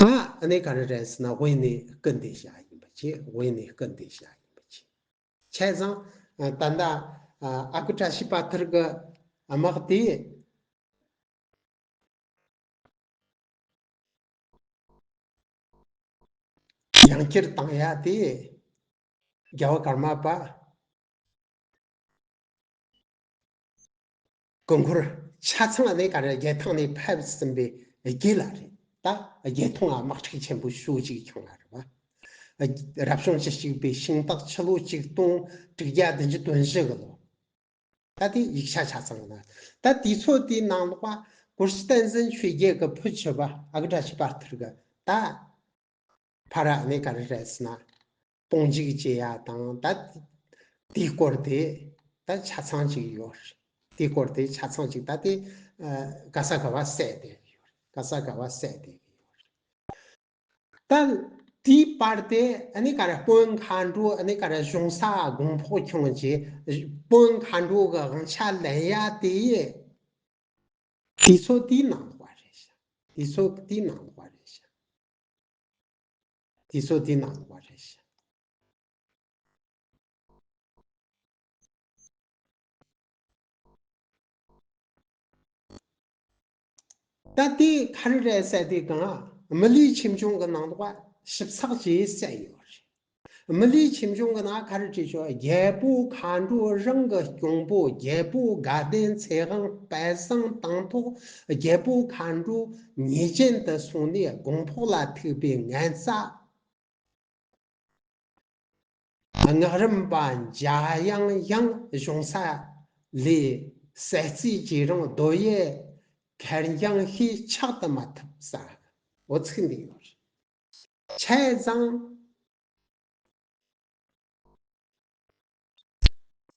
ཨ་ཨ་ནི་ག་རེ་རེད་ཟེར་ན། དབེན་གནས་སྐུ་འདས་བཞག་ཡིན་པ་བྱས། དབེན་གནས་སྐུ་འདས་བཞག་ཡིན་པ་བྱས། བྱས་ཙང་། ད་ལྟ་ཨ་ཁུ་བཀྲ་ཤིས་པ་ཐར་གྱི་དམག་དེ་ཡང་བསྐྱར་བཏང་ཡ་དེ། རྒྱལ་བ་ཀརྨ་པ་སྐུ་འཁོར་ ཆ་ཚང་ནས་ག་རེ་རྒྱལ་ཐང་ནས་ཕེབས་ཟིན་པའི་རྒྱུ་ལ་རེད། ད་རྒྱལ་ཐང་ལ་དམག་འཁྲུག་ཆེན་པོ་ཤོས་ཅིག་བྱུང་བ་རེད་བ། རབ་བྱུང་བཅུ་གཅིག་པའི་ཤིང་སྟག་ཕྱི་ལོ་ཆིག་སྟོང་དྲུག་བརྒྱ་བདུན་ཅུ་དོན་བཞི་གི་ལོ། ད་དེ་ཡིག་ཆ་ཆ་ཚང་ཡིན་ན། ད་དུས་ཚོད་དེའི་ནང་ལོགས་ཀ་གུ་ཤྲི་བསྟན་འཛིན་ཆོས་རྒྱལ་གྱི་བུ་ཆེ་བ་ཨ་ཀ་བཀྲ་ཤིས་དཔལ་སྟེར་གྱིས་ད་ཕར་ཨ་ནི་ག་རེ་རེད་ཟེར་ན། དཔུང་འཇུག་བྱེད་ཡ་དང་ད་དེའི་སྐོར་དེ་ད་ཆ་ཚང་ཅིག་ཡོད་རེད། དེའི་སྐོར་དེ་ཆ་ཚང་ཅིག་ད་དེ་ཨ་ག་ས་ག་བ་གསལ་བསྡད་ཡོད་རེད། ག་ས་ག་བ་གསལ་བསྡད་ཡོད་རེད། ད་དེའི་བར་དེ་ཨ་ནི་ག་རེ་དཔོན་མཁའ་འགྲོ་ཨ་ནི་ག་རེ་གཞུང་ས་དགོངས་ཕོག་ཁྱོང་གི་དཔོན་མཁའ་འགྲོ་གི་དབང་ཆ་ལེན་ཡ་དེ་ཡི་དུས་ཚོད་དེའི་ནང་ལོགས་པ་རེད་ཤག་དུས་ཚོད་དེའི་ནང་ལོགས་པ་རེད་ཤག་དུས་ཚོད་དེའི་ནང་ལོགས་པ་རེད་ཤག་ད་དེ་ག་རེ་རེད་ཟེར་དུས་གང་། མི་ལུས་ཆེ་ཆུང་གི་ནང་ལོགས་ཞིབ་ཚགས་ཀྱིས་གསལ་ཡོད་རེད། མི་ལུས་ཆེ་ཆུང་གི་ནང་ག་རེ་བྲིས་ཆོག་རྒྱལ་པོ་མཁའ་འགྲོ་རང་གི་གཅུང་པོ་རྒྱལ་པོ་དགའ་ལྡན་ཚེ་དབང་དཔལ་བཟང་དང་ཐོག་རྒྱལ་པོ་མཁའ་འགྲོ་ཉེ་ཅན་དུ་སོང་ནས་དགོངས་ཕོག་ལ་ཐུག་པའི་ངན་རྩ། སྔགས་རམས་པ་འཇམ་དབྱངས་ཡང་གཞུང་ས་ལས་ཟས་རྩིས་ཀྱི་རིང་རྡོ་ཡི་ཁེར་འགྱངས་ཤིག་ཆག་ཏུ་མ་ཐུབ་ས། འོ་ཚིག་འདི་ཡོད་རེད། བྱས་ཙང་།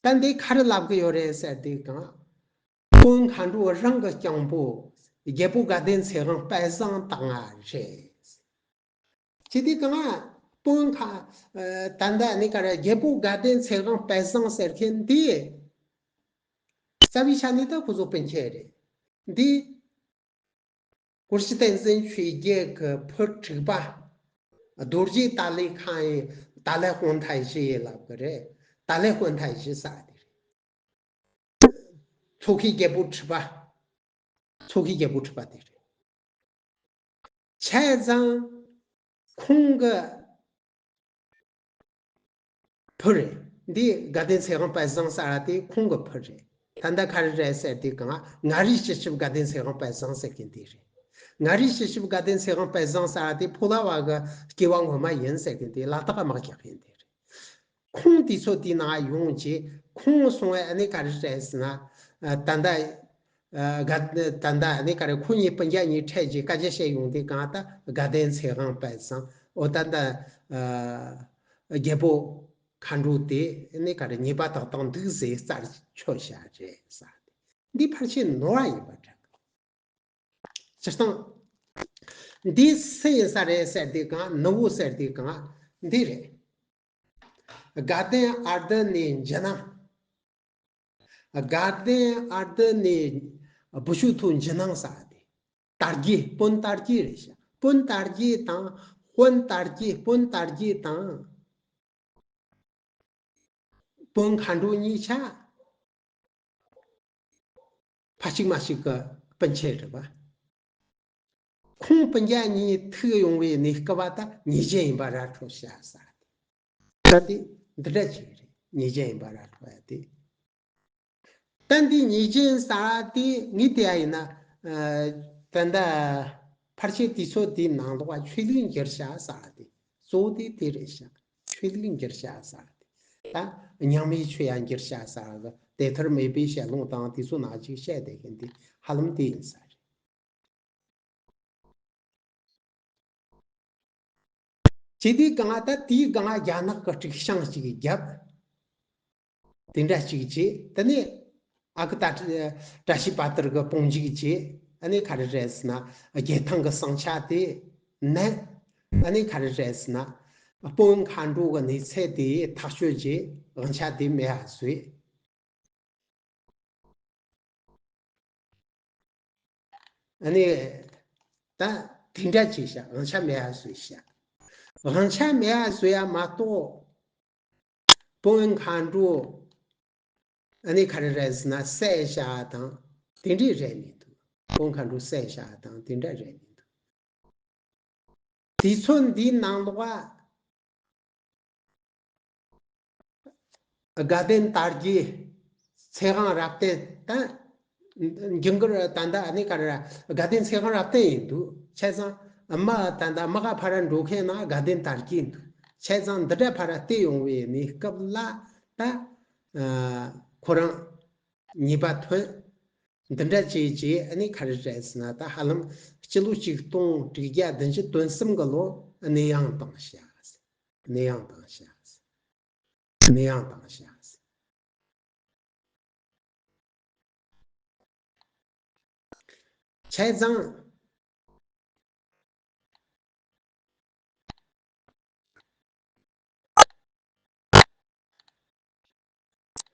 ད་འདི་ག་རེ་ལབ་གི་ཡོད་རེད་ཟེར་དུས་གང་། དཔོན་མཁའ་འགྲོ་རང་གི་སྤྱང་པོ་རྒྱལ་པོ་དགའ་ལྡན་ཚེ་དབང་དཔལ་བཟང་དང་ང་རེད། ཅི་སྟེ་གང་། དཔོན་ཁ། ད་ལྟ་ནི་ག་རེ་རྒྱལ་པོ་དགའ་ལྡན་ཚེ་དབང་དཔལ་བཟང་ཟེར་མཁན་འདི། རྩ་བའི་ཆ་ནས་ད་ཁོ་ཚོ་སྤུན་མཆེད་རེད། འདི། གུ་ཤྲི་བསྟན་འཛིན་ཆོས་རྒྱལ་གྱི་བུ་དྲུག་པ། རྡོ་རྗེ་ཏཱ་ལའི་ཁང་ཡིན། ཏཱ་ལའི་ཧོན་ཐའི་ཞི་ཡིན་ལབ་གི་རེད། ཏཱ་ལའི་ཧོན་ཐའི་ཞི་ས་དེ་རེད། མཚོ་ཁའི་རྒྱལ་པོ་ཁྲི་པ། མཚོ་ཁའི་རྒྱལ་པོ་ཁྲི་པ་དེ་རེད། བྱས་ཙང་ཁོང་གི་བུ་རེད། འདི་དགའ་ལྡན་ཚེ་དབང་དཔལ་བཟང་ཟེར་བ་དེ་ཁོང་གི་བུ་རེད། ད་ལྟ་ག་རེ་རེད་ཟེར་དུས་གང་། མངའ་རིས་སྤྱི་ཁྱབ་དགའ་ལྡན་ཚེ་དབང་དཔལ་བཟང་ཟེར་མཁན་དེ་རེད། མངའ་རིས་སྤྱི་ཁྱབ་དགའ་ལྡན་ཚེ་དབང་དཔལ་བཟང་ཟེར་བ་དེ་ཕོ་ལྷ་བ་གི་སྐྱེ་བ་ངོ་མ་ཡིན་ཟེར་མཁན་དེ་ལ་དྭགས་དམག་རྒྱག་མཁན་དེ་རེད། ཁོང་དུས་ཚོད་དེའི་ནང་ཡོང་རྗེས་ཁོང་སོང་བས་ཨ་ནི་ག་རེ་རེད་ཟེར་ན། ད་ལྟ་ད་ལྟ་ཨ་ནི་ག་རེ་ཁོ་གཉིས་སྤུན་ཀྱག་གཉིས་འཕྲད་རྗེས་སྐད་ཆ་བཤད་ཡོང་དུས་གང་ལྟར་དགའ་ལྡན་ཚེ་དབང་དཔལ་བཟང་། འོ་ད་ལྟ་རྒྱལ་པོ་མཁའ་འགྲོ་དེ་ཨ་ནི་ག་རེ་ཉེས་པ་དག་དང་འདུག་ཟེར་རྩར་ཆོད་བཞག་རེད་ཟེར། འདི་ཕལ་ཆེར་ནོར་བ་ཡིན་པ་འདྲ། སྤྱིར་བཏང་། འདི་སུ་ཡིན་ས་རེད་ཟེར་དུས་གང་། ནུ་བོ་ཟེར་དུས་གང་། འདི་རེད། དགའ་ལྡན་ཨར་ཏི་ནས་འཇུ་ནང་། དགའ་ལྡན་ཨར་ཏི་ནས་བུ་ཤུ་ཐུ་འཇུ་ནང་ས་དེ། དར་རྒྱས་དཔོན་དར་རྒྱས་རེད་ཤག་དཔོན་དར་རྒྱས་དང་། དཔོན་དར་རྒྱས་དཔོན་དར་རྒྱས་དང་། དཔོན་མཁའ་འགྲོ་གཉིས་ཆ་ཕ་གཅིག་མ་གཅིག་གི་སྤུན་མཆེད་རེད་པ། ཁོང་སྤུན་ཀྱག་གཉིས་ཐུག་ཡོང་བའི་གནས་སྐབས་ད་ཉེས་ཅན་ཡིན་པ་ར་འཕྲོད་བྱ་ས་རེད། ད་འདི་འདི་འདྲ་ཅིག་རེད། ཉེས་ཅན་ཡིན་པ་ར་འཕྲོད་ཡ་དེ། ད་འདི་ཉེས་ཅན་ས་དེ་ངས་བལྟས་ཡ་ཡིན་ན། ད་ལྟ་ཕལ་ཆེར་དུས་ཚོད་དེའི་ནང་ལོགས་ཆོས་ལུགས་འགྱུར་བྱ་ས་དེ། གཙོ་བོ་དེ་དེ་རེད་ཤག་ཆོས་ལུགས་འགྱུར་བྱ་ཟེར་བ་དེ། ད་རྙིང་མའི་ཆོས་ཡང་འགྱུར་བྱ་ཟེར་བ་དེ། དེ་ལྟར་མེད་པའི་ཞལ་ལུང་དང་དེ་ཚོ་ནང་ཅིག་བཤད་བསྡད་མཁན་དེ་ཧ་ལམ་དེ་ཡིན་ས་རེད། ཅི་སྟེ་གང་ད་དེའི་སྒང་རྒྱ་ནག་གི་དཀྲུག་ཤིང་ཅིག་བརྒྱབ། དེ་འདྲ་ཅིག་བྱས། དེ་ནས་ཨ་ཁུ་ད་བཀྲ་ཤིས་དཔལ་དར་གྱི་དཔུང་འཇུག་བྱས། ཨ་ནི་ག་རེ་རེད་ཟེར་ན་རྒྱལ་ཐང་གི་ཟིང་ཆ་དེ་ནས། ཨ་ནི་ག་རེ་རེད་ཟེར་ན་དཔོན་མཁའ་འགྲོ་གི་གནས་ཚུལ་དེ་ཐག་གཅོད་བྱས། དབང་ཆ་དེ་མེད་པ་བཟོས། ཨ་ནི་ད་དེ་འདྲ་བྱས་ཤག་དབང་ཆ་མེད་པ་བཟོས་ཤག་དབང་ཆ་མེད་པ་བཟོས་ཡ་མ་གཏོགས། དཔོན་མཁའ་འགྲོ་ཨ་ནི་ག་རེ་རེད་ཟེར་ན་བསད་བཞག་དང་དེ་འདྲས་རེད་མི་འདུག་དཔོན་མཁའ་འགྲོ་བསད་བཞག་དང་དེ་འདྲ་རེད་མི་འདུག་དུས་ཚོད་འདིའི་ནང་ལོགས་ཨ། དགའ་ལྡན་དར་རྒྱས། ཚེ་དབང་རབ་བརྟན་དང་། འགྱིང་གར་ད་ལྟ་ཨ་ནི་ག་རེ་ར་དགའ་ལྡན་ཚེ་དབང་རབ་བརྟན་ཡིན་འདུག་བྱས་ཙང་མ་ད་ལྟ་མ་ག་ཕ་ར་འགྲོ་མཁན་ན་དགའ་ལྡན་དར་རྒྱས་འདུག་བྱས་ཙང་འདི་འདྲ་ཕ་ར་བལྟས་ཡོང་བའི་གནས་སྐབས་ལ་ད་ཁོ་རང་ཉེས་པ་ཐོན། འདི་འདྲ་བྱས་རྗེས་ཨ་ནི་ག་རེ་རེད་ཟེར་ན། ད་ཧ་ལམ་སྤྱི་ལོ་ཆིག་སྟོང་དྲུག་བརྒྱ་བདུན་ཅུ་དོན་གསུམ་གི་ལོ་གནས་དབྱུང་བཏང་བཞག་གནས་དབྱུང་བཏང་བཞག་གནས་དབྱུང་བཏང་བཞག་བྱས་ཙང་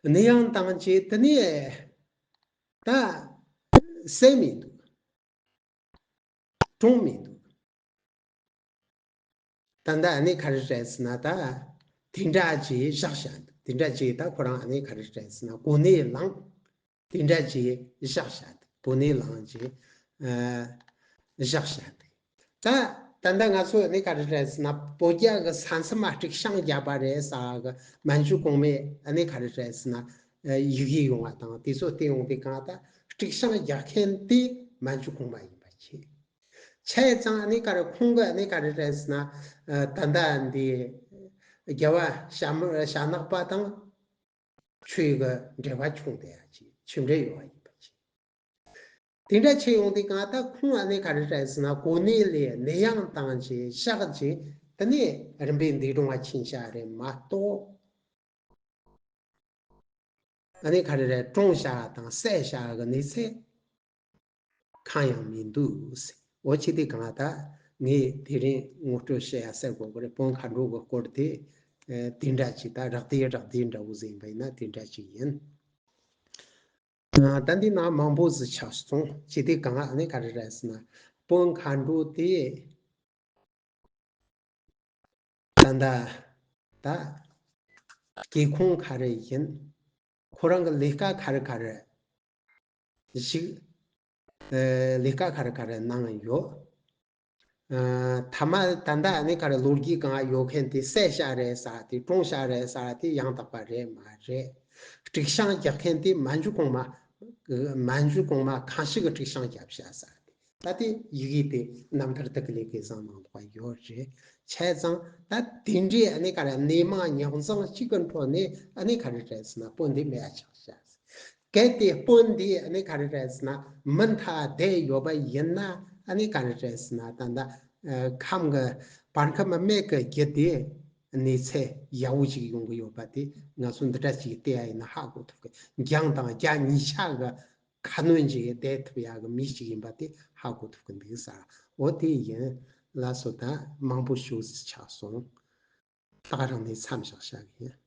གནས་དབྱུང་བཏང་རྗེས་དེ་ནས་ད་བསད་མི་འདུག་གྲོངས་མི་འདུག་ད་ལྟ་ཨ་ནི་ག་རེ་རེད་ཟེར་ན། ད་དེ་འདྲ་ཅིག་བཞག་བཞག་འདུག་དེ་འདྲ་ཅིག་ད་ཁོ་རང་ཨ་ནི་ག་རེ་རེད་ཟེར་ན་གོ་གནས་བླངས། དེ་འདྲ་ཅིག་བཞག་བཞག་འདུག་གོ་གནས་བླངས་ཅིག་ཨ་བཞག་བཞག་འདུག་ད་ད་ལྟ་ང་ཚོ་ཨ་ནི་ག་རེ་རེད་ཟེར་ན། བོད་རྒྱ་གི་ས་མཚམས་མ་སྒྲིག་སྦྱང་བརྒྱབ་པ་རེད་ཟེར་གི་མན་ཇུ་གོང་མས་ཨ་ནི་ག་རེ་རེད་ཟེར་ན་ཡི་གེ་ཡོང་བ་དང་དེ་ཚོ་བལྟས་ཡོང་དུས་གང་ལྟར་སྒྲིག་སྦྱང་རྒྱག་མཁན་དེ་མན་ཇུ་གོང་མ་ཡིན་པ་བྱས། བྱས་ཙང་ཨ་ནི་ག་རེ་ཁོང་གི་ཨ་ནི་ག་རེ་རེད་ཟེར་ན། ཨ་ད་ལྟ་འདི་རྒྱལ་བ་ཞྭ་མོ་ཞྭ་ནག་པ་དང་ཆོས་ཀྱི་འབྲེལ་བ་བྱུང་བསྡད་ཡ་ཅིག་ཆོས་འབྲེལ་ཡོད་པ་ཡིན་པ་ཅིག་དེ་འདྲ་བྱས་ཡོང་དུས་གང་ལྟར་ཁོང་ཨ་ནི་ག་རེ་རེད་ཟེར་ན་གོ་གནས་ལས་གནས་དབྱུང་བཏང་རྗེས་བཞག་རྗེས་དེ་ནས་རིམ་པས་འདས་གྲོངས་པ་ཕྱིན་བཞག་རེད་མ་གཏོགས། ཨ་ནི་ག་རེ་རེད། བཀྲོངས་བཞག་དང་བསད་བཞག་གི་གནས་ཚུལ་གང་ཡང་མི་འདུག་འོ་ཅི་སྟེ་གང་ལྟར་ངས་དེ་རིང་ངོ་སྤྲོད་བྱེད་ཡ་ཟེར་དགོས་ཀྱི་རེད། དཔོན་མཁའ་འགྲོ་གི་སྐོར་དེ་ཨ་དེ་འདྲ་ཅིག་ད་རག་དེ་རག་དེ་འདྲ་བོ་ཟིན་པ་ཡིན་ན་དེ་འདྲ་ཅིག་ཡིན། ཨ་ད་འདི་ནང་མང་པོ་ཟིག་ཆགས་སོང་། ཅི་སྟེ་གང་ཨ་ནི་ག་རེ་རེད་ཟེར་ན། དཔོན་མཁའ་འགྲོ་དེ་ད་ལྟ་ད་སྐྱེ་ཁུངས་ག་རེ་ཡིན། ཁོ་རང་གི་ལས་ཀ་ག་རེ་ག་རེ་ཞིག་ཨ་ལས་ཀ་ག་རེ་ག་རེ་གནང་ཡོད། ཨ་ཐ་མ་ད་ལྟ་ཨ་ནི་ག་རེ་ལོ་རྒྱུས་གང་ཡོད་མཁན་དེ་བསད་བཞག་རེད་ཟེར་དེ་བཀྲོངས་བཞག་རེད་ཟེར་དེ་ཡང་དག་པ་རེད་མ་རེད། སྒྲིག་སྦྱང་རྒྱག་མཁན་དེ་མན་ཇུ་གོང་མ། མན་ཇུ་གོང་མ་གང་ཞིག་གི་སྒྲིག་སྦྱང་བརྒྱབ་བཞག་ཟེར་དེ། ད་དེ་ཡི་གེ་དེ་རྣམ་ཐར་དེ་གི་ལས་ཀའི་བཟང་ནང་ཐོག་ཡོད་རེད། བྱས་ཙང་ད་དེ་འདྲའི་ཨ་ནི་ག་རེ་གནས་མང་རྙོག་འཛིང་གཅིག་གི་འཕྲོ་ནས་ཨ་ནི་ག་རེ་རེད་ཟེར་ན་དཔོན་འདི་མེད་ཡ་ཆགས་བཞག་གལ་ཏེ་དཔོན་འདི་ཨ་ནི་ག་རེ་རེད་ཟེར་ན་མུ་མཐའ་བསྡད་ཡོད་པ་ཡིན་ན། ཨ་ནི་ག་རེ་རེད་ཟེར་ན་ད་ལྟ་ཨ་ཁམས་ཀྱི་བར་ཁམས་མེད་ཀྱི་རྒྱུ་དེ་གནས་ཚད་ཡག་པོ་ཅིག་ཡོང་གི་ཡོད་པ་དེ་ང་ཚོ་འདི་འདྲ་ཅིག་བལྟས་ཡ་ཡིན་ན་ཧ་གོ་ཐུབ་གི། རྒྱང་དང་རྒྱ་གཉིས་ཆ་གི་ཁ་སྣོན་ཅིག་བསྡད་ཐུབ་ཡ་གི་མི་ཅིག་ཡིན་པ་དེ་ཧ་གོ་ཐུབ་གི་འདུག་ཟེར། འོ་དེ་ཡིན། ལགས་སོ། ད་མང་པོ་ཞེ་ཅིག་ཆགས་སོང་། ད་ག་རང་ནས་མཚམས་བཞག་བཞག་གི་ཡིན།